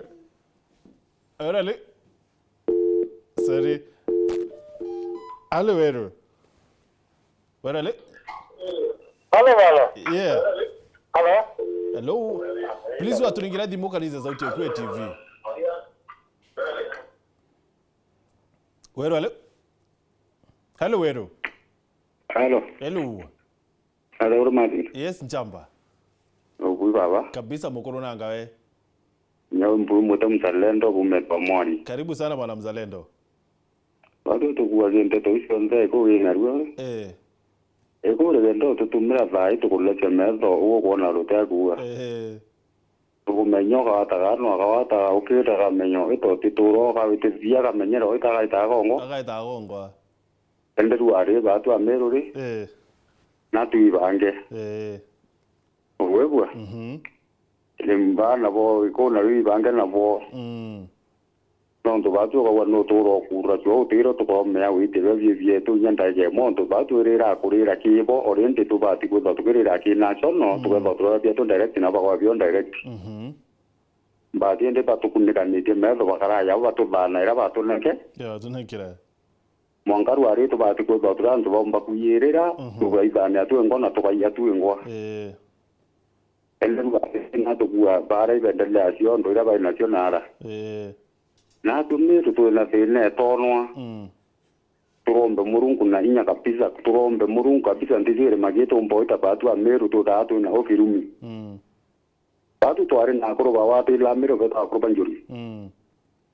Orale. Sorry. Halo, Weru. Orale. Halo, halo. Yeah. Halo. Hello. Please, waturingira thimu kanisa sauti ya Kwe T V. Weru, halo. Halo, Weru. Halo. Hello. Halo, Martin. Yes, Nchamba. Obui baba. Kabisa, mukuru nanga we. Nyau mbu mwita mzalendo bumetwa mwani. Karibu sana bwana mzalendo. Bado tukuagia nteto icio nthe iku wina ruo. Eh. Iku ribendo tutumira thaa itukulekia metho uguo kwona rutekua. Eh. Tukumenya ukawataga no akawataga ukitaga menyo ito titura ukawitithia kamenyero itagaitaga gongo. Agaitaga gongo. Ende rwari batu ameru ri. Eh. Na tuibange. Eh. Ugwibua? Mhm. Ni mbaa nabo, iku na riu ibange nabo. Mm. Nontu batu ukagwa nutura ukura tuo utiro tukomea witire bie bietu inya ndaige montu batu irira kurira kibo, already tubati kwithwa tukirira ki national, Mm. tukethwa turabia tu direct na bagwa bio direct. Mhm. Mbati indi batukunikanitie metho bakaraya abo batuthana ira batuneke. Ya, tunekire. Mwanka rwari tubati kwithwa turi antu baumba kwiyirira, Mhm. tugaithania twingwa na tugaia twingwa. Eh. Ende rwari na tukua bara ibendelea ciondo ira bai nacio nara. Eh. Na atu Meru twina thina etonwa. Mm. Turombe Murungu na inya kabisa, turombe Murungu kabisa, ntijwire magitumba ita batu a Meru tukaa twina ufirumi. Mm. Batu twari na akuru ba watu ilamiro beta akuru ba njuri. Mm.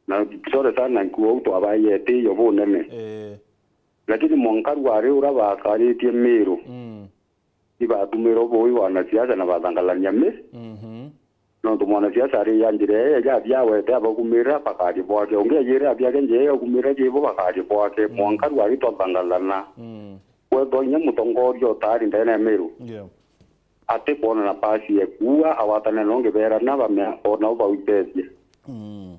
Na sore sana nkuo u twabaye tiyo bunene. Eh. Lakini mwanka rwari ura bakaritie Meru. Mm. Ibatumira ubui wanasiasa na bathangalania mi. Mhm. Nontu mwanasiasa ari ya njira ii ya biawete abakumira bakaria bwake. Ungi ajire abiake njira ii akumira kibo bakaria bwake. Mm. Mwanka rwari twathangalana. Mm. Kwethwa inya mutongoria utari ndene ya Meru. Yeah. Atikwona nafasi ya kuua, awatane na ungi berana bamea, o nao bautethie. Mm.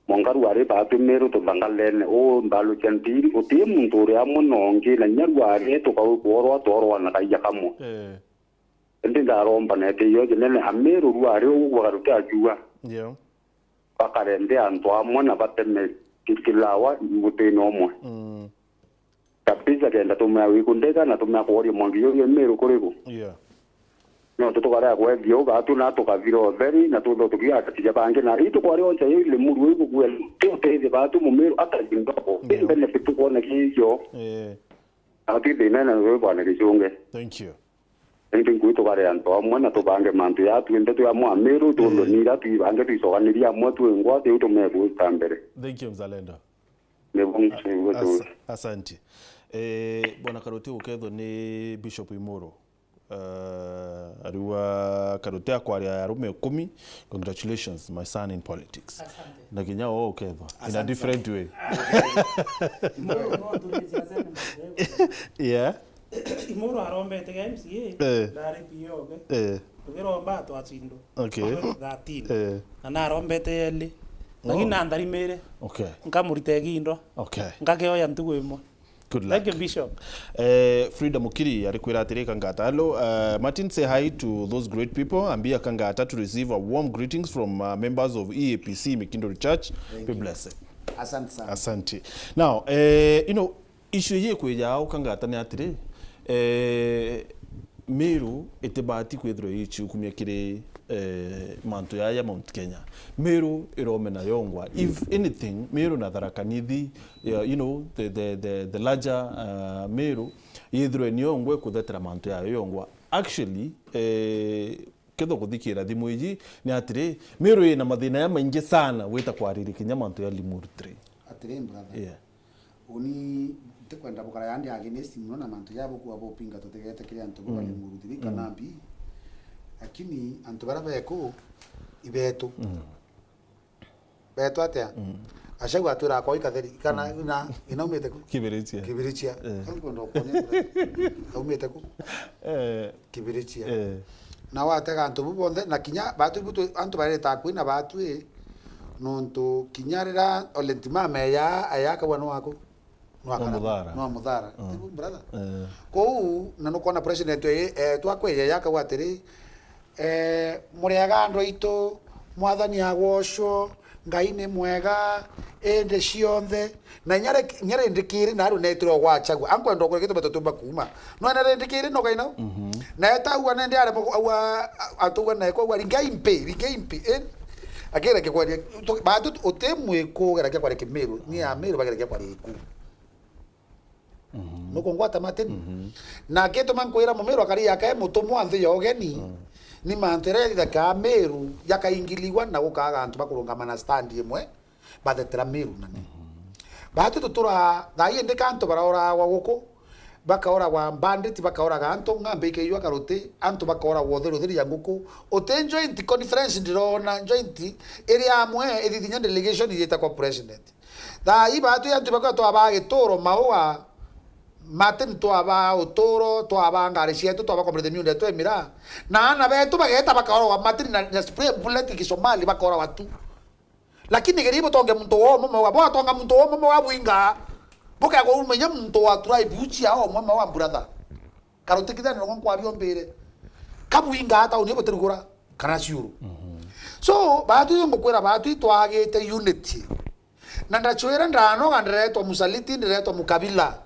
Mwanka rwari batu Meru tuthangalene, uu nthalu cia ntiri, uti muntu uri amwe na ungi, na inya rwari tukau kworwa tworwa na kaia kamwe. Eh. Indi ndaromba na itiio jinene, Ameru rwari uu bagaruti akiuga. Yeah. Bakarende antu amwe na bateme ki-, kilawa mutine umwe. Mm. Kabisa, kenda tumea wikundika na tumea kworia mwangi yo ye Meru kuriku. Yeah. No tutukarea kwethia u batu na tukavira utheri na tutho tukiatatija bangi na i tukwaria oncha yo ile muru wi kugwel tu tethia batu mumiru ata jindoko. Yeah. Benefit tukwona kiyo. Yeah. Ati thina na we bwana Gichunge. Thank you. Indi ngui tukare antu amwe na tubange mantu ya twinthe twi amwe Amiru, tundu Eh. nira twibange twicoganirie amwe twi ngwate iu tumegwita mbere. Thank you, Mzalendo. Ni bo ntu Asa-, asante. Eh, Bwana Karoti ukethwo ni Bishop Imuru. Eh, ariwa Karoti akwaria arume ikumi. Congratulations, my son in politics. Asante. Na kinya o ukethwo in a Asante different sana. way. Imuru no tulize aseme. Yeah. Imuru arombete ga M C A, Eh. ndari P O ge. Eh. Tukiromba twacindo. Okay. Thirteen. Eh. Na narombete eli. Oh. Lakini nantharimire. Okay. Nkamurita igindo. Okay. Ngakeoya ntugu imwe. Good luck. Thank you, Bishop. Eh, Frida Mukiri arikwira atiri, Kangata. Hello, uh, Martin, say hi to those great people. Ambia Kangata to receive a warm greetings from, uh, members of E A P C Mikindori Church. Thank Be you. blessed. Asante sana. Asante. Now, eh, you know, Issue iji ikwija au Kangata ni atiri, eh, Meru itibati kwithirwa ichiukumia kiri, eh, mantu yaya Mount Kenya. Meru iromena yongwa. If anything, Meru na Tharaka Nithi, yeah, you know, the, the, the, the larger, uh, Meru, yithirwe ni yongwa ikuthetera mantu yayo yongwa. Actually, eh, Ketho kuthikira thimu iji ni atiri, Meru ina mathina ya maingi sana wita kwariri kinya mantu ya Limuru three. Atiri, brother. Yeah. Uni ntikwenda bukara yandi against muno na mantu ja bukua bupinga tutigete kiri antu baba Mm. Limuru three Mm. kana mbi. Lakini antu bara beku ibetu. Mm. Beetwa atia? Mm. Gachagua atwiraga kwa Ikatheri, kana Mm. ina, inaumite ku? Kibirichia. Kibirichia. Eh. Au kwenda ukonia kura. Aumite ku? Eh. Kibirichia. Eh. Na watega antu bu bonthe, na kinya batu bu tu-, antu bareta akui na batu i, nontu kinya rira Ole Ntimame ya, ayakagwa no aku? No akara-, Muthara. No Muthara. Mm. Tibu, brother? Eh. Kou, na nukwona president e, e, twakwe yeyakagwa atiri, Eh, muriega andu aitu, Mwathani agocwo, Ngai ni mwega, indi cionthe. Na inya ri-, inya rindi kiri, naru neetire o gwachagua. Ankwenda ukure gitu batutumba kuuma. No ena rindi kiri, no kaina? Mhm. Na etagua nende aremwa ku-, aua, a-, atugua nae kwagua, ringai mpi, ringai mpi, eh? Akira kikwaria, tu-, batu uti mwiku ugeragia kwaria Kimiru, ni Amiru bageragia kwaria Gikuu. Mhm. Nukungwata Martin? Mhm. Na gituma nkwira Mumiru akari yake mutumwa nthi ya ugeni, Mm. ni mantu jaria jathikaa Miru jakaingiliwa na gukaaga antu bakurungama na stand imwe bathetera Miru na ni. Mhm. Batu tutura thaa ii ndika antu baraoragwa guku, bakaoragwa bandit, bakaoraga antu, ng'ambe ikeiwa karuti, antu bakaoragwa utheri utheri ya nguku. Uti joint conference ndirona, joint iri amwe ithithinya delegation ijita kwa president. Thaa ii baatwi antu bakwa twabaa gituro maua, Martin twabaa uturo, twabaa ngari cietu, twabakomborete miunda yetu ya miraa. Na aana betu bageeta bakaoragwa Martin na, na spray bullet kisomali bakaoragwa tu. Lakini geri butonge muntu wo umwe mauga, bwatonga muntu wo umwe mauga bwinga, bukegwa umenya muntu wa tribe uchi ao umwe mauga brother. Karutikithania nongo nkwabiombire. Kabwinga tauni butirugura kana ciuru. Mhm. So, baatwi ngukwira baatwi twagite unity. Na ndachwira ndanoga ndiretwa Musaliti, ndiretwa Mukabila.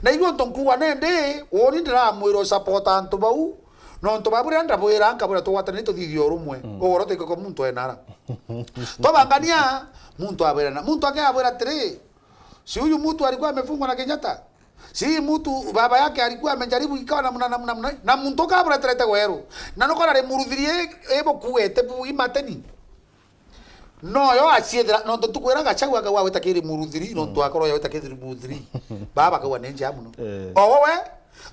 Na igua untu nkuuga nindi, uuni ndiramwira usapota antu bau, nontu babu riria ndabwira nkabwira tugwatanire tuthithie urumwe. Mm. Ugoro twikakwa muntu enara. Twabangania, muntu abwirana. Muntu angi abwira atiri, si huyu mtu alikuwa amefungwa na Kenyatta? Si mtu baba yake alikuwa amejaribu ikawa namna, namna, namna, na muntu ukabura terete gweru. Na nukona ri muruthiri i, ibukuete bu imateni. No yo aciethera, nontu tukwira Gachagua akauga gwita kiri muruthiri, nontu Mm. akorwo yo gwita kiri muruthiri. Baba akauga ni njaa muno. Eh. O we,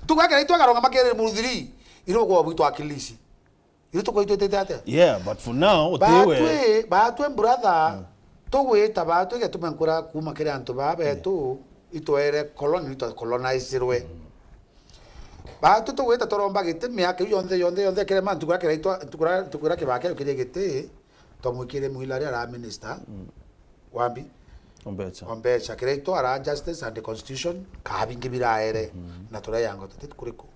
tugwekera itwe akaronga makiri muruthiri, iri bukwa bwitwa akilisi. Ithu tukwaitwitite atia? Yeah, but for now, utiwe. Batwi, batwi brother, Mm. tugwita batwi getume nkura kuuma kiri antu baa betu, itwere colony, itwa colonizirwe. Mm. Batwi tugwita turomba giti miaka iu yonthe, yonthe, yonthe, kiri mantu kura kiraitwa, tukura, tukura kibaa kiu kiri giti, twamwikire Muila aria ara minister. Mm. Wambi? Ombecha. Ombecha. Kiria itwara justice and constitution, kaabingi biraere, Mhm. na tureyanga tuti kuriku.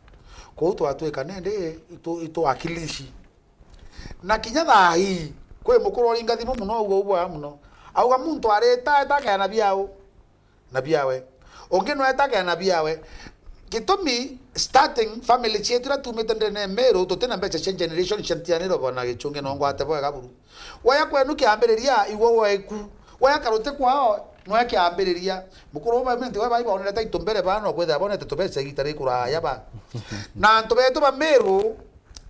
Kou twatwika nende itu, itu akilishi. Na kinya thaa ii, kwi mukuru uri ngathimu muno, uguo ubwa muno. Auga muntu arita eta akea na biau, na biawe. Ungi no eta akea na biawe. Gitumi starting family cietu iria tuumite ndene ya Meru, tuti na mbeca cia generation cia ntianiro bona gichungi no ngwate bwega buru. Waya kwenu kiambiriria, igwe weku. Waya karuti kwao, nwe kiambiriria. Mukuru uba minti we bai baonere taitu mbere ba no kwithira bonete tubeca igita rikuraya ba. Na antu betu ba Meru,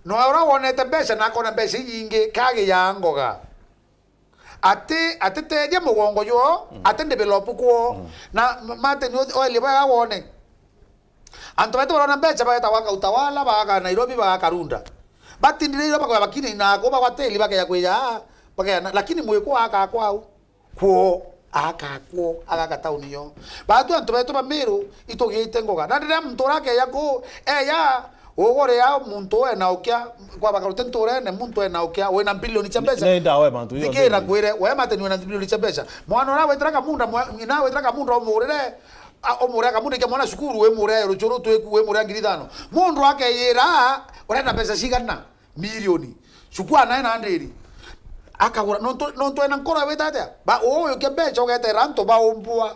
no ura wonete mbeca na akona mbeca inyingi, kagi ya ngoga. Ati, atiteethia mugongo jwoo, ati develop kwoo. Na m-, Martin, oelie bwega wone. Antu betu barona mbeca bageta gwaka Utawala, bagaka Nairobi, bagaka Runda. Batindire iro bakoya bakina inako, bagwateli bakeya kwija, bakeya na, lakini mwiko aka kwao. Kwoo, aka kwoo, agaka tauni yo. Batu antu betu ba Meru, itugite ngoga. Na riria muntu urakeya ku, eya, Uguria muntu ena ukia, kwa bakaruti nturene, muntu ena ukia, wina bilioni cia mbeca. Ni ndawe bantu yo. Thikira kwire, we Martin wina bilioni cia mbeca. Mwana ura witira kamunda, mwa-, ng'ina witira kamunda umurire, a, umurire kamunda kia mwana cukuru, wimurire ruchuru twiku, wimurire ngiri ithano. Mundu akeyira, urenda mbeca cigana? Milioni. Cukua nae na ndiri. Akagura, nontu, nontu ena nkoro wita atia? Ba, uyu kia mbeca ugetera antu baumbwa.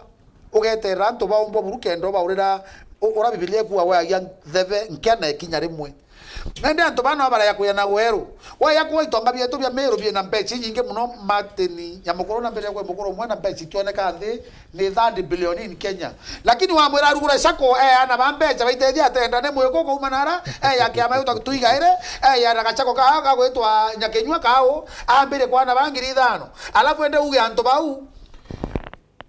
Ugeterera antu baumbwa buru kenda ubaurira, u-, ura Bibilia ikuuga gwagia nthebe nkia na ikinya rimwe. Nende antu bana bareya kuya na weru. Waya kuwa itonga bietu bia Meru biena mbeca inyingi muno, Martin ya mukuru na mbere ya kwe mukuru umwe na mbeca itioneka nthi ni thirty billion in Kenya. Lakini wamwira arugure sacco, eh, ana ba mbeca baitethia atenda ni mwiko kuuma nara, eh, ya kiama yuta tuigaire, eh, ya na gachako ka, ka gwitwa Nyakinyua kau, ambire kwana ba ngiri ithano. Alafu ende uge antu bau,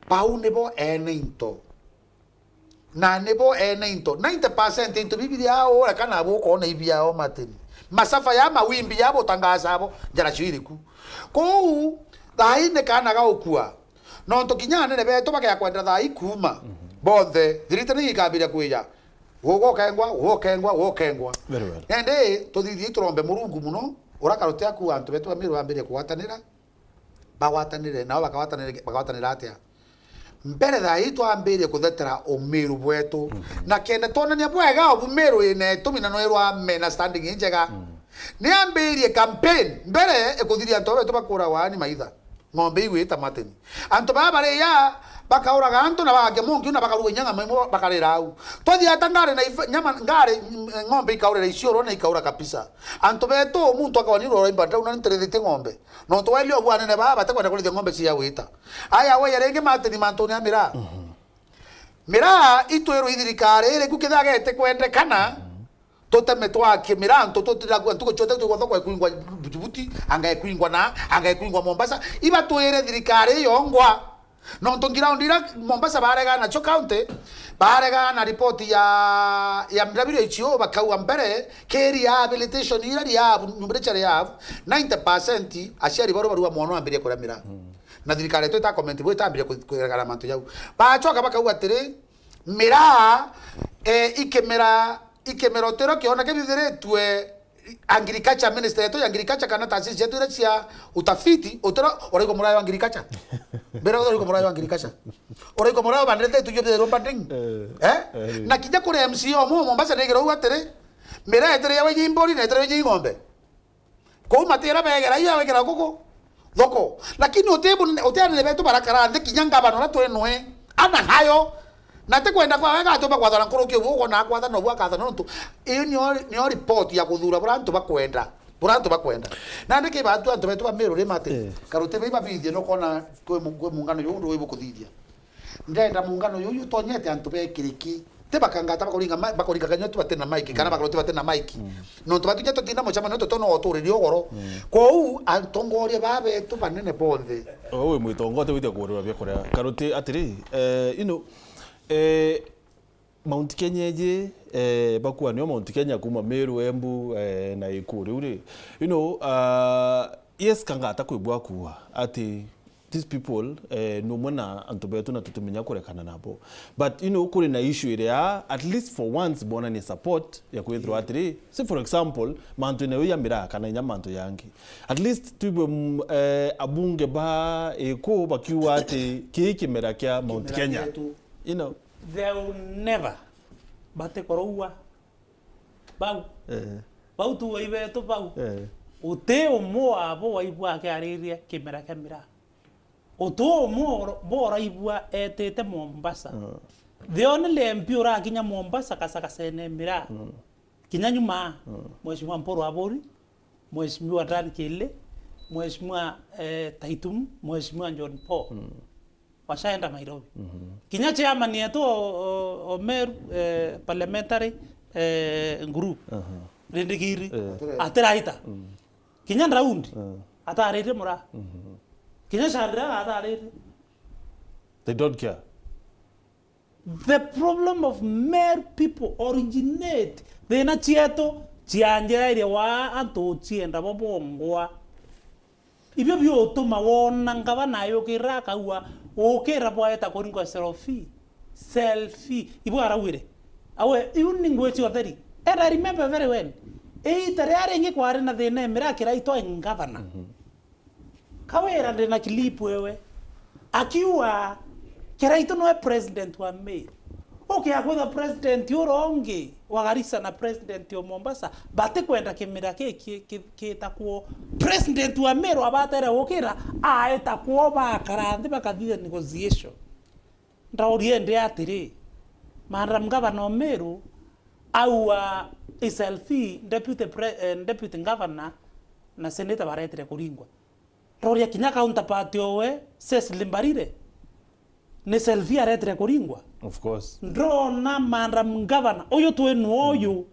Bau nibo ene into. Na nibo ene into. Ninety percent into Biblia ao, ore kana abo ukona ibiao Martin. Masafa ya mawimbi ya butangaza abo, njara cio iriku. Kou, thaa ii ni kana ga ukua. Nontu kinya anene betu bagea kwenda thaa ii kuuma. Bonthe, thirite ni ikambiria kwija. Gugokengwa, gugokengwa, gugokengwa. Very well. Nende, tuthithie turombe Murungu muno, ura karuti aku antu betu ba Miru bambirie kugwatanira. Bagwatanire, nao bakagwatanire, bakagwatanira atia? Mbere thaa ii twambirie kuthetera umiru bwetu. Na kenda twonania bwega ubu Miru ina itumi na no irwa mena standing injega. Ni ambirie campaign mbere ikuthiria antu betu bakuragwa ni maitha. Ng'ombe igwita Martin. Antu baa baria bakauraga antu na bagakia munki na bakaruga inya nyama imwe bakarira au. Twathia ata ngari na ifa-, nyama, ngari, ng'ombe ikaurira icioro na ikaura kabisa. Antu betu muntu akawani rora imba ndau na ntirithite ng'ombe. Nontu waili obu anene baa batakwenda kurithia ng'ombe cia gwita. Aya, we ya ringi Martin mantuni a miraa. Miraa itwirwe i thirikari iri ku kethira gete kwendekana, tuteme twakie miraa ntu tutira ku ntuku cionthe twigwa thoko ikwingwa Djibouti, anga ikwingwa na, anga ikwingwa Mombasa. Iba twire thirikari iyo ngwa. Nontu ground ira Mombasa baregana nacio county, baregana na report ya, ya W H O bakauga mbere, ki rehabilitation ira rehab, nyumba iria cia rehab, ninety percent aciari baru barua mwana wambirie kuria miraa. Na thirikari yetu ita comment, bo itambirie ku-, kuregana mantu jau. Bacoka bakauga atiri, miraa, eh, ikimera, ikimera utiro kiona kithithiritwe, agriculture minister yetu ya agriculture kana taasisi yetu iria cia utafiti, utiro uraigua murayo agriculture. Mbere uraigua murayo agriculture. Uraigua murayo bandite tujo bithirwo budding. Eh? Eh? Na kinya kuri M C A omo Mombasa nigirwo atiri, miraa itiri ya wenye mbori na itiri wenye ng'ombe. Kou matira begera iyo wekera guku thoko. Lakini uti bu-, uti anene betu barakara nthi kinya ngavana uria twi nwe. Ana hayo. Na ti kwenda kwa wega atumba kwathana nkuruki ubu ukwona kwathana ubu akathana nontu. Iyo niyo, niyo report ya kuthura buria antu bakwenda. Buria antu bakwenda. Na ndiki batu antu betu ba Miru ri mati. Eh. Karuti bai babithie no kona kwi mu-, kwi mungano yu ndu wi bukuthithia. Ndenda mungano yuyu utonyete antu bekiriki. Ti bakangata bakuringa ma-, bakuringa kanyua tu bati na maiki, kana bakuruti bati na maiki. Nontu batu ja tutinda mucemanio tutona uturiri ugoro. Kou atongoria ba betu banene bonthe. Uu wi mwitongoria withia kuurirwa bia kuria. Karuti atiri, eh, you know, eh, Mount Kenya iji, eh, bakuanio Mount Kenya kuma Meru, Embu, eh, na Nakuru ri. You know, ah, yes, kangata kwibua kuwa ati these people, eh, ni umwe na antu betu na tutimenya kurekana nabo. But, you know, kuri na issue iria, at least for once, bonanie support ya kwithirwa atiri, say for example, mantu ina ya miraa kana inya mantu yangi. At least twibwe, mm, eh, abunge ba iku bakiuga ati kii kimera kia Mount Kenya. You know. They will never. Batikoroua. Bau. Eh. Bau tu waibetu bau. Eh. Uti umwe wabo waibwa akiariria kimera kia miraa. Utu umwe oro-, bworaigua etite Mombasa. Mm. The only M P urakinya Mombasa kasakasene miraa. Mm. Kinya nyuma, mm, Mheshimiwa Mpuru Aburi, Mheshimiwa Dan Kili, Mheshimiwa, eh, Taitum, Mheshimiwa John Paul. Mm. Washaenda Nairobi. Mhm. Kinya chairman yetu o, o, o Meru, eh, parliamentary, eh, group. Aha. Rindigiri. Eh. Atiraita. Mm. Kinya Ndaundi. Eh. Atarite mura. Mhm. Kinya Shandra atarite. They don't care. The problem of Meru people originate, thina cietu cianjairie waa antu ucienda bo bongwa. Ibio biutuma wona ngavana ayukira akaua, ukira bwaeta kuringwa selfie. Selfie. Ibu araugire. Awe, iu ni ngwiti utheri. And I remember very well. Iita riria ringi kwari na thina emira akiraitwa ngavana. Mhm. Kawira ndina clip ewe. Akiuga, Kiraitu noe president wa Meru. Ukia kwitha president uria ungi wa Garissa na president o Mombasa, batikwenda kimira ki-, ki-, ki-, kiita kuo. President wa Meru abatere gukira, aeta kuo bakara nthi bakathithia negotiation. Ndaurie ndi atiri, Madam Governor o Meru, aua i selfie, deputy pre-, eh, deputy governor na senator baretire kuringwa. Ndoria kinya counterpart owe, Cecily Mbarire, ni selfie aretire kuringwa. Of course. Ndona Madam Governor, uyu twi nwo uyu,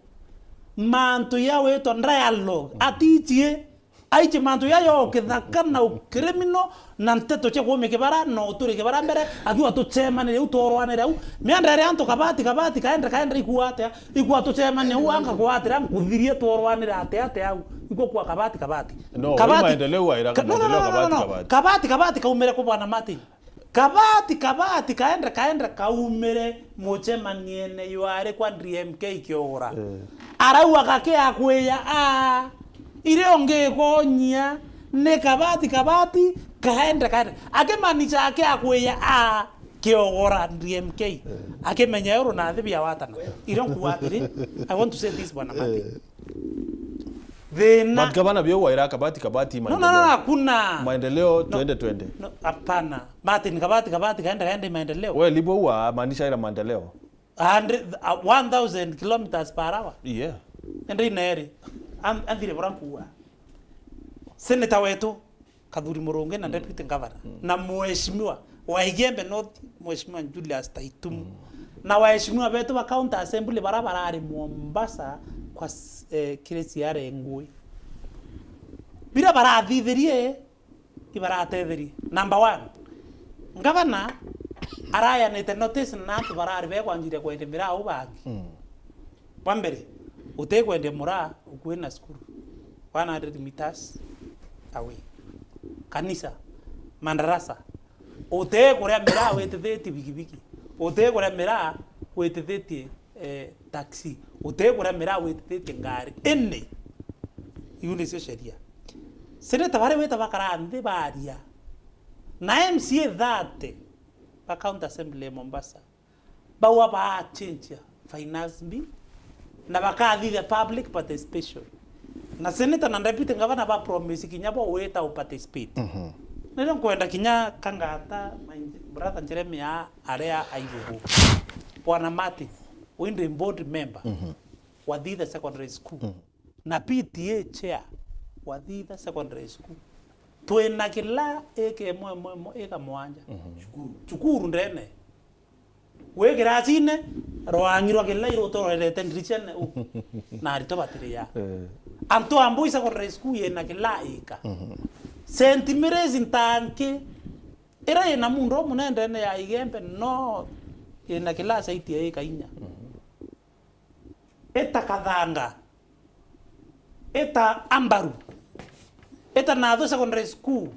mantu ya witwa dialogue, atichie, aichie mantu ya yo kithaka na ukrimino na nteto cia kuumia kibara na uturi kibara mbere, akiuga tucemanie riu, tworwanire au. Mianda iri antu kabati, kabati, kaenda, kaenda, ikua atia? Ikua tucemanie u anga kwatira nkuthirie tworwanire atia atia au. Ikua kwa kabati kabati. No, kabati. Maendeleo waira ka-, no, no, maendeleo no, no, kabati no, no. Kabati. Kabati kabati kaumire kwa bwana Martin. Kabati kabati kaenda kaenda kaumire mucemaniene yuari kwa D M K Kiogora. Eh. Arauga gake akwiya a. Irio ngikonyia ni kabati kabati kaenda kaenda. Akimaanisha ake akwiya a. Kiogora D M K. Eh. Akimenya yo runathi bia watana. Irio nkuwa atiri, I want to say this, bwana Martin. Eh. Thina. But gavana bio waira kabati kabati. No, no, no, maendeleo. Hakuna. Maendeleo, no, twende, twende. No, hapana. Martin, kabati kabati kaenda kaenda maendeleo. We, libo wa maanisha ira maendeleo. Hundred, uh, one thousand kilometers per hour. Yeah. Ende ineri. An-, anthire bora nkuwa. Senator wetu. Kathuri Murungi na, mm, deputy governor, mm, na mheshimiwa wa Igembe North, Mheshimiwa Julius Taitumu, mm, na waheshimiwa betu ba county assembly bara barari Mombasa kwa s-, eh, kiri ciare ngui. Bira barathithirie, ibaratetherie. Number one, governor arayanite notice na antu barari bekwanjiria kwendia miraa au bangi. Mm. Bwa mbere, utikwendia muraa ukui na cukuru, one hundred meters away. Kanisa, madarasa, utikuria miraa witithitie bigibigi, utikuria miraa witithitie, eh, taxi, utikuria miraa witithitie ngari. Ini, iu nicio sheria. Seneta bari wita bakara nthi baria na M C A thirty ba County Assembly ya Mombasa. Bau abachenjia finance bill, na bakathithia public participation. Na senator na deputy governor ba promise kinya bo wita u participate. Mhm. Ndio nkwenda kinya kangata, my brother Jeremiah, aria aigugu. Bwana Martin, winde board member, mhm, wa Thitha Secondary School. Mhm. Na P T A chair wa Thitha Secondary School. Twina kila ika imwe, imwe, imwe, ika mwanja. Mhm. Cukuru. Cukuru ndene. Wi kiracine, rwangi rwa kila iruto rwerete ndiricene u. Na aritwa batiriya. Eh. Antu a Mbui Secondary School yina kila ika. Mhm. Saint Mary's Ntanki, ira yina mundo munendene ya Igembe, no yina kila saiti ya ika inya. Mhm. Ita Kathanga, ita Ambaru, ita Nathu Secondary School,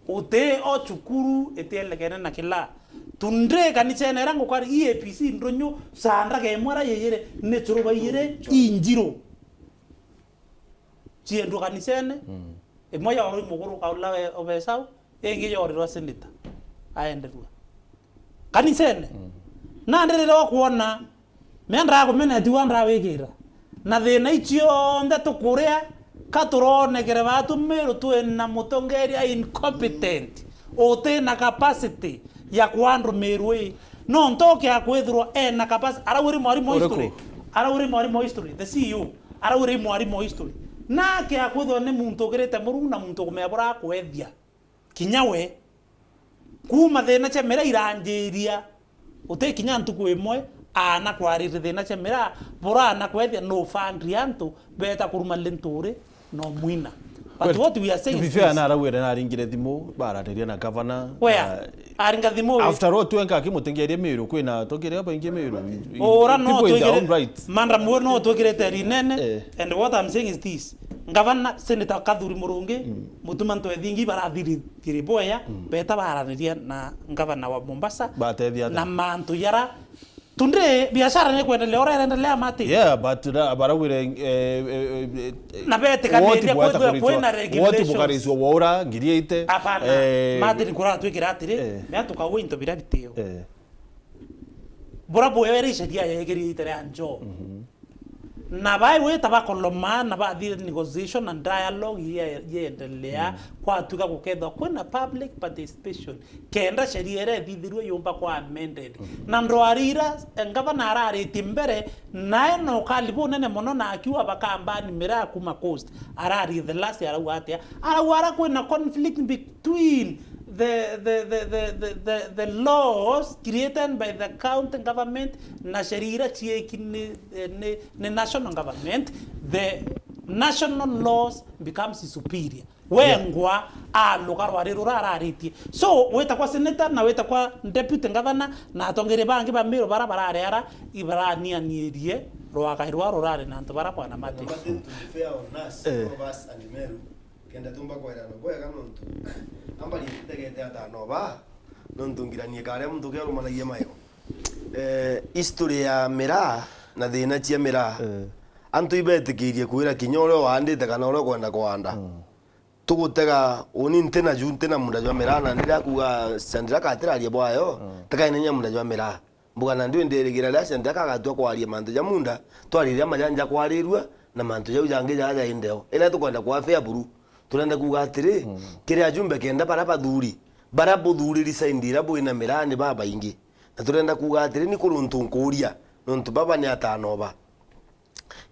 uti o cukuru itielekene na kila. Tundi kanisene ira ngukari E A P C ndunyu, sandaga imwe ra yiyire, ni churuba iyire injiru. Ciendwa kanisene, mm, imwe ya uri muguru kaula we-, obesau, ingi yorirwa senator, aenderua kanisene. Mm. Nandi riria ukwona, mea ndakumenetigwa ndawikira. Na thina ici cionthe tukuria, ka turonekere batu Meru twina mutongeria incompetent, Uti na capacity ya kwandu Miru ii. No ntoke akwithirwa ena capacity. Arauga uri mwarimu wa Uriku? History. Arauga uri mwarimu wa history. The C E O. Arauga uri mwarimu wa history. Nake akwithirwa ni muntu ugirite Murungu na muntu ukumenya bura akwethia. Kinya we. Kuuma thina cia miraa iranjiria. Uti kinya ntuku imwe, aana kwariri thina cia miraa, bura aana kwethia no fund ya antu, beta kuruma linturi, no mwina. But what we are saying is this. To be fair, na arauire na aringire thimu, barariria na governor. Where? Na aringa thimu wi? After all, twenka akimutengeria Miru, kwina tokire baingi Miru. Ura no twigire, madam, we no twigirite rinene. Eh. And what I'm saying is this. Governor, Senator Kathuri Murungi, mm, Mutuma Ntwethingi barathiri thiri boya, mm, beta baraniria na ngavana wa Mombasa. Batethia atia? Na mantu yara tunde biashara ni kwendelea, ora irendelea mati. Yeah, but na, barauire, eh, eh, eh, eh, na betikaniria kwithwa kwina regulations. Woti bukariswa waura ngiri ite. Hapana, eh, mati ni kuratwikira atiri, eh, mea tukaua into bira bitio. Eh. Bura bwere sheria yegirite ria njoo. Mhm. Na bai wita bakoloma, na bathire negotiation na dialogue ye-, yendelea, mm, kwatuika gukethwa kwina public participation, kenda sheria iria ithithirwe yumba kwa amended. Mm. Na ndwari ira, eh, ngavana araritie mbere, nae na ukali bunene mono, na akiuga bakambani miraa kuma coast. Ararie the last, arauga atia? Arauga ara kwina conflict between the, the, the laws created by the county government na sheria iria cieki ni, ni, ni national government, the national laws becomes superior. Yeah. Wengwa aluga rwari rura araritie. So, wita kwa senator na wita kwa deputy governor na atongeria bangi ba Miru bara barari ara ibaranianirie rwagai rwa rurari na antu bara kwana mati. Mati, to be fair on us, eh, all of us and Meru, kenda tumba kwerana bwega nontu amba ritegete atano ba, nontu ngiranie karia muntu kiarumanagia mayo. Eh, history ya miraa na thina cia miraa, eh, antu ibetikirie kwira kinya uria waandite kana uria ukwenda kwanda. Mm. Tugutega uni nti na ju, nti na munda jwa miraa, na ndiria kuuga Sandra katiraria bwayo, mm, tikainenya munda jwa miraa. Mbuga na ndiu ndirigira riria Sandra kagatua kwaria mantu ja munda, twariria majanja kwarirua, na mantu jau jangi jaja indeo. Ina tukwenda kwa fair buru. Turenda kuuga atiri, mm, kiri ajumbe kenda bara bathuri, bara buthuriri saindi iria bwina miraa ni babaingi. Na turenda kuuga atiri, ni kuri untu nkuuria, nontu baba ni atano ba.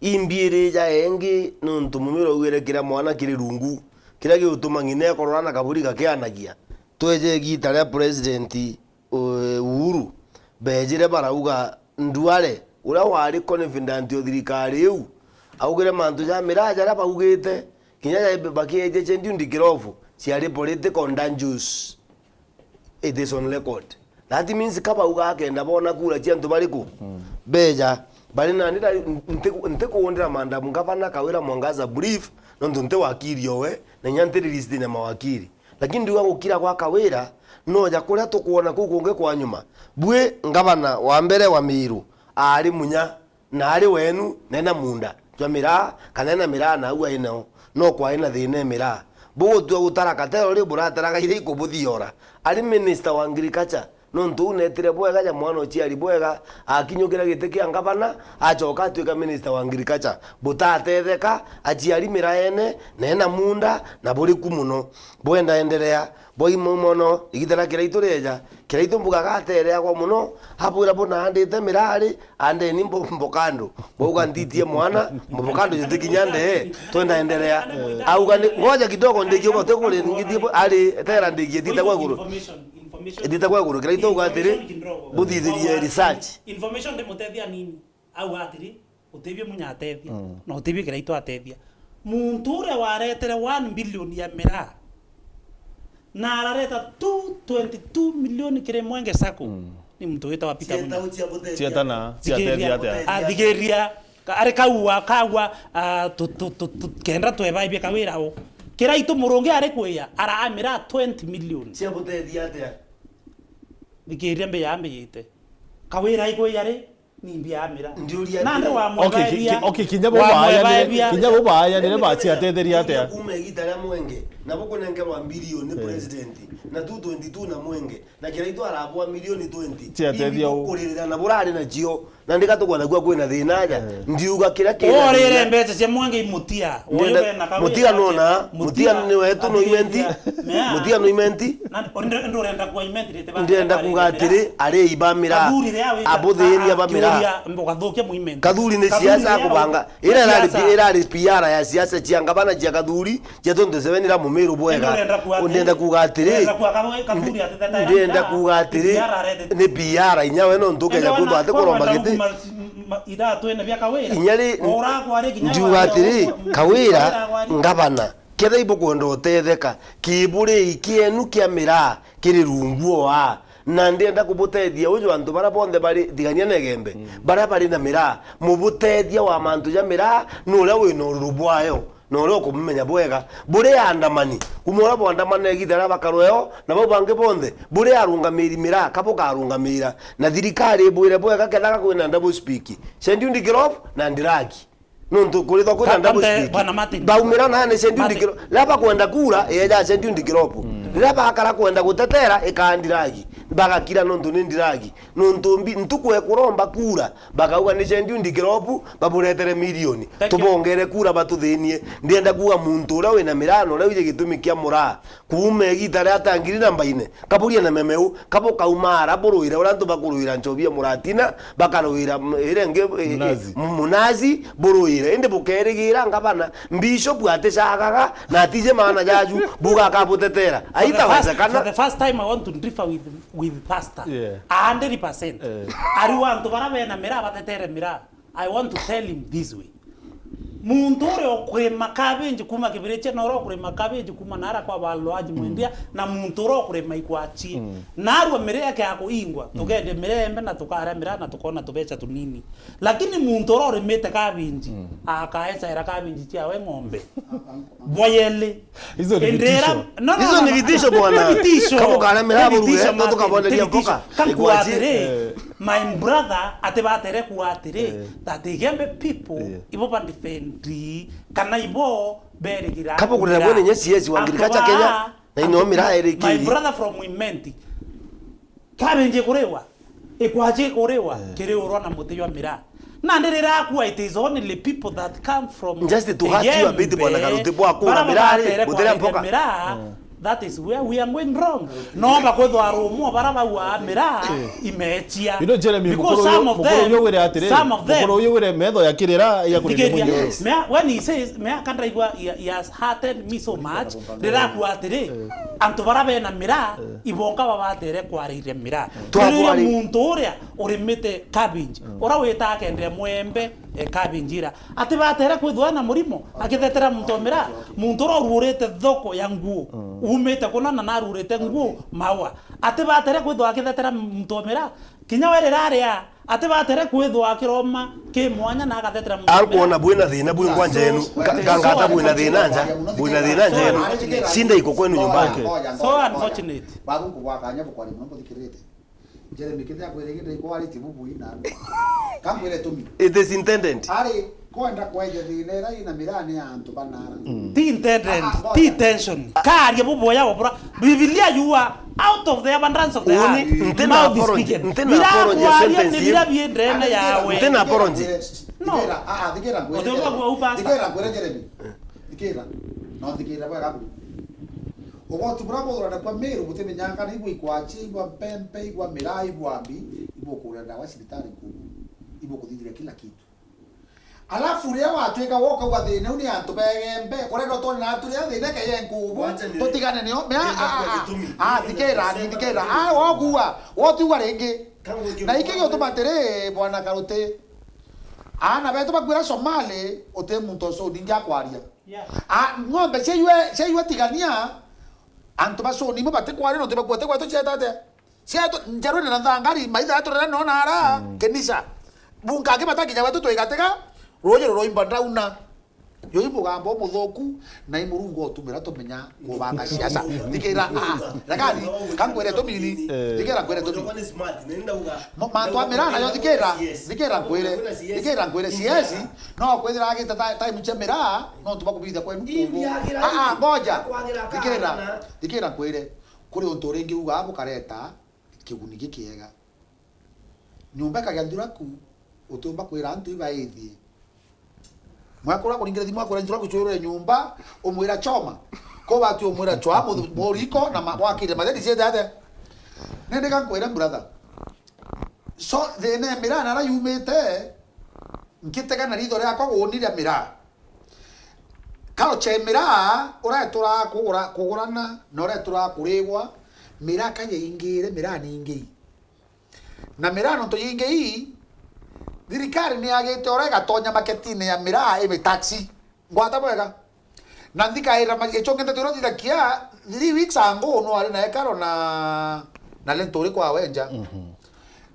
Imbiiri ja engi nontu mumira ugwire kiria mwana kiri rungu, kiria giutuma ng'ina ekorora na kaburi gakianagia. Tweje igiita ria President, uh, Uhuru, beejire barauga Duale, uria wari confidant o thirikari iu, augire mantu ja miraa jaria baugite, kinya ja bakieje Chendi Ndikirovu, ciari political dangerous. It is on record. That means ka bauga akenda bona kura cia antu bariku? Mm. Beja, bari na ndira, nti-, ntikuundira Madam Governor Kawira Mwangaza brief, nontu nti wakiri owe, na inya ntiri list ya mawakiri. Lakini ndiuga gukira gwa Kawira, no ja kuria tukwona kuu kungi kwa nyuma. Bwi ngavana wa mbere wa Miru, aari munya, na ari wenu, nena munda jwa miraa, kana ena miraa na au aineo, no kwari na thina e miraa. Bugutua gutara katero ri burataraga iria ikubuthiora. Ari minister wa agriculture, nontu uu netire bwega ja mwana uciari bwega, akinyukira giti kia ngavana, acoka atuika minister wa agriculture. Butatetheka, aciari miraa ene, na ena munda, na buriku muno. Bwenda endelea, bwaimwe mono, igita na Kiraitu rieja, Kiraitu mbuga gatereagwa mono, abwira bunaandite mirari, andeni mbo-, mbokando. Bwauga ntitie mwana, mbokando jutikinya ndee, twenda endelea. Auga ni, ngoja kidogo ndigie bote kuri, ngitie bo-, ari, tera ndigie ndita kwa iguru. Information, information. Ndita kwa iguru, Kiraitu auga atiri, information kidogo. Buthithirie research. Information ndimutethia nini? Au atiri, utebie munya atethia, mm, na utebie Kiraitu atethia. Muntu uria waretere one billion ya miraa, na arareta two twenty two million kiri Mwenge Sacco, mm, ni muntu witagwa Peter Munya. Cietana, ciatethia atia? Athigiria, ka-, ari kaua, kaua, ah, tu-, tu-, tu-, tu-, kenda twebaibia Kawira o. Kiraitu Murungi ari kwiya, ara a miraa twenty million. Ciabutethia atia? Thigiria mbi ya mbi yite. Kawira ai kwiya ri? Ni mbia amira. Ndiuria nandi atiri, wa mwe okay, ki-, baebia, ki-, okay, kinya bo wa mwe baaya nire, baebia. Kinya bo baaya nire baciatetheria atia? Kuma igita ria Mwenge, Na bukunenkerwa bilioni ni president. Na two twenty-two na mwenge. Na Kiraitu arabwa milioni twenty. Ciatethia u- Ibi bukuririra na burari nacio. Na ndiga tukwona kuo kwina thina aja. Eh. Ndiuga kiria kina Orire thina. Mbeca cia mwenge imutia. Ndenda- Mutia nona, Mutia ni wetu no imenti. Mutia no imenti. Ndurenda kuga atiri, ari ibamira. Abuthiria bamira. Kathuri ni siasa akubanga. Ira irari, irari P R ya siasa cia ngabana cia Kathuri, cia twenty seven ira Mumiru bwega. Ndenda kuga atiri, ndenda kuga atiri, ni P R inya we no ntukeja kundu ati kuromba giti. Inya ri, ndiuga atiri, Kawira, ngabana, kethira ibukwenda utetheka, kiburi kienu kia miraa kiri rungu oa. Na ndienda kubutethia uju antu baria bonthe bari, tigania na Igembe, baria bari na miraa, mubutethia wa mantu ja miraa ni uria wina ururu bwayo, na uria ukumumenya bwega. Buri andamani, kuma uria bwandamana igita riria bakarweo, na bau bangi bonthe, buri arungamiri miraa, ka bukarungamira. Na thirikari ibwire bwega, kethira kwina double speak, Sendi Undikirob na Ndiraki. Nontu kurithwa kwina double speak. Baumira nani Sendi Undikiro-, riria bakwenda kura, yeja Sendi Undikiro. Riria bakara kwenda gutetera, ikandiragi. Bagakira nontu ni ndiragi. Nontu mbi-, ntuku ekuromba kura, bakauga ni Sendi Undikiro, baburetere milioni. Tubongere kura batuthinie. Ndienda kuuga muntu uria wina miraa na uria wiji gitumi kia muraa. Kuuma igita ria ta ngiri na mbaine, kaburia na memeu, kabukauma ara burwire uria antu bakurwira nchobi ya muratina, bakarwira m-, iria ingi, i-, i-, Munazi. M-, munazi, burwire. Indi bukerigira ngabana, Bishop aticagaga, na atije maana jaju, buga akabutetera. Aitawezekana. For the first, for the first time, I want to differ with, with Pastor. Yeah. A hundred percent. Eh. Ariu antu bara bena miraa batetere miraa. I want to tell him this way. Muntu uria ukurima cabbage kuma Kibirichia, na uria ukurima cabbage kuma nara kwa Baluaji Mwendia, na muntu uria ukurima Ikwachi. Narua miraa yake ya kuingwa, tukendia miraa embe na tukaria miraa na tukona tubecha tunini. Lakini muntu uria urimite cabbage, akaecaira cabbage ciawe ng'ombe. Bwayeli. Hizo ni vitisho. Hizo ni vitisho, bwana. Kama ukana miraa buruge, na tukaboneria mboka. Kakuatire. Eh. My brother, ati batere kuuga atiri, eh, that Igembe people, eh, ibo bandifendi, kana ibo berigira. Kabo kurira bwene nya C S wa ngirikacha Kenya, na ino miraa irikirie. My brother from Imenti. Cabbage kuriwa, Ikwachi kuriwa, eh, kiriurwa na muti jwa miraa. Na ndirira kuwa it is only people that come from just to hurt you a bit, Igembe, bwana Karuti, bwa kuuga miraa ri, bara batere mutire kuarithia mboka. Miraa, eh. That is where we are going wrong. No bakwithwa arumwo bara bauaa miraa, eh, imechia. You know, Jeremy, because mukuru uyu, some of them, mukuru uyu wire atiri, some of them, mukuru uyu wire metho ya kirira, ya kurira. Thikiria, mwenyewe. Mea, when he says, mea, kandaigua, he, he has hurted me so much, ndirakuwa atiri, eh, antu bara bena miraa, eh, ibonka babatere kwariria miraa. Twabwari- Riria muntu uria urimite cabbage, mm, uria witaga kendere mwembe, eh, cabbage ira, ati batere kwithwa na murimo, akithetera muntu o miraa, muntu uria ururite thoko ya nguo, mm, umite kuna na narurite nguo, maua. Ati batere kwithwa akithetera muntu o miraa, kinya we riraria, ati batere kwithwa akiroma ki mwanya na agathetera muntu o miraa. Arikuona bwina thina bwi ngwanja yenu, ka-, kangata bwina thina nja, bwina thina nja yenu. Shinda iko kwenu nyumbani. Okay. So unfortunate. Babu kugwa kanya bukwaria muno mbuthikirite. Jeremy, kethira akwire githai kwaritie bubui na kamwire tumi. It is intended. Ari kwenda kwenja thina ira ina mirani ya antu banara. Mm. Ti intended, ah, ah, ti intention. Karia buboya obura. Biblia, you are out of the abundance of the heart. Uni, nti na mouth apology, speaking. Nti na apology, bira sentence ni bira biendene yawe. Nti na apology. No. Thikira, ah, ah, thikira ngwire. Othoma Jeremy. Kwa upasta. Thikira ngwire Jeremy. Thikira. No thikira bwega buru. Ugoti buria buthurana kwa Meru butimenyaga kana ibwa Ikwachi, ibwa Mpempe, ibwa Miraa, ibwa Mbi, ibukuria ndawa cibitari kuu, ibukuthithia kila kitu. Alafu riria watwika woka uga thina uu ni antu begembe, urenda utone na aturia thina keye nkubu, tutigane nio. Mea, a, a, a, a, thikira, ni thikira. A, wogua, wotigua ringi. Na iki gituma atiri, bwana Karuti, aana betu bakwira Somali, uti muntu ucu ningi akwaria. Yeah. Ah, ng'ombe ciaiwe, ciaiwe tigania, antu ba Soni imwe batikwaria nontu bakuete gwetu cieta atia? Cietu, njarwene na nthangari, maitha aturera no nara, mm, kenisa. Bunkangi batakinya gwetu twi gatiga, ruuji ruroimba ndauna. Juu i mugambo umuthuku, na i Murungu utumira tumenya kubanga siasa. Thikira, ah, rekani, kankwire tumini. Eh. Thikira nkwire tumini. Mo-, mantu a miraa nayo, thikira, thikira nkwire, thikira nkwire, siasi, no kwithira agite ta-, time cia miraa, nontu bwa kubithia kwenu kubu. Ah, ah, ngoja. Thikira, thikira nkwire. Kuri untu uringi uga bukareta kiguni gikiega. Nyomba ikagia nthuraku, utiumba kwira antu ibaithie. Mwakura kuringira thimu, akwira nthuraku cwirwe nyomba, umwira choma. Ko batu umwira chwa mu-, muriko na ma-, wakire matheri ciete ate. Nende kankwira brother. So, thina ya miraa nara yumite, nkitega na ritho riakwa guuniria miraa. Culture ya miraa, uretura kugura, kugurana, na uretura kurigwa, miraa ka yaingire, miraa ni ingi. Na miraa nontu yaingi ii, thirikari ni yagite ora igatonya maketine ya miraa imi taxi. Ngwata bwega. Na nthikaira ma-, gichungi ndeto iria thithakia, three weeks ago no ari na ekaro na, na Linturi kwa Wenja. Mhm.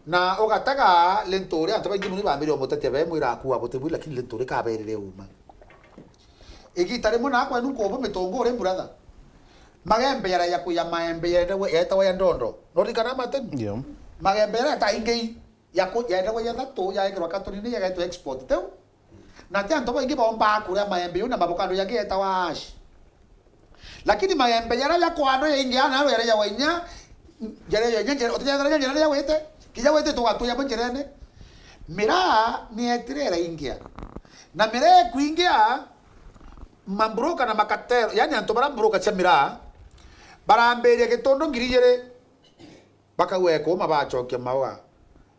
Na ugatega Linturi, antu baingi muno bambire umutetia bemwira akua buti bwi, lakini Linturi kaberire uma. Igita rimwe na kwenu nkubu mitungu uri brother. Magembe yara ya kuya maembe yetagwa, yetagwa ya ndondo. No ririkana mateni? Yeah. Magembe yara ta ingi ya ku-, yetagwa ya thatu, yaekirwa katonini, yagetwa export teu. Na ti antu baingi bombaa kuria maembe yau na mavocado yangi yetagwa ash. Lakini maembe jaria ja kwandwa jaingi ana aro jaria ja wainya, jaria ja inya, jaria, uti jaria ja jaria wite, kija wite tugatuya bo njirene. Miraa ni etire iraingia. Na miraa ikuingia, mambroka na makatero, yani antu bara mbroka cia miraa, barambiria gitundu ngiri igiri. Bakauga, "Ekuma bacokia maua."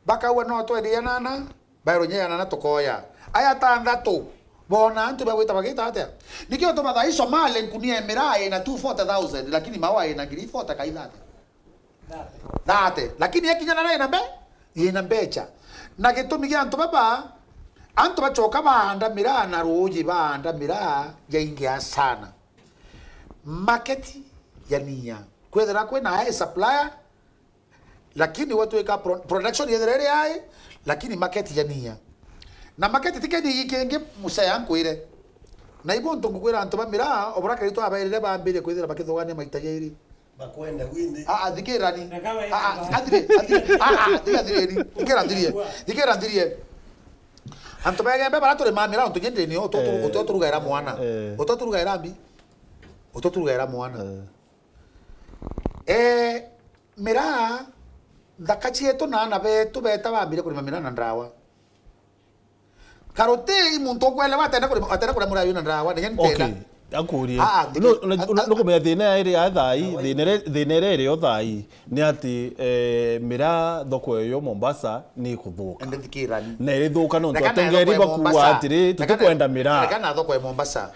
Bakauga, "No twendie ya nana?" Bairwo, "Nya ya nana tukoya." Aya tanthatu, bona antu bagwita bagita atia? Nikio utuma thaa ii Somali nkunia ya miraa ina two forty thousand, lakini maua ina ngiri forty kai thate. Thate. Lakini ekinya nana ina mbe? Ina mbecha. Na gitumi gia antu baba, antu bacoka baanda miraa na ruuji, baanda miraa jaingia sana. Market ya ninya. Kwethira kwina high supplier, lakini gwatwika pro-, production yethira iri ai, lakini market ya ninya. Na market ti keni giki kingi, musea nkwire. Na ibo ntu ngukwira antu ba miraa, obura keri twabairire bambire kwithira bakithugania maita jairi. Bakwenda winde. Ah, ah, thikirani. Ah, ah, athire, athire. Ah, ah, thikira thireni. Thikira thirie. Thikira thirie. Antu ba Igembe bara turi ma miraa, untu nyende ni uto, eh, uto turugaira mwana. Eh. Uto turugaira mbi. Uto turugaira mwana. Eh. Eh, miraa, nthaka cietu na aana betu beta bambire kurima miraa na ndawa. Karuti i muntu ukwelewa atenda kurima, atenda kurima muraa yu na ndawa, na nyeni ntenda. Okay, akurie. Ah, ah, no, no, no, no kumenya thina ya iri ya thai, thina iri, thina iri iri o thai, ni ati, eh, miraa thoko eyo Mombasa ni ikuthuka. Ende thikirani. Na iri thuka nontu atengeri bakuuga atiri, tutikwenda miraa. Reka na thoko ya Mombasa.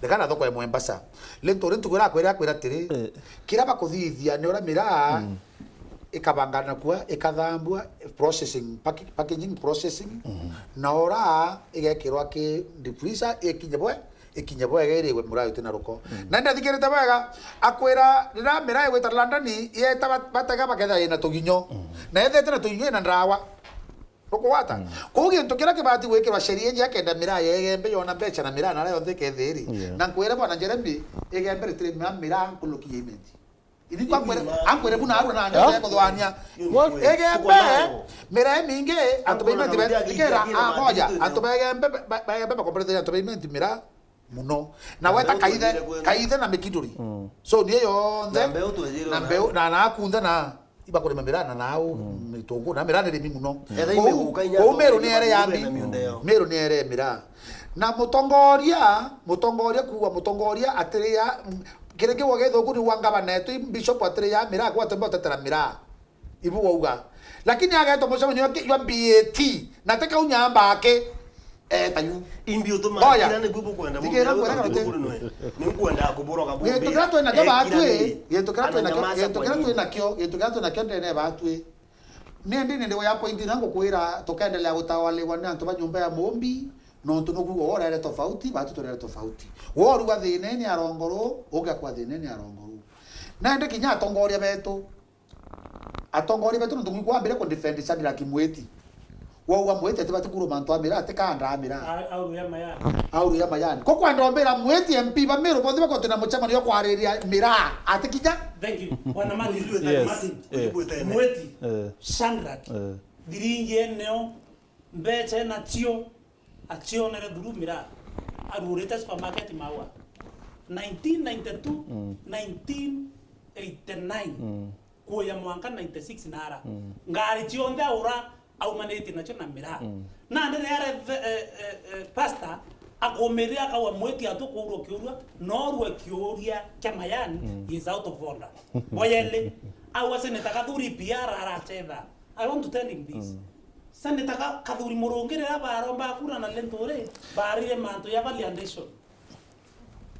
Reka na thoko ya Mombasa. Linturi ntuku irakwira, akwira atiri, eh, kira bakuthithia ni uria miraa, mm, ikabangana kua, ikathambua, processing, pack-, packaging, processing, mm, na ura igekirwa ki deep freezer, ikinye bwe, ikinye bwega, irigwe miraa iti na ruko. Mm. Na ndathikirite bwega, akwira riria miraa igwita London, yeta bat-, batega baketha ina tuginyo. Mm. Na yethete na tuginyo ina ndawa. Ukugwata? Mm. Kwou gintu kiria kibati gwikirwa sheria ingi akenda miraa ya Igembe yona mbecha na miraa naria yonthe ikethiri. Yeah. Na nkwire bwana Jeremy, Igembe ritiri miraa, miraa nkuruki ya imenti. Ini kwa nkwire, ankwire buna arua na ndio kuthwania. What? Igembe, miraa mingi, antu ba imenti be-, ikira, ah, moja, antu ba Igembe, ba, ba Igembe bakomborete antu ba imenti miraa muno. Na weta kaithe, kaithe na mikinduri. Mm. So, niyo yonthe, na mbeu, na nakunthe na ibakurima miraa na nau, mm, mitungu, na miraa ni rimi muno. Etha kou, imiguka inya kou Meru ni ere ya mbi. Meru ni ere miraa. Na mutongoria, mutongoria kuuga mutongoria atiria, mm, kiringi wa githuku ni wa ngavana etu, bishop atiria miraa, kwa tembe utetera miraa. Ibu wauga. Lakini agetwa mucemanio ki-, jwa B A T, na ti kau nyamba aki, eta yu. Imbi utuma. Oya. Kira ni kwibu kwenda. Thikira, kwenda karute. Ni nkwenda kuboroga. Gintu kiria twina kio batwi, gintu kiria twina kio, gintu kiria twina kio, gintu kiria twina kio ndene batwi. Ni ndi ni ndi ya point na ngukwira, tukendelea gutawaliwa ni antu ba nyumba ya mumbi, nontu nukuuga urere tofauti, batu turere tofauti. Woruga thina ni arongoru, ugakwa thina ni arongoru. Na ndi kinya atongoria betu, atongoria betu nontu gwambire ku defend Shadrack Mwiti. Wauga mwiti atibati kuruma antu a miraa, ati kaandaa miraa. A-, auru ya mayani. Auru ya mayani. Ko kwenda ombira mwiti M P ba Meru bonthe bakote na mucemanio kwariria miraa. Ati kinya? Thank you. Bwana Martin. Yes. Martin. Eh. Mwiti. Eh. Shandrack. Eh. Thiringi eneo. Mbeca nacio. Acionere through miraa. Arurite supermarket Maua. Nineteen ninety-two, mm, nineteen eighty-nine. Mm. Kuya mwanka ninety-six nara. Mm. Ngari cionthe aura aumanite nacio na miraa. Mm. Nandi riria re-, eh, eh, eh, pastor akumirira akauga mwiti atu kuurua kiurua, norue kiuria kia mayani, mm, is out of order. Boyele, au aseneta Kathuri P R arachetha. I want to tell him this. Mm. Senator Ka-, Kathuri Murungi riria baromba kura na Linturi, barire mantu ya validation.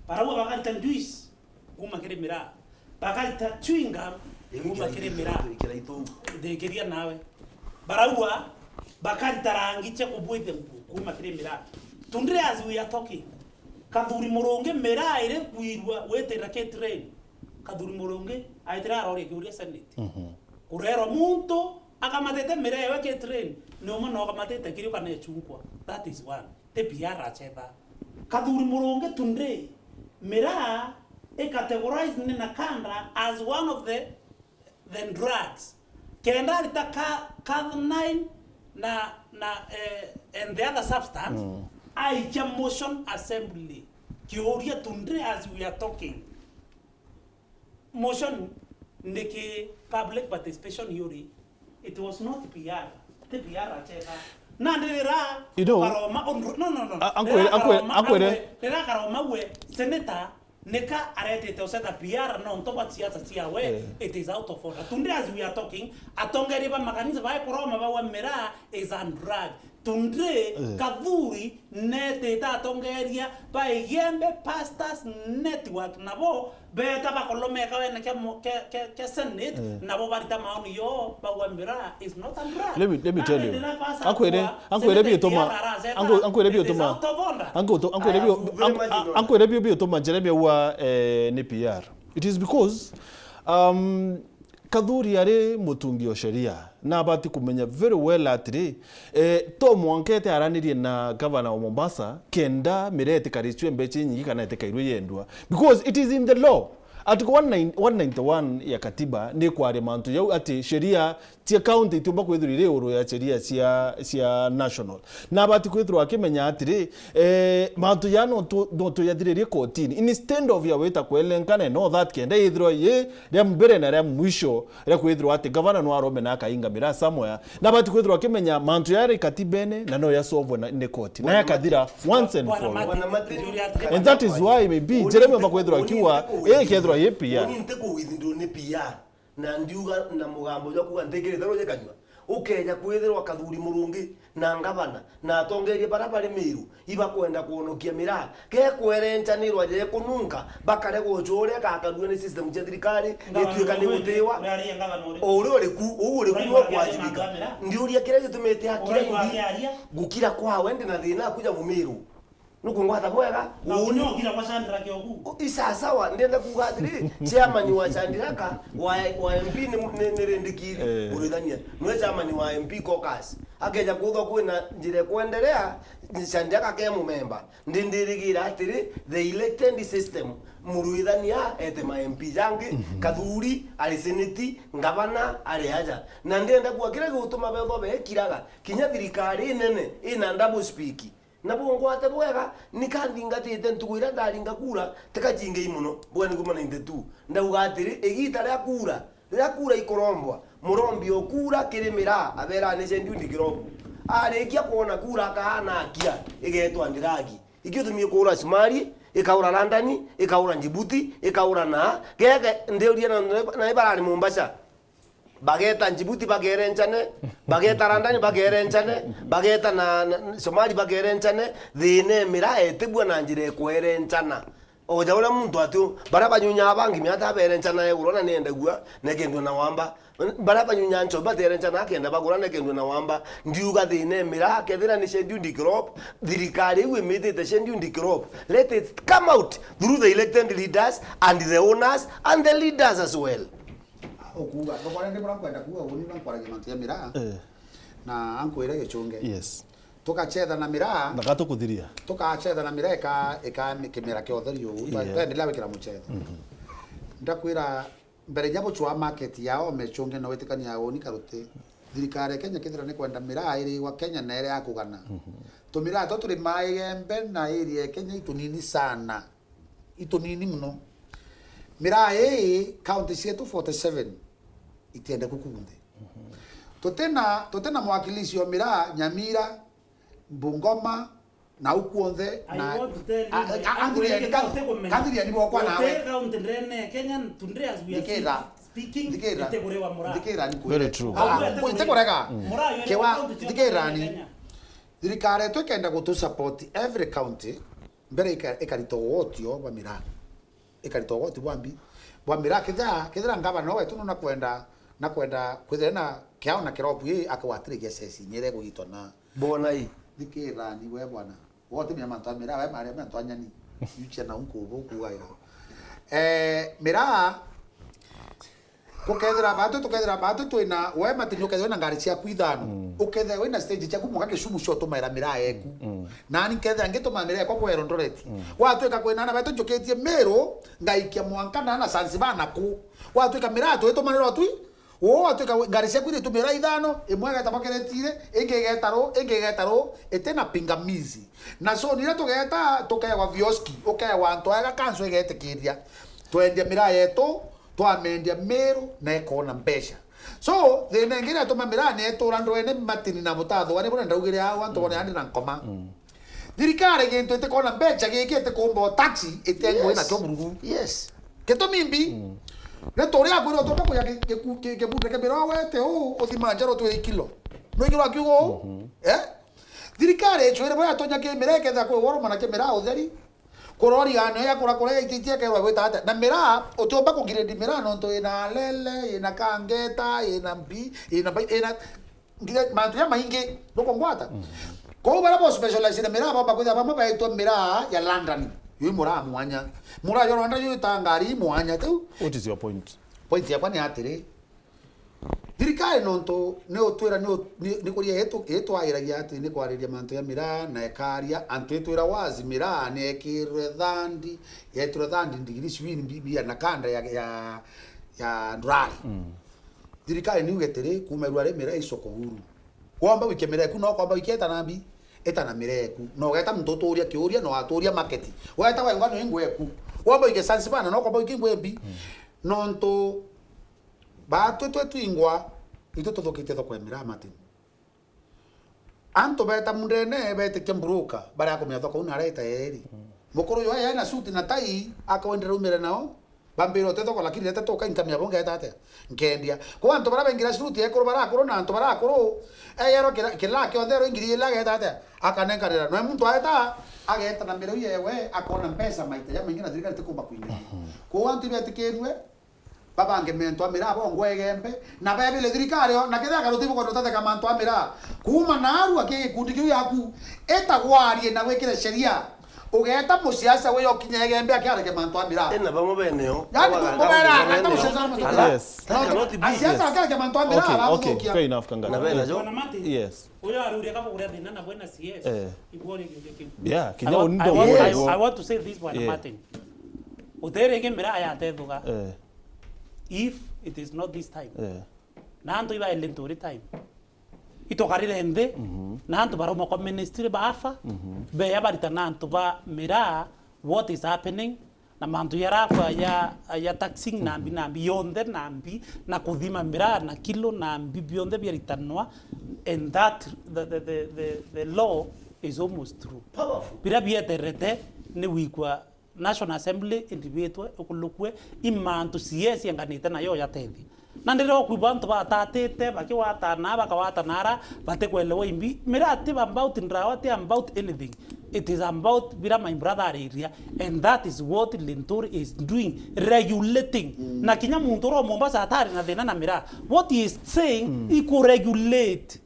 Barauga bakarita juice kuma kiri miraa. Bakarita chewing gum kuma kiri miraa. Thikiria nawe. Barauga bakarita rangi cia kubwithia nguo kuma kiri miraa. Today as we are talking, Kathuri Murungi miraa iri kwirua gwitira ki train. Kathuri Murungi aitira aroria kiuria Senate. Mhm. Kurerwa muntu akamatite miraa ewe ki train, ni umwe na ukamatite kirio kana ichunkwa. That is one. Ti P R achetha. Kathuri Murungi today, miraa i categorized ni NACADA as one of the, the drugs. Kenda arita ka, ka nine na, na, eh, and the other substance, mm, aikia motion assembly. Kiuria today as we are talking. Motion niki public participation yuri? It was not P R. Ti P R achetha. Nandi rira, you know, karoma, no, no, no. Rira karoma, rira karoma we, senator, nika aretete ucetha P R nontu bwa siasa ciawe, eh, it is out of order. Today as we are talking, atongeria ba makanisa bae kuroma bawa miraa is a drug. Today, eh, Kathuri netite atongeria ba Igembe Pastors Network nabo beta bakolomeka wene kia mo-, kia, kia, kia Senate, eh, nabo barita maoni yo bawa miraa is not a drug. Let me, let me tell you. Akwire, akwire biutuma, angu-, ankwire biutuma, angu-, ankwire biu-, angu-, ankwire biu biutuma Jeremia wa, eh, ni P R. It is because, um, Kathuri ari mutungi o sheria, na abati kumenya very well atiri, eh, to mwanka ete aranirie na gavana wa Mombasa, kenda miraa itikaricwe mbeca inyingi kana itikairwe yendwa. Because it is in the law. Article one nine, one ninety-one ya katiba ni kwaria mantu jau ati sheria cia county itiumba kwithirwa iri iguru ya sheria cia, cia national. Na abati kwithirwa akimenya atiri, eh, mantu ja no tu-, no tuyathiririe kotini. Instead of ya wita kwelenkana, no that kenda ithirwa ye ria mbere na ria mwisho ria kwithirwa ati gavana no arome na akainga miraa somewhere, na abati kwithirwa akimenya mantu yari katibene na no yasolvwe na, ni koti. Na yakathira once and for all. And that is why maybe Jeremy omba kwithirwa akiwa, eh, kethirwa ye P R. Uni nti kuwithindwo ni P R. Na ndiuga na mugambo jwa kuuga ntikirite ruji kanyua. Ukeja kwithirwa Kathuri Murungi na ngavana na atongeria bara bari Miru ibakwenda kwonokia miraa, gekwerencanirwa jekununka, bakaregwa ucuria gakarua ni system cia thirikari, ituika ni gutiwa. O uria uri ku, uu uri ku no kwajibika. Ndiuria kiria gitumite akira ngugi, gukira kwawe ndi na thina akuja Mumiru. Nukungwata bwega. Na uuni ukira kwa Shadrack oku. I sawa sawa, ndenda kuuga atiri, chairman wa Shadrack, wa, wa M P ni, ni, ni Rindikiri, eh, Muruithania. Niwe chairman wa M P caucus. Akeja kuthwa kwina njira ikwenderea, Shadrack ake mumemba. Ndindirigira atiri, the elected system, Muruithania ete ma M P jangi, mhm, Kathuri ari seneti, ngavana ari aja. Na ndenda kuuga kiria gigutuma bethwa bekiraga, kinya thirikari inene, ina double speak. Na bungwate bwega, ni kanthingatite ntuku iria ndaringa kura, tikacingei mono, bwega ni kuma ninety-two. Ndauga atiri, igiita ria kura, riria kura ikurombwa, murombi o kura kiri miraa, abeera ni Shendu Ndikirobu. Arikia kwona kura akaana akia, igeetwa ndiragi. Ikio tumie kuura Shomari, ikaura London, ikaura Djibouti, ikaura na, gege, ndiuria na, na ibarari Mombasa. Bageta Djibouti bagerenchane, bageta London bagerenchane, bageta na, na Somali bagerenchane, thina e miraa etibua na njira ekwerenchana. Oja uria muntu ati u, baria banyunyaa bangi miata berenchana eguru na niendagua, nekendua na wamba. Baria banyunyaa nchobi baterenchana akenda bagura nekendua na wamba. Ndiuga thina e miraa, kethira ni Scheduled Crop, thirikari iu imitite Scheduled Crop. Let it come out through the elected leaders and the owners and the leaders as well. Ukuuga, thoko ria ndi bura nkwenda kuuga, uuni bura nkwaragia mantu ja miraa. Eh. Na ankwire Gichunge. Yes. Tukachetha na miraa. Na gatukuthiria. Tukachetha na miraa ika, ika kimera kia utheri uu. Yeah. Twendelea gwikira muchetho. Ndakwira, mbere nya buchwa market yao mechunge na witikania ya uni karuti. Thirikari ya Kenya kethira ni kwenda miraa iri wa Kenya na iri ya kugana. Tumiraa twa turi Mai Igembe na area ya Kenya itunini sana. Itunini muno. Miraa ii county cietu forty seven itiende kukunthe. Tutina, tutina mwakilishi o miraa Nyamira, Bungoma, na ukuonthe na anthiriani bokwa nawe. Thikira. Thikira. Very true. Itikurega. Kiwa, thikirani. Thirikari yetu ikenda gutu support every county, mbere ika-, ikarita ugoti o bwa miraa. Ikarita ugoti bwa mbi. Bwa miraa, kethira, kethira ngavana wetu nuna kwenda, na kwenda kwithira na kiao na kirobu ii akawatirigia ceci inyere gwitwa na. Bona ii. Thikirani we bwana. Wote mia mantu a miraa, we mare mantu a nyani. Yuchia na unku ubu kugaira. Eh, miraa, Gukethira batu, tukethira batu twina, we Martin, ukethira wina ngari ciaku ithano, ukethira wina stage ciaku muka Kisumu cio tumaira miraa yeku. Nani nkethira ngituma miraa yakwa kwa Eldoret. Gwatwika kwina ana betu njukitie Meru, ngaikia mwanka na ana Zanzibar na ku. Gwatwika miraa twitumanirwa twi, uu gwatwika ngari ciaku iritumira ithano, imwe igeta Bokereti iri, ingi igeta ru, ingi igeta ru, itina pingamizi. Na so nira tugeta, tukewa vioski, ukewa antu ega kanso igetikiria. Twendia miraa yetu, twamendia Meru na ekoona mbeca. So, thina ingi iria ituma miraa ni itura ndwene Martin na butathuga ni buria ndaugire au antu bone andi na nkoma. Thirikari gintu itikoona mbeca giki itikumba o tax itengwe na kio burugu. Yes. Gitumi mbi. Ni turia akwirwo tuka kuya ki-, ki-, ki-, kibunde kia miraa wete u uthima njaro twi kilo. Nwigirwa kiugo u? Eh? Thirikari ichwire bwa yatonya ki miraa iketha kwi woroma na ki miraa utheri. Kurori gano ya kura kura ya ititie kerwa gwita atia. Na miraa, utiumba kugiredi miraa nontu ina alele, ina kangeta, ina mbi, ina mbai, ina nginya mantu ya maingi, nukungwata. Kou bara bo specialize na miraa, bomba kwithira bamwe baitwa miraa ya London. Yui muraa mwanya. Muraa ya Rwanda yui ta ngari mwanya tu. What is your point? Point yakwa ni atiri, thirikari nontu ni utwira ni u-, ni, ni kuria itu-, itwagiragia ati ni kwariria mantu ya miraa na ikaria antu itwira wazi miraa ni ekirwe thandi, yetirwe thandi ndigiri ciwini bi-, bia na kanda ya, ya, ya ndurari. Thirikari ni uge tiri, kuma irua ri miraa icoko huru. Womba wike miraa eku, no kwamba wike eta na mbi, eta na miraa eku. No ugeta muntu uturia kiuria, no aturia market. Weta wengwa no ingwe eku. Womba wike Zanzibar, no kwamba wike ingwe mbi. Nontu Baatwi twe twingwa, itwe tuthukitie thoko ya miraa, Martin. Antu beeta mundene, beetikia mburuka, baria akumenya thoko uu naria ita yeeri. Mukuru jwa ena suti na tai, akawendera umire nao, bambira uti thoko, lakini rete tuka inkamia bo ngeeta atia? Nkendia. Kwa antu baria baingira suti ekuru baria akuru na antu baria akuru, eyerwa kila, kila kionthe erwa ingiri ila ageeta atia? Akanenkanira. Noe muntu aeta, ageeta na miraa yewe, akona mbeca maita jamaingi na thirikari tikumba kuingiria. Kwa antu ibetikirue, babange mantu a miraa bongwa Igembe, na bebile thirikari o, na kethira karuti bukwenda utatheka mantu a miraa. Kuuma naarua ki gikundi kiu yaku, ita gwarie na gwikire sheria. Ugeeta musiasa wi okinya Igembe akiareke mantu a miraa. Ena bamwe beneo. Yaani, mubera, ata musiasa na mantu a miraa. Yes. Asiasa akiareke mantu a miraa, okay, okay, fair enough, Kangata. Na bena jo. Bwana Martin, yes. Uyo aruria kama kuria thina na bwena C S. Eh. Igwo ri giuria kiu. Yeah, kinya I want, undo I want, I, I want to say this, Bwana Martin. Utere ingi miraa yatethuga. Eh. If it is not this time. Eh. Na antu ibaile nturi time. Itokarire nthi, na antu baromokwa ministry baafa, beya barita na antu ba miraa, what is happening, na mantu yarakwa ya, ya taxing na mbi, na mbi yonthe na mbi, na kuthima miraa na kilo na mbi bionthe biaritanwa, and that the, the, the, the, the law is almost through. Powerful. Biria bieterete ni wikwa National Assembly indibitwe, ikulukue, i mantu C S yenganite nayo yatethia. Na ndira okwibo antu batatite, bakiwatana, bakawatana ara, batikwelewa imbi. Miraa ti about ndrawa, ti about anything. It is about bira my brother ariria, and that is what Linturi is doing, regulating. Na kinya muntu ura Mombasa atari na thina na miraa. What he is saying, he could regulate.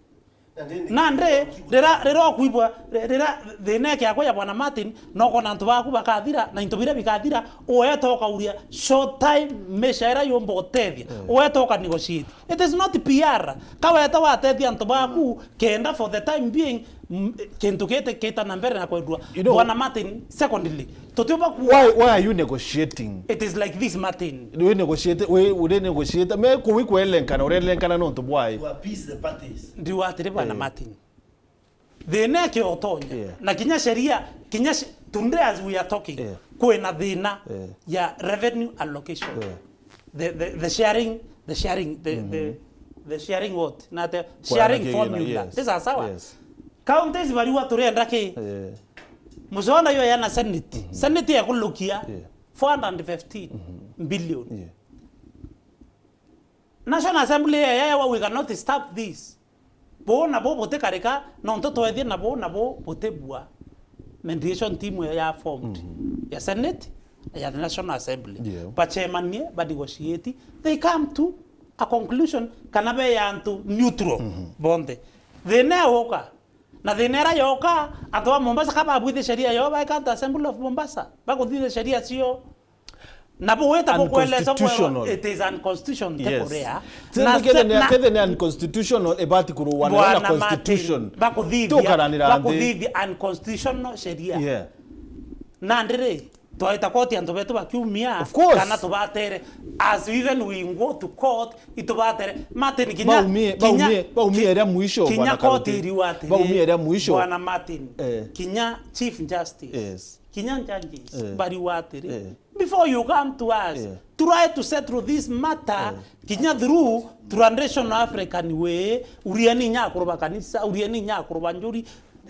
Nandi, rira, rira ukuigua, ri-, rira thina ikiakwa ya Bwana Martin, no kona antu baku bakathira, na into biria bikathira, ueta ukauria, short time, measure ira yumba utethia. Mm. Ueta uka negotiate. It is not P R. Ka weta watethia antu baku, kenda for the time being, m-, kintu giti kita na mbere na kwendwa. You know, Bwana Martin, secondly, tutiumba ku- Why, why are you negotiating? It is like this, Martin. Wi negotiate, wi, uri negotiate. Me ku-, wi kwelenkana, urelenkana nontu bwai? To appease the parties. Ndiwa atiri, Bwana Eh. Martin. Thina ikiotonya. Yeah. Na kinya sheria, kinya sh-, today as we are talking, Yeah. kwina thina Yeah. ya revenue allocation. Yeah. The, the, the sharing, the sharing, the, the, the sharing what? Na the sharing Kwana kigina, formula. Yes. Ni sawa sawa? Yes. Counties bariwa turenda ki? Eh. Musonda yo yana Senate. Mhm. Senate ekulukia Yeah. four hundred fifteen Mhm. billion. Yeah. National Assembly yeyewa, we cannot stop this. Buu nabo butikarika, nontu twethie nabo, nabo butibua. Mediation team ya formed, Mhm. ya Senate, ya National Assembly. Yeah. Bachemanie, ba negotiate. They come to a conclusion, kana be antu neutral, Mhm. bonthe. Thina iuka. Na thina ira yoka, antu ba Mombasa ka babwithi sheria yo, ba County Assembly of Mombasa. Bakuthithia sheria cio. Na bwita bukweleza Unconstitutional. It is unconstitutional, Yes. tikuria. Tena Na kethe se-, ni, na kethe ni unconstitutional, ibati kuruwa na Bwana na Martin, constitution. Bakuthithia, Tukaranira nthi. Bakuthithia unconstitutional sheria. Yeah. Nandi ri, twaita koti antu betu bakiumia, Of course. kana tubatere. As even we go to court, itubatere. Martin, kinya, Baumie, kinya, baumie, baumie ki-, eria mwisho, kinya Bwana koti Karuti. Iriwa atiri, Baumie eria mwisho. Bwana Martin, Eh. kinya Chief Justice, Yes. kinya judges, Eh. bariwa atiri, Eh. before you come to us, Yeah. try to settle this matter, Yeah. kinya through traditional African way, urieni inya akuru ba kanisa, urieni inya akuru ba njuri,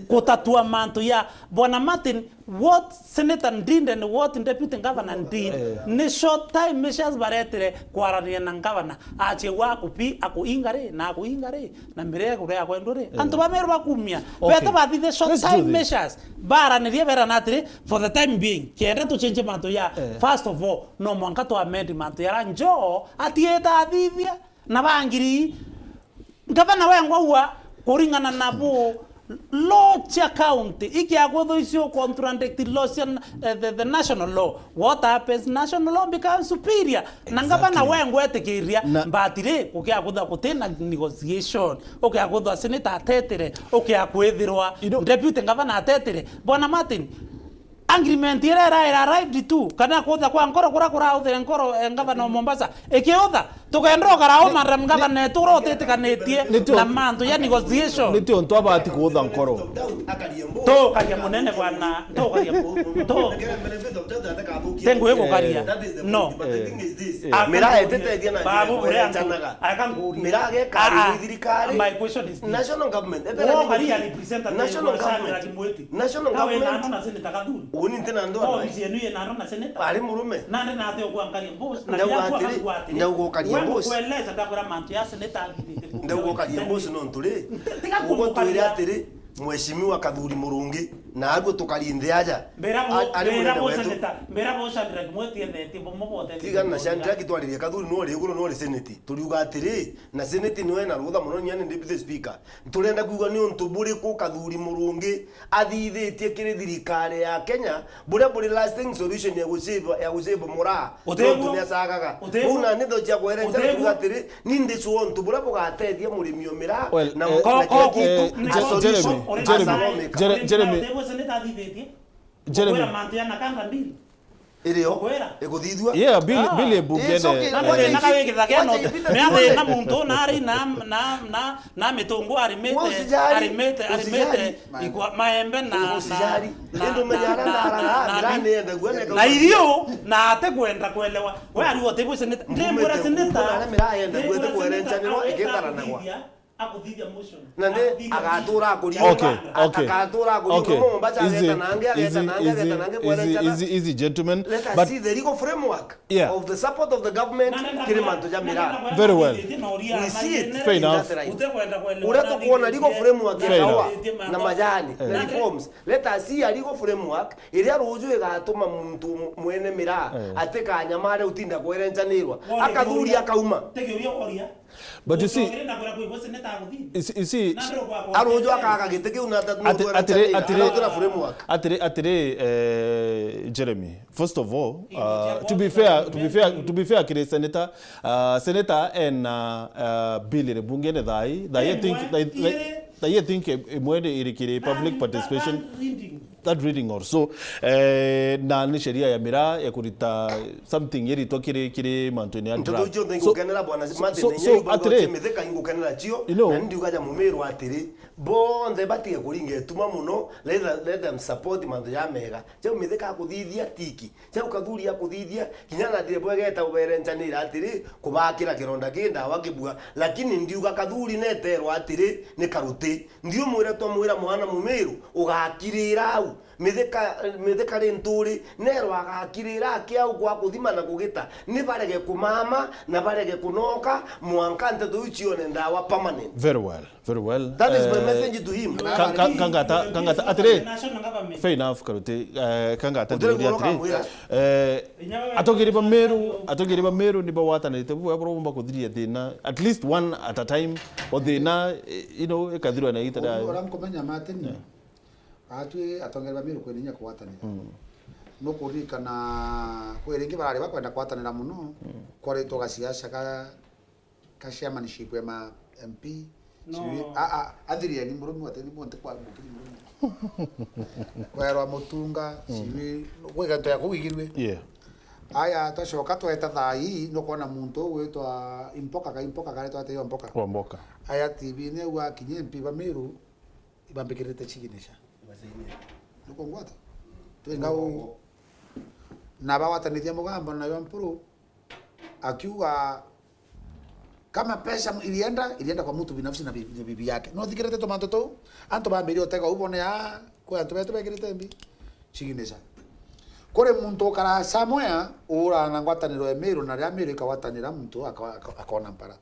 gutatua mantu ya Bwana Martin, what Senator did and what Deputy Governor did, Yeah. ni short time measures baretire kwaraniria na governor, achie gwa akupi, akuinga ri, na akuinga ri, na mirego ria kwendwa ri. Yeah. Antu ba Meru bakumia, Okay. beta bathithe short Let's do time this. measures, baranirie berana atiri, for the time being, kenda tuchenje mantu ya, Eh. first of all, no mwanka tu amend mantu ya Ranjo, atieta athithia, na bangiri, ngavana wengwa ua, kuringana na bu, law cia county, ikiakwithwa icio contradict law cia, eh, the, the national law. What happens? National law becomes superior. Na ngavana Exactly. wengwa etikiria, Na mbatiri, kukiakwithwa gutina negotiation. Ukiakwithwa senator atetire, ukiakwithirwa You know, deputy governor atetire. Bwana Martin, agreement iria iraira arrived tu, kana kuutha kwa nkoro kuria kurauthire nkoro, eh, ngavana wa Mombasa, ikiutha, tukenda ukara u, madam governor, etu uria utitikanitie Nitio- na mantu ya negotiation. Nitio ntu abati kuutha nkoro. Tukaria munene bwana, tukaria, tu- Tengu igukaria. Eh. No. Eh. Miraa ititeethia na njira Babu, bure antu, ikwendecanaga. Aka nguria. Miraa gekari Ah, ah. ni thirikari. My question is this. National government. Wo karia representative National wa Shadrack government. Mwiti. National Kawe government. Nano na Senator Gathuri. Uni ntina ndwara. Ofisi yenu ye nano na Senator. Ari murume. Nande na ate okwa nkaria boss, na Ndauga ya kwa atiri, akwa atiri. Ndauga ukaria We boss. Mukweleza ndakora mantu ya Senator athithite ku. Ndauga ukaria boss nontu ri. Tiga Ugo twire kugukaria. Atiri, Mheshimiwa Kathuri Murungi, na aguo tukari nthi aja. Mbera bo, A-, ari mbera munene bo wetu. Senator, mbera bo Shadrack Mwiti ethetie bo mobote. Tigana na Shadrack twaririe Kathuri no ri iguru no ri Senate. Turiuga atiri, na Senate niwe na rutha muno nyani Deputy Speaker. Turenda kuigua ni untu buriku Kathuri Murungi athithitie kiri thirikari ya Kenya, buria buri lasting solution ya gusave, ya gusave muraa. Uteguo. Nontu ni acagaga. Uteguo. Buna ni tho cia kwere nja Uteguo. Kuuga atiri, ni ndi sure untu buria bugatethia murimi o miraa Well, na eh, na Ko-, ko-, keki ko-, eh, ni a ko-, Jeremy, solution ko-, Jeremy, as a lawmaker. Jere-, Jeremy. Uteguo Senator athithitie. Jeremy. Kwira mantu ya Nakanga mbili. Irio Kwira. Iguthithua. Yeah, bill, Ah. bill ya bunge It's okay. ne, Na Wacha thina ipite, kawe githageno. Wacha ipite. Me athina muntu na ari na, na, na, na mitungu arimite, Wewe usijali, arimite, arimite usijali. Ikwa maembe na, Usijali. Na, Ndio na, umenyana na, na, na, na, na, na, nienda kuona na kama irio na ate kwenda kuelewa. We ari wote bwese nita. Ndembura Ngumite seneta. Kuona mira yenda Ndembura kwete seneta kuerencanirwa awe ikitarana gwa. Akuthithia. Akuthithia motion. Na ndi Akuthithia agatura motion. Akuria. Okay, okay. Agatura akuria. Okay. Kuma Mombasa Easy, ageta nange, ageta easy, nange, easy, ageta nange, easy, kuerenchana. Easy, easy, gentlemen. Let us But see the legal framework yeah. Of the support of the government, kiri mantu ja miraa. Very well. We see it. Fair enough. Uria tukuona legal framework ya kawa na majani, na reforms. Let us see a legal framework iria ruju igatuma muntu mwene miraa atikanyamare utinda kwerenchanirwa. Akathuri akauma. Tegeria oria. But you see, you see, aruju akaga giti kiu na ati- atiri atiri atiri atiri eh, Jeremy, first of all, uh, to be fair, to be fair, to be fair kiri senator, uh, senator ena uh, bill iri bungene thai thai, I think thai- thai- thai, I think imwe iri kiri public participation, third reading or so, eh, na ni sheria ya miraa ya kurita something iritwa kiri kiri mantu-ini ya draft. Nteto icio nthe ingukenera, Bwana Martin, so, so, atiri, mithika ingukenera cio, you know, na ndiuga ja Mumiru atiri, bonthe batige kuringa ituma muno, let, let them support mantu ja mega. Jau mithika akuthithia tiki, jau kathuri akuthithia, kinya na ndire bwegeta ubere nchanira atiri, kubakira kironda ki ndawa kibua, lakini ndiuga kathuri neterwa atiri, ni karuti. Ndiumwira twamwira mwana Mumiru, ugakirira au. Mithika, mithika ri nturi, nero agakirira aki au gwa kuthima na kugita, ni barege kumama na barege kunoka, mwanka nteto iu cione ndawa permanent. Very well, very well. That is my message to him. Ka- ka- kangata, kangata, atiri. Fair enough, Karuti. Eh, kangata, utiri ndiuria kuroka atiri. Mwira. Eh, atongeri ba Meru, atongeri ba Meru ni bagwatanirite bubwega buria bumba kuthiria thina, at least one at a time, o thina, eh, you know, ikathirwa na igita riayo. Uria nkumenya, Martin, atwi atongeri ba Meru kwina inya kugwatanira. Mm. Nukuririkana kwi ringi barari bakwenda kugwatanira muno, mm, kwaritwo gasiasa ka, ka chairmanship ya ma M P. No. Siwi, a, a, athirieni murumi wate ni monte kwa mukiri murumi. Kwerwa Mutunga, mm, siwi, gwi gantu ya kuu igirue. Yeah. Aya, twacoka tweta thai, nukwona muntu ugwitwa Impoka, ka Impoka kare twate yo Mpoka. Wa Mpoka. Aya T V-ini au akinye M P ba Meru, ibambikirite signature. Nukungwata? Twinga u-, na bagwatanithia mugambo nayo Mpuru, akiuga kama pesa ilienda, ilienda kwa mtu binafsi na bibi, na bibi yake. No thikirite tumantu tuu, antu bambiririe utega u bone, ah, kwi antu betu bekirite mbi. Signature. Kuri muntu ukara somewhere, ura na ngwataniro ya Meru, na ria Meru ikagwatanira muntu aka-, aka-, akona mpara.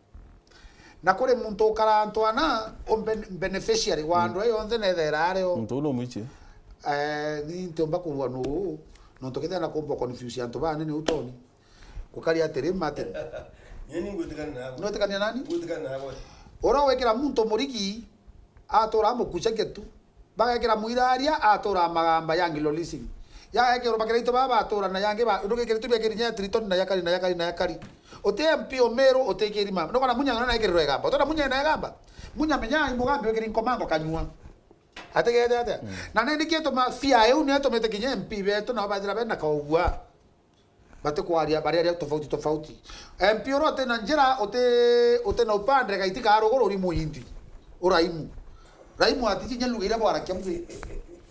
Na kuri muntu ukara antu ana, u ben-, beneficiary wa andu ayo onthe nethera ario. Muntu uu no mwichi. Eh, ni ntiumba kuuga nuu, nontu kethira na kumba confuse antu baa nini utoni. Gukari atiri, Martin. Nyeni ngwitikania nawe. Nwitikania nani? Ngwitikania nawe. Uria wikira muntu murigi, atura amukucagia tu. Bagekira mwiraria, atura magamba ya Anglo Leasing. Yagekirwa bakira itu baba batura na yangi ba, ndugikire tu biakiri nya Triton na yakari na yakari na yakari. Uti M P o Meru, uti kirima. Nukona Munya na ekirirwe igamba. Utona Munya na igamba. Munya menya imugambi wikiri nkomango kanyua. Ategete atia? Mm. Na nindi kitu mafia eu ni atumite kinya M P betu nao bathira bena kaugua. Batikwaria, bariaria tofauti tofauti. M P uria uti na njira, uti, uti na upande, gaiti ka ruguru uri Muhindi. Uraimu. Raimu atiji nya lugha iria bwarakia mwe.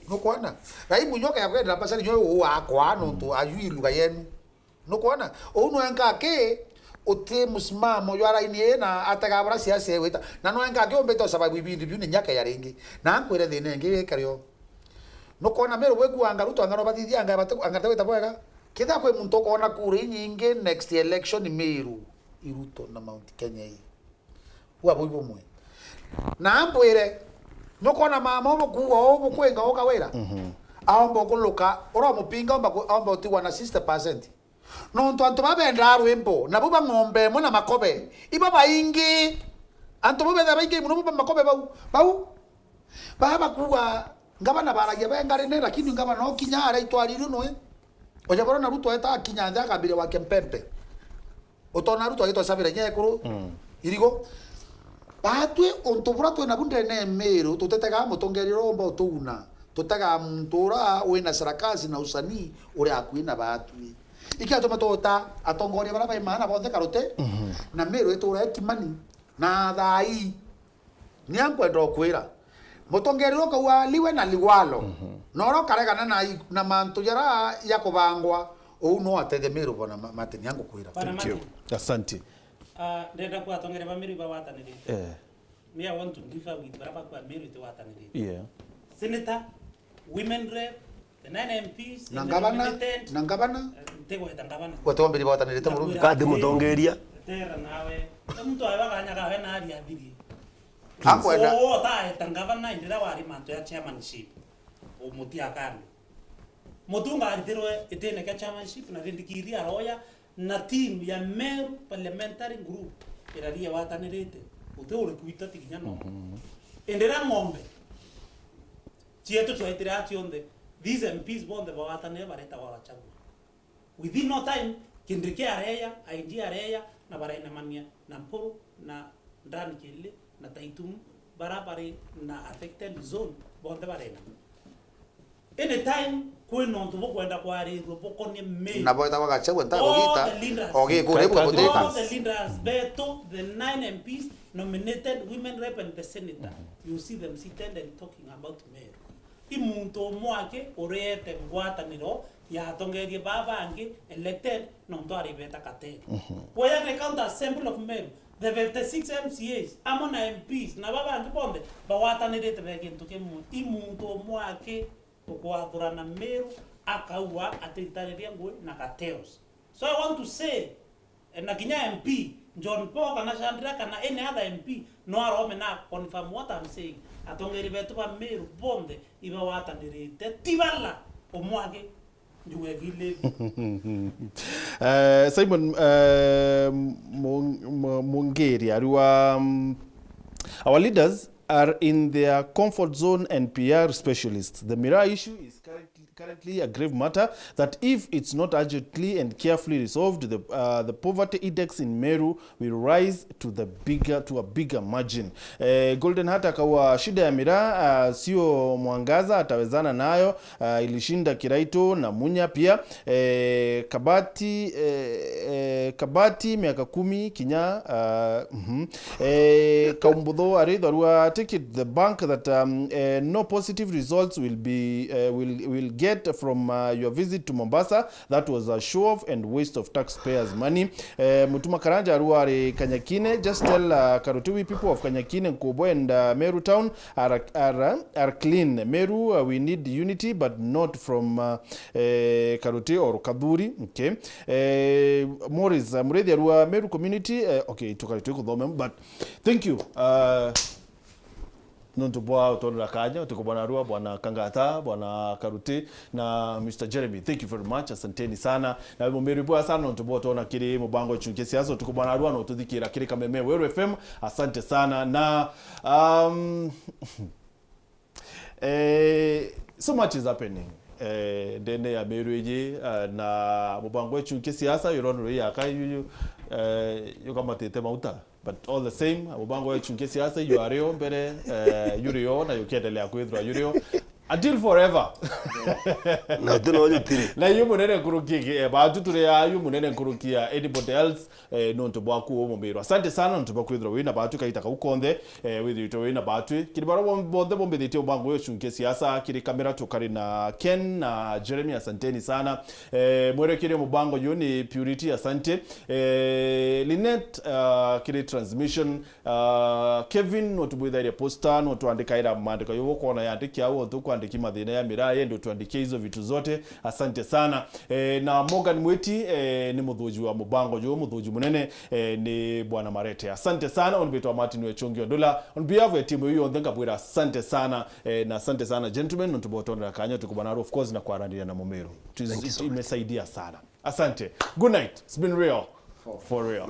Nukwona? Raimu nyoka ya kwenda mbacari nyo wakwa nontu ajui lugha yenu. Nukwona? Uu nwenka aki uti musimamo jwa raini ii na atega bura siasa igwita. Na nwenka aki umbite usababu ibindi biu ni nyaka ya ringi. Na nkwire thina ingi wikario. Nukwona Meru bwikuanga Ruto anga no bathithia anga bate, anga te gwita bwega? Kethira kwi muntu ukoona kura inyingi next election Meru, i Ruto na Mount Kenya ii. Ua bui bumwe. Na ambwire, nukwona mama ubu kuuga uu bukwinga uka wira? Mhm. Aomba ukuluka, uria umupinga aomba ku-, aomba utigwa na sixty percent. Nontu antu baa bendaa rwimbo, nabo ba ng'ombe imwe na makobe, iba baingi. Antu bau betha baingi muno ba makobe bau. Bau, baa bakuuga, ngavana baragia be ngarine, lakini ngavana okinya aria itwaririo nwe. Oja boro na Ruto eta akinya nthi akambiria gwakia mpempe. Utona Ruto agitwa cabira inya ekuru, mm, irigo. Batwi untu bura twina bu ndene ya Meru, tutitegaa mutongeria uria umba utuuna. Tutegaa muntu uria wina sarakasi na usanii uria akui na batwi. Ikiatuma tuta atongoria bara bai maana bonthe karuti, mhm, na Meru itura ikimani. Na thaa ii, nia nkwenda ukwira, mutongeria ukauga liwe na liwalo, mhm, na uria ukaregana na i-, na mantu jara ya kubangwa, uu no atethia Meru bona ma-, Martin, nia ngukwira. Bwana Martin. Thank you. Asante. Ah, ndenda kwa atongeria ba Meru bagwatanirite. Eh. Me, I want to differ with bara bakwa Meru itigwatanirite. Yeah. Senator, women rep, the nine M Ps, na ngavana, na ngavana. Eh, ntigweta ngavana. Gwe twambiri batanirite Murungi. Kadi mutongeria. Tera nawe. Muntu awe baganya gawe na ari athirie. Akwenda. So, utaeta ngavana indira wari mantu ya chairmanship. Umutia kando. Mutunga aritirwe itine kia chairmanship na rindikiri aroya na team ya Meru Parliamentary Group. irari yagwatanirite, guti uri kwita ti kinya no. Mhm. Indi riria ng'ombe cietu cwaitire a cionthe, these M Ps bonthe bagwatanire bareta gwa Gachagua. Within no time, Kindiki areya, I G areya, na barainamania na Mpuru, na Dan Kili, na Taitumu, bara bari na affected zone, bonthe barainamania. Anytime kwina untu bukwenda kwarirua bukonie Meru, na bwetagwa Gachagua nta all kugita, the leaders, ogi kuri Ka-, ka-, bugutita. All the leaders betu, the nine M Ps, nominated women rep and the senator, mhm, you see them seated and talking about Meru. I muntu umwe aki uriete ngwataniro ya atongeria baa bangi elected nontu ari beta cartel. Mhm. Where the County Assembly of Meru, the fifty-six M C As, amwe na M Ps, na baa bangi bonthe bagwatanirite be gintu kimwe. I muntu umwe aki ukwathurana Meru, akaua atitariria ngui na cartels. So I want to say, eh, na kinya M P, John Paul kana Shandra kana any other M P, no arome na confirm what I'm saying. Atongeri betu ba Meru bonthe ibagwatanirite, ti bala umwe aki. Eh, Simon, eh, Mung-, Mu-, Mungiri, ariwa, um, our leaders are in their comfort zone and P R specialists. The Miraa issue is currently, currently a grave matter that, if it's not urgently and carefully resolved, the, uh, the poverty index in Meru will rise to the bigger, to a bigger margin. Eh, Golden Heart akaua shida ya miraa, ah, sio mwangaza atawezana nayo, ah, ilishinda Kiraitu na Munya pia. Eh, Kabati, eh, eh, Kabati miaka kumi kinya, ah, mhm. Eh, Kaumbuthu arithorua, take it the bank that, um, eh, no positive results will be, eh, will, will get from, uh, your visit to Mombasa. That was a show off and waste of taxpayers' money. Eh, Mutuma Karanja arua ari Kanyakine. Just tell, uh, Karuti, we people of Kanyakine, Nkubu and, uh, Meru town are, are, are clean. Meru, uh, we need unity, but not from, uh, eh, Karuti or Kathuri. Okay. Eh, Morris, uh, Murithi arua Meru community. Eh, okay, tukari tukuthome, but thank you. Uh, nontu bwa utonera kanya, utuku bwa narua, bwana Kangata, bwana Karuti, na Mister Jeremy. Thank you very much, asanteni sana. Na we mumiri bwa sana, nontu bwa utona kiri mubango wa Ichunki Siasa, utuku bwa narua, no tuthikira kiri Kameme Weru F M. Asante sana. Na, um, eh, so much is happening, eh, ndene ya Meru iji, eh, na mubango wa Ichunki Siasa, yurono rui yaka, yu, yu, eh, yukamatite mauta. But all the same, mubango wa Ichunki Siasa, yu ario mbere, eh, yurio na yukiendelea kwithirwa yurio until forever. Na uti no jutiri. Na yu munene nkuruki, eh, batu turi a yu munene nkuruki ya anybody else, eh, nontu bwaku umumiro. Asante sana nontu bwa kwithirwa wina batu kaita kau konthe, eh, withirite wina batu. Kiri bara bon-, bonthe bombithitie mubango wa Ichunki Siasa, kiri kamera tukari na Ken na Jeremy, asanteni sana. Eh, mwerekeria mubango yu ni Purity, asante. Eh, Lynette, ah, kiri transmission, ah, Kevin, no tubwithaire poster, no twandikaira maandiko yo, ukoona yandiki au, o tukwandiki mathina ya miraa, yende utwandikie hizo vitu zote. Asante sana. Eh, na Morgan Mwiti, eh, ni muthuji wa mubango yu, muthuji munene, eh, ni Bwana Marete. Asante sana, on behalf wa Martin Wechungi Ondula, on behalf ya timu yu yonthe, ngabwira asante sana, eh, na asante sana, gentlemen, nontu bwa utondera kanya, tukubana, of course, na kwaranira na Mumiru. It is, it imesaidia sana. Asante. Good night. It's been real. For real.